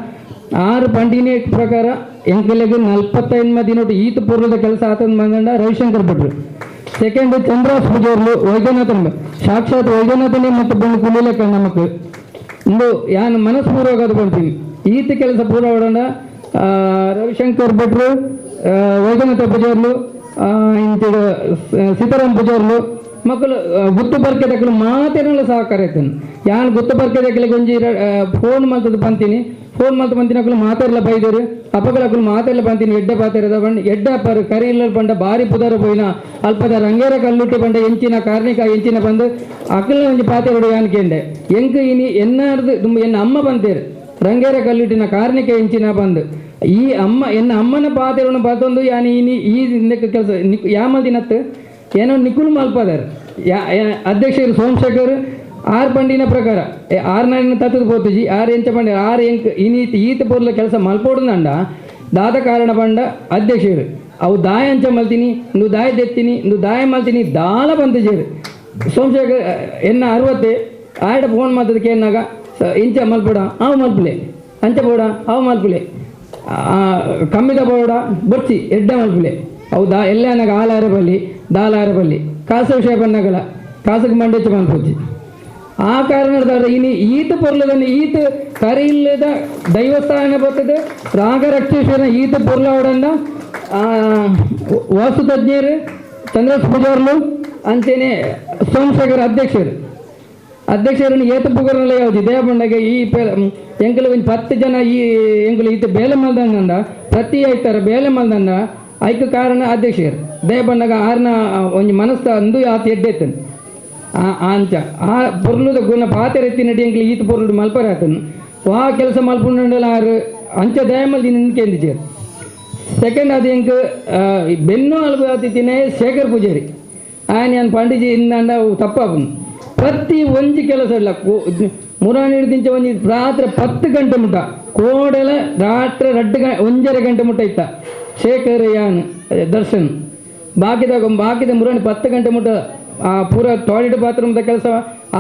ಆರು ಪಂಡಿನೇ ಪ್ರಕಾರ ಎಂಕಲೆಗ್ 45 ದಿನೊಟ್ಟು ಈತ ಪೂರ್ವದ ಕೆಲಸ ಆತಂದ್ ಬಂದಂಡ ರವಿಶಂಕರ್ ಭಟ್ರು. ಸೆಕೆಂಡ್ ಚಂದ್ರಾಸ್ ಪೂಜಾರ್ಲು ವೈದ್ಯನಾಥನ್, ಸಾಕ್ಷಾತ್ ವೈದ್ಯನಾಥನೇ ಮತ್ತು ಬಂದು ಕುಲಿಲಕ್ಕ ನಮಕ್ ಇಂದು ಯಾನ್ ಮನಸ್ಪೂರ್ವಕ ಅದು ಬಂತೀನಿ. ಈತ ಕೆಲಸ ಪೂರ ಹೊಡೋಣ ರವಿಶಂಕರ್ ಭಟ್ರು, ವೈದ್ಯನಾಥ ಪೂಜಾರ್ಲು, ಇಂತಿಡ ಸೀತಾರಾಮ್ ಪೂಜಾರ್ಲು ಮಕ್ಕಳು ಗುತ್ತು ಬರ್ಕೆ ದಕ್ಕಲು ಮಾತೇನಲ್ಲ ಸಹಕಾರ ಆಯ್ತಾನೆ. ಯಾನ್ ಗುತ್ತು ಬರ್ಕೆ ದಕ್ಕಲಿಗೆ ಒಂಜಿ ಫೋನ್ ಮಲ್ತದ ಬಂತೀನಿ, ಫೋನ್ ಮಲ್ತ ಬಂತೀನಿ ಅಕ್ಕಲು ಮಾತಾಡಲ ಬೈದರು ಅಪ್ಪಗಳ ಅಕ್ಕಲು ಮಾತಾಡಲ ಬಂತೀನಿ. ಎಡ್ಡೆ ಪಾತಿರದ ಬಂಡ್ ಎಡ್ಡ ಪರ್ ಕರಿ ಇಲ್ಲ ಬಂಡ ಬಾರಿ ಪುದರ ಪೋಯಿನ ಅಲ್ಪದ ರಂಗೇರ ಕಲ್ಲುಟ್ಟಿ ಬಂಡ ಎಂಚಿನ ಕಾರ್ಣಿಕ ಎಂಚಿನ ಬಂದು ಅಕ್ಕಲ ಒಂಜಿ ಪಾತೆರಡು ಯಾನ್ ಕೇಂಡೆ ಎಂಕ್ ಇನಿ ಎನ್ನಾರ್ದು ತುಂಬ ಎನ್ನ ಅಮ್ಮ ಬಂತೇರು ರಂಗೇರ ಕಲ್ಲುಟ್ಟಿನ ಕಾರ್ಣಿಕ ಎಂಚಿನ ಬಂದು ಈ ಅಮ್ಮ ಎನ್ನ ಅಮ್ಮನ ಪಾತೆರನ್ನು ಬರ್ತೊಂದು ಯಾನ್ ಇನಿ ಈ ಕೆಲಸ ಯಾಮಲ್ ದಿನತ್ತು ಏನೋ ನಿಖುಲ್ ಮಲ್ಪದಾರ್ ಯಾ ಅಧ್ಯಕ್ಷರು ಸೋಮಶೇಖರ್ ಆರ್ ಪಂಡಿನ ಪ್ರಕಾರ ಆರ್ ನಾಡಿನ ತತ್ತದ ಪೋತುಜಿ ಆರ್ ಎಂಚ ಪಂಡ ಆರ್ ಎಂಕ್ ಇನೀತ ಈತ ಪೊರ್ಲ ಕೆಲಸ ಮಲ್ಪೋಡುಂಡ ದಾದ ಕಾರಣ ಪಂಡ ಅಧ್ಯಕ್ಷರು ಅವು ದಾಯ ಅಂಚ ಮಲ್ತೀನಿ ಇಂದು ದಾಯ ದೆತ್ತೀನಿ ಇಂದು ದಾಯ ಮಲ್ತೀನಿ ದಾಲ ಬಂತಜೇರು ಸೋಮಶೇಖರ್ ಎನ್ನ 60 ಆಯಡ ಫೋನ್ ಮಾತದಕ್ಕೆ ಎನ್ನಾಗ ಇಂಚ ಮಲ್ಪಡ ಆವು ಮಲ್ಪುಲೆ ಅಂಚ ಬೋಡ ಆವು ಮಲ್ಪುಲೆ ಕಮ್ಮಿದ ಬೋಡ ಬೊರ್ಚಿ ಎಡ್ಡ ಮಲ್ಪುಲೆ ಅವು ದಾ ಎಲ್ಲ ನಾಗ ಆಲಾರೆ ಬಲ್ಲಿ ದಾಲಾರೆ ಬಲ್ಲಿ ಕಾಸು ವಿಷಯ ಬಣ್ಣಗಲ ಕಾಸುಗೆ ಮಂಡೆಚ್ಚು ಮಲ್ಪುಜಿ. ಆ ಕಾರಣದ ಇನಿ ಈತ ಪೊರ್ಲದನ್ನು ಈತ ಕರಿಯಿಲ್ಲದ ದೈವಸ್ಥಾನ ಬರ್ತದೆ ರಾಗರಕ್ಷೇಶ್ವರನ ಈತ ಪೊರ್ಲವಡನ್ನ ವಾಸ್ತು ತಜ್ಞರು ಚಂದ್ರಸ್ ಪೂಜಾರ್ಲು ಅಂಚೆನೆ ಸೋಮಶೇಖರ್ ಅಧ್ಯಕ್ಷರು ಅಧ್ಯಕ್ಷರನ್ನು ಏತ ಪುಗರ್ನಲ್ಲ ಯಾವುದು ದೇವಬಂಡಗೆ ಈ ಎಂಕಲು ಒಂದು 10 ಜನ ಈ ಎಂಕಲು ಈತ ಬೇಲೆ ಮಲ್ದಂಡ ಪ್ರತಿ ಐತಾರ ಬೇಲೆ ಮಲ್ದಂಡ ಐಕ ಕಾರಣ ಅಧ್ಯಕ್ಷರು ದೇವಬಂಡಗ ಆರ್ನ ಒಂಜಿ ಮನಸ್ಸ ಅಂದು ಆತ ಎಡ್ಡೆತ್ತನು ಆಂಚ ಆ ಪೊರ್ಲುದ ಗುಣ ಪಾತೆರ ಎತ್ತಿ ನಡಿ ಎಂಕ್ಲು ಈತ ಪೊರ್ಲು ಮಲ್ಪರ ಆತನು ವಾ ಕೆಲಸ ಮಲ್ಪುಂಡಲ ಆರು ಅಂಚ ದಯಮಲ್ ನಿನ್ಕೆಂದಿಜೇರು. ಸೆಕೆಂಡ್ ಅದು ಎಂಕ್ ಬೆನ್ನು ಅಲ್ಬ ಆತಿತ್ತಿನೇ ಶೇಖರ್ ಪೂಜಾರಿ ಆಯನ್ ಯಾನ್ ಪಂಡಿಜಿ ಇಂದಂಡ ತಪ್ಪಾಪುನು ಪ್ರತಿ ಒಂಜಿ ಕೆಲಸ ಇಲ್ಲ ಮುರಾನಿ ದಿಂಚ ಒಂಜಿ ರಾತ್ರಿ 10 ಗಂಟೆ ಮುಟ್ಟ ಕೋಡೆಲ ರಾತ್ರಿ 1.5 ಗಂಟೆ ಮುಟ್ಟ ಇತ್ತ ಶೇಖರ್ ಯಾನ್ ದರ್ಶನ್ ಬಾಕಿದ ಬಾಕಿದ ಮುರಾಣಿ 10 ಗಂಟೆ ಮುಟ್ಟ ಆ ಪೂರ ಟಾಯ್ಲೆಟ್ ಬಾತ್ರೂಮ್ದ ಕೆಲಸ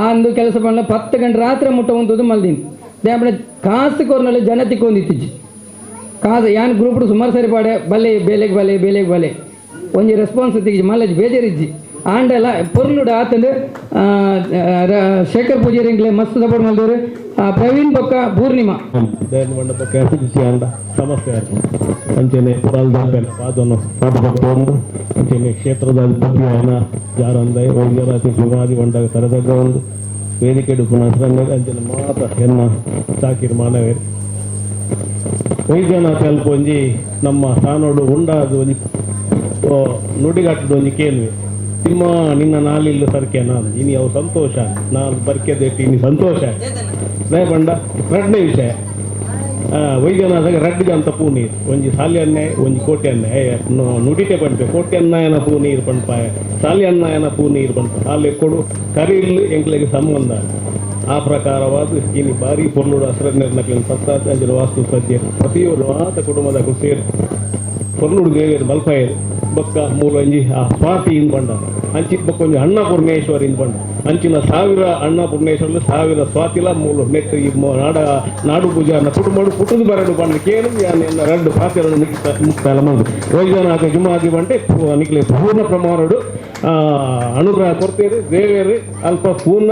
ಆ ಒಂದು ಕೆಲಸ பண்ண 10 ಗಂಟೆ ರಾತ್ರಿ ಮುಟ್ಟ ಒಂದು ಮಲ್ದಿನಿ ದೇಪಡೆ ಕಾಸು ಕೊರ್ನಲ್ಲಿ ಜನ ತಿಕ್ಕೊಂದಿತ್ತಿಜ್ಜಿ ಕಾಸು ಯಾನ್ ಗ್ರೂಪ್ ಸುಮಾರು ಸರಿ ಪಾಡೆ ಬಲ್ಲೆ ಬೇಲೆಗೆ ಬಲೆ ಬೇಲೆಗೆ ಬಲೆ ಒಂಜಿ ರೆಸ್ಪಾನ್ಸ್ ತಿಕ್ಕಿಜಿ ಮಲ್ಲಜಿ ಬೇಜಾರಿಜ್ಜಿ ಆಂಡಲ ಪೊರ್ಲುಡು ಆತಂದು ಶೇಖರ್ ಪೂಜಾರಿ ಎಂಕ್ಲೆ ಮಸ್ತ್ ಸಪೋರ್ಟ್ ಮಲ್ದವರು ಪ್ರವೀಣ್ ಬೊಕ್ಕ ಪೂರ್ಣಿಮಾ ಮಂಡಪಕ್ಕೆ ಅಂಡ ಸಮಸ್ಯೆ ಅಂಚನೆ ಪುರಾಲ್ದ ಪಾದನ್ನು ಪಾದಭಕ್ತೊಂದು ಅಂಚನೆ ಕ್ಷೇತ್ರದ ಅಧಿಪತಿಯಾನ ಜಾರಂದೈ ವೈದ್ಯರಾಜ ಸುಮಾದಿ ವಂಡಾಗ ಸರದಗ್ಗ ಒಂದು ವೇದಿಕೆ ಪುನಃ ಅಂಚನೆ ಮಾತ ಎನ್ನ ಚಾಕಿರ್ ಮಾನವೇರ್ Vaidyanath ಅಲ್ಪ ಒಂಜಿ ನಮ್ಮ ಸ್ಥಾನೋಡು ಉಂಡಾದ ಒಂಜಿ ನುಡಿಗಟ್ಟದ ಒಂಜಿ ಕೇಳ್ವೆ ತಿಮ್ಮ ನಿನ್ನ ನಾಲಿಲ್ಲ ಸರ್ಕೆನಾ ಇನಿ ಅವು ಸಂತೋಷ ನಾನು ಬರ್ಕೆದೇಟಿ ಇನಿ ಸಂತೋಷ ನೇ ಬಂಡ ರಡ್ನೇ ವಿಷಯ ವೈದ್ಯನಾಥಗ ರಡ್ಡಿಗೆ ಅಂತ ಪೂ ನೀರು ಒಂಜಿ ಸಾಲಿ ಅನ್ನೆ ಒಂಜಿ ಕೋಟೆ ಅನ್ನೆ ನುಡಿಟೆ ಪನ್ಪೆ ಕೋಟೆ ಅನ್ನಾಯನ ಪೂ ನೀರು ಪನ್ಪಾಯ ಸಾಲಿ ಅನ್ನಾಯನ ಪೂ ನೀರು ಪನ್ಪ ಅಲ್ಲಿ ಕೊಡು ಕರಿಲ್ ಎಂಕ್ಲೆಗೆ ಸಂಬಂಧ. ಆ ಪ್ರಕಾರವಾದ ಇನಿ ಬಾರಿ ಪೊರ್ಲುಡು ಅಸರನ್ನೆರ್ನಕ್ಲೆನ್ ಪತ್ತಾತ್ ಅಂಚಿನ ವಾಸ್ತು ಸದ್ಯ ಪ್ರತಿಯೊರು ಮಾತ ಕುಟುಂಬದ ಸೇರಿ ಪೊರ್ಲುಡು ದೇವೇರು ಮಲ್ಪಾಯೆರ್ ಬೊಕ್ಕ ಮೂಲೊಂಜಿ ಆ ಸ್ವಾತಿ ಇಂದ್ ಪಂಡ ಅಂಚಿತ್ ಬೊಕ್ಕ ಒಂಜಿ ಅನ್ನಪೂರ್ಣೇಶ್ವರಿ ಇಂದ್ ಪಂಡ ಅಂಚಿನ ಸಾವಿರ ಅನ್ನಪೂರ್ಣೇಶ್ವರ ಸಾವಿರ ಸ್ವಾತಿಲ ಮೂಲ ನೆಟ್ ಈ ನಾಡ ನಾಡು ಪೂಜಾ ಕುಟುಂಬಡು ಪುಟ್ಟುದು ಬರಡು ಪಂಡ ಕೇಳು ಯಾನ್ ಎನ್ನ ರಡ್ಡು ಪಾತೆರಡು ಮುಕ್ತಾಯ ಮಂದು ವೈದ್ಯನಾಥ ಜುಮಾದಿ ಬಂಟೆ ನಿಕ್ಲೆ ಪೂರ್ಣ ಪ್ರಮಾಣಡು ಅನುಗ್ರಹ ಕೊಡ್ತೇವೆ ದೇವೇರು ಅಲ್ಪ ಪೂರ್ಣ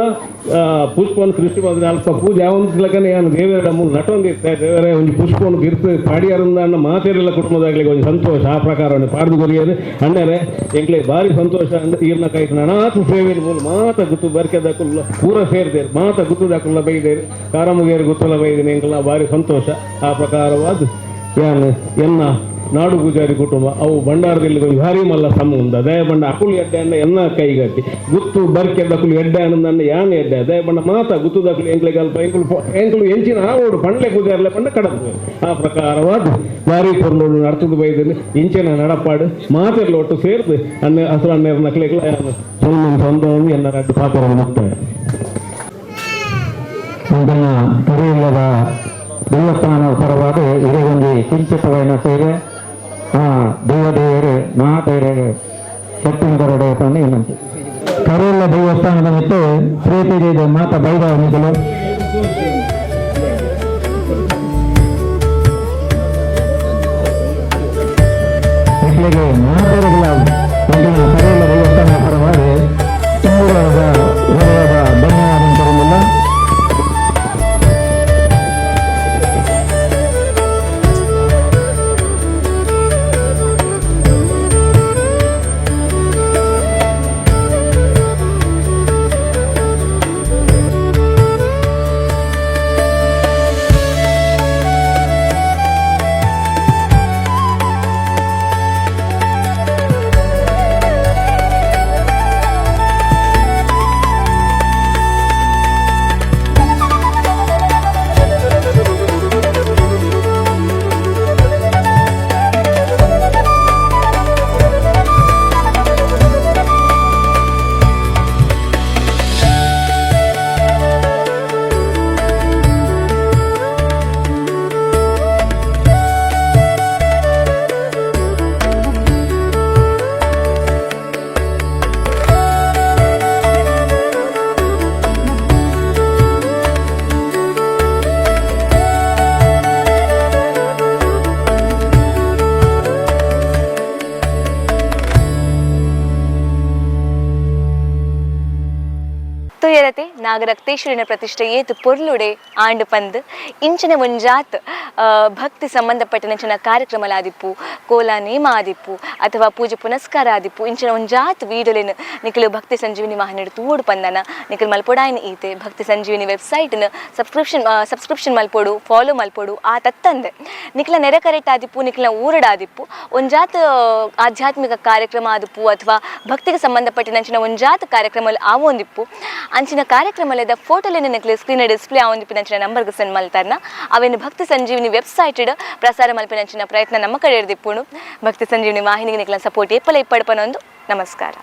ಪುಷ್ಪವನ್ನು ಸೃಷ್ಟಿ ಮಾಡಿದ್ರೆ ಅಲ್ಪ ಪೂಜೆ ಯಾವೊಂದು ಲಕ್ಕನೆ ಯಾನು ದೇವೇರ ಮೂಲ ನಟೊಂದಿತ್ತೆ ದೇವರೇ ಒಂಜಿ ಪುಷ್ಪವನ್ನು ಬಿರ್ತು ಪಾಡಿಯಾರಂದ ಅಣ್ಣ ಮಾತೇರಿಲ್ಲ ಕುಟುಂಬದಾಗಲಿ ಒಂಜಿ ಸಂತೋಷ ಆ ಪ್ರಕಾರವನ್ನು ಪಾಡ್ದು ಕೊರಿಯರು ಅಣ್ಣರೇ ಎಂಕ್ಲೆ ಭಾರಿ ಸಂತೋಷ ಅಂದ್ರೆ ಈರ್ನ ಕೈಟ್ ನನಾತು ಸೇವೆಲ್ ಮೂಲ ಮಾತ ಗುತ್ತು ಬರ್ಕೆದಕುಲ್ಲ ಪೂರ ಸೇರ್ದೇರು ಮಾತ ಗುತ್ತುದಕುಲ್ಲ ಬೈದೇರು ಕಾರಮುಗೇರು ಗುತ್ತಲ ಬೈದೇನೆ ಎಂಕಲ ಭಾರಿ ಸಂತೋಷ. ಆ ಪ್ರಕಾರವಾದ ಯಾನು ಎನ್ನ ನಾಡು ಪೂಜಾರಿ ಕುಟುಂಬ ಅವು ಭಂಡಾರದಲ್ಲಿ ಒಂಜಿ ಭಾರಿ ಮಲ್ಲ ಸಮುಂದ ದಯ ಬಂಡ ಅಕುಲು ಎಡ್ಡೆ ಅನ್ನ ಎನ್ನ ಕೈಗಟ್ಟಿ ಗುತ್ತು ಬರ್ಕೆದ ಅಕುಲು ಎಡ್ಡೆ ಅನ್ನ ಯಾನ್ ಎಡ್ಡೆ ದಯ ಬಂಡ ಮಾತ ಗುತ್ತುದಕುಲು ಎಂಕ್ಲೆಗೆ ಅಲ್ಪ ಎಂಕುಲು ಎಂಕುಲು ಎಂಚಿನ ಆವೋಡು ಪಂಡ್ಲೆ ಪೂಜಾರ್ಲೆ ಪಂಡ ಕಡಪು ಆ ಪ್ರಕಾರವಾದ ಭಾರಿ ಪೊರ್ಲುಡು ನಡ್ತುದು ಬೈದಿನಿ ಇಂಚಿನ ನಡಪಾಡು ಮಾತೆರ್ಲ ಒಟ್ಟು ಸೇರ್ದು ಅನ್ನ ಹಸರು ಅನ್ನೇರ್ ನಕ್ಲೆಗ್ಲ ಸೊಲ್ಮನ್ ಸೊಂದ ಎನ್ನ ರಡ್ಡು ಪಾತ್ರ ಮುಕ್ತಾಯ. ಮುಂದಿನ ಕರೆಯಿಲ್ಲದ ದೇವಸ್ಥಾನ ಪರವಾದ ಇದೇ ಒಂಜಿ ಕಿಂಚಿತವಾಯಿನ ಸೇವೆ ಆ ದೇವದೇವರು ಮಹಾದೇವರು ಶಕ್ತಿನ ಕೊರಡೆ ಪಂದ್ ವಿನಂತಿ. ಕರೆಯಿಲ್ಲ ದೇವಸ್ಥಾನದ ಮತ್ತು ಪ್ರೀತಿ ಮಾತಾ ಬೈದವನಿಗಳು ಮಕ್ಕಳಿಗೆ ಮಾತಾಡಿಗಳ ಮುಂದಿನ ಕರೆಯಿಲ್ಲ ದೇವಸ್ಥಾನದ ಪರವಾಗಿ ತುಂಬುರದ ಹೃದಯದ ಧನ್ಯವಾದ ತರಲಿಲ್ಲ. ತುಯರತೆ ನಾಗರಕ್ತೇಶ್ವರಿನ ಪ್ರತಿಷ್ಠೆ ಏತು ಪೊರ್ಲುಡೆ ಆಂಡು ಪಂದ್ ಇಂಚಿನ ಒಂಜಾತ್ ಭಕ್ತಿ ಸಂಬಂಧಪಟ್ಟನಂಚಿನ ಕಾರ್ಯಕ್ರಮಲಾದಿಪ್ಪು ಕೋಲ ನೇಮ ಆದಿಪ್ಪು ಅಥವಾ ಪೂಜೆ ಪುನಸ್ಕಾರ ಆದಿಪ್ಪು ಇಂಚಿನ ಒಂಜಾತ್ ವೀಡಿಯೋಲೆನ್ ನಿಕಲು ಭಕ್ತಿ ಸಂಜೀವಿನಿ ವಾಹಿನಿಡ್ ತೂವೊಡು ಪಂದನ ನಿಕಲು ಮಲ್ಪೊಡಾಯಿನ ಈತೆ ಭಕ್ತಿ ಸಂಜೀವಿನಿ ವೆಬ್ಸೈಟ್ನ ಸಬ್ಸ್ಕ್ರಿಪ್ಷನ್ ಸಬ್ಸ್ಕ್ರಿಪ್ಷನ್ ಮಲ್ಪೊಡು ಫಾಲೋ ಮಲ್ಪೊಡು ಆ ತತ್ತಂದೆ ನಿಕಲ ನೆರೆ ಕರೆಕ್ಟ್ ಆದಿಪ್ಪು ನಿಕಲ ಊರಡಾದಿಪ್ಪು ಒಂಜಾತ್ ಆಧ್ಯಾತ್ಮಿಕ ಕಾರ್ಯಕ್ರಮ ಆದಿಪ್ಪು ಅಥವಾ ಭಕ್ತಿಗೆ ಸಂಬಂಧಪಟ್ಟಿನಂಚಿನ ಒಂಜಾತ್ ಕಾರ್ಯಕ್ರಮ ಆವೊಂದಿಪ್ಪು ಅಂಚಿನ ಕಾರ್ಯಕ್ರಮದ ಫೋಟೋಲೆನ್ ನಿಕ್ಲೆ ಸ್ಕ್ರೀನ್ ಡಿಸ್ಪ್ಲೇ ಆವೊಂದಿಪ್ಪಿನಂಚಿನ ನಂಬರ್ಗೆ ಸೆಂಡ್ ಮಲ್ತಾರ್ನ ಅವೇನು ಭಕ್ತಿ ಸಂಜೀವಿನಿ ವೆಬ್ಸೈಟ್ ಪ್ರಸಾರ ಮಲ್ಪಿನಂಚಿನ ಪ್ರಯತ್ನ ನಮ್ಮ ಕಡೆ ಹಿಡ್ದಿಪ್ಪುಣು. ಭಕ್ತಿ ಸಂಜೀವಿನಿ ವಾಹಿನಿಗೆ ನಿಕ್ಲ ಸಪೋರ್ಟ್ ಏಪಲ ಇಪ್ಪಡ್ಪನೊಂದು ನಮಸ್ಕಾರ.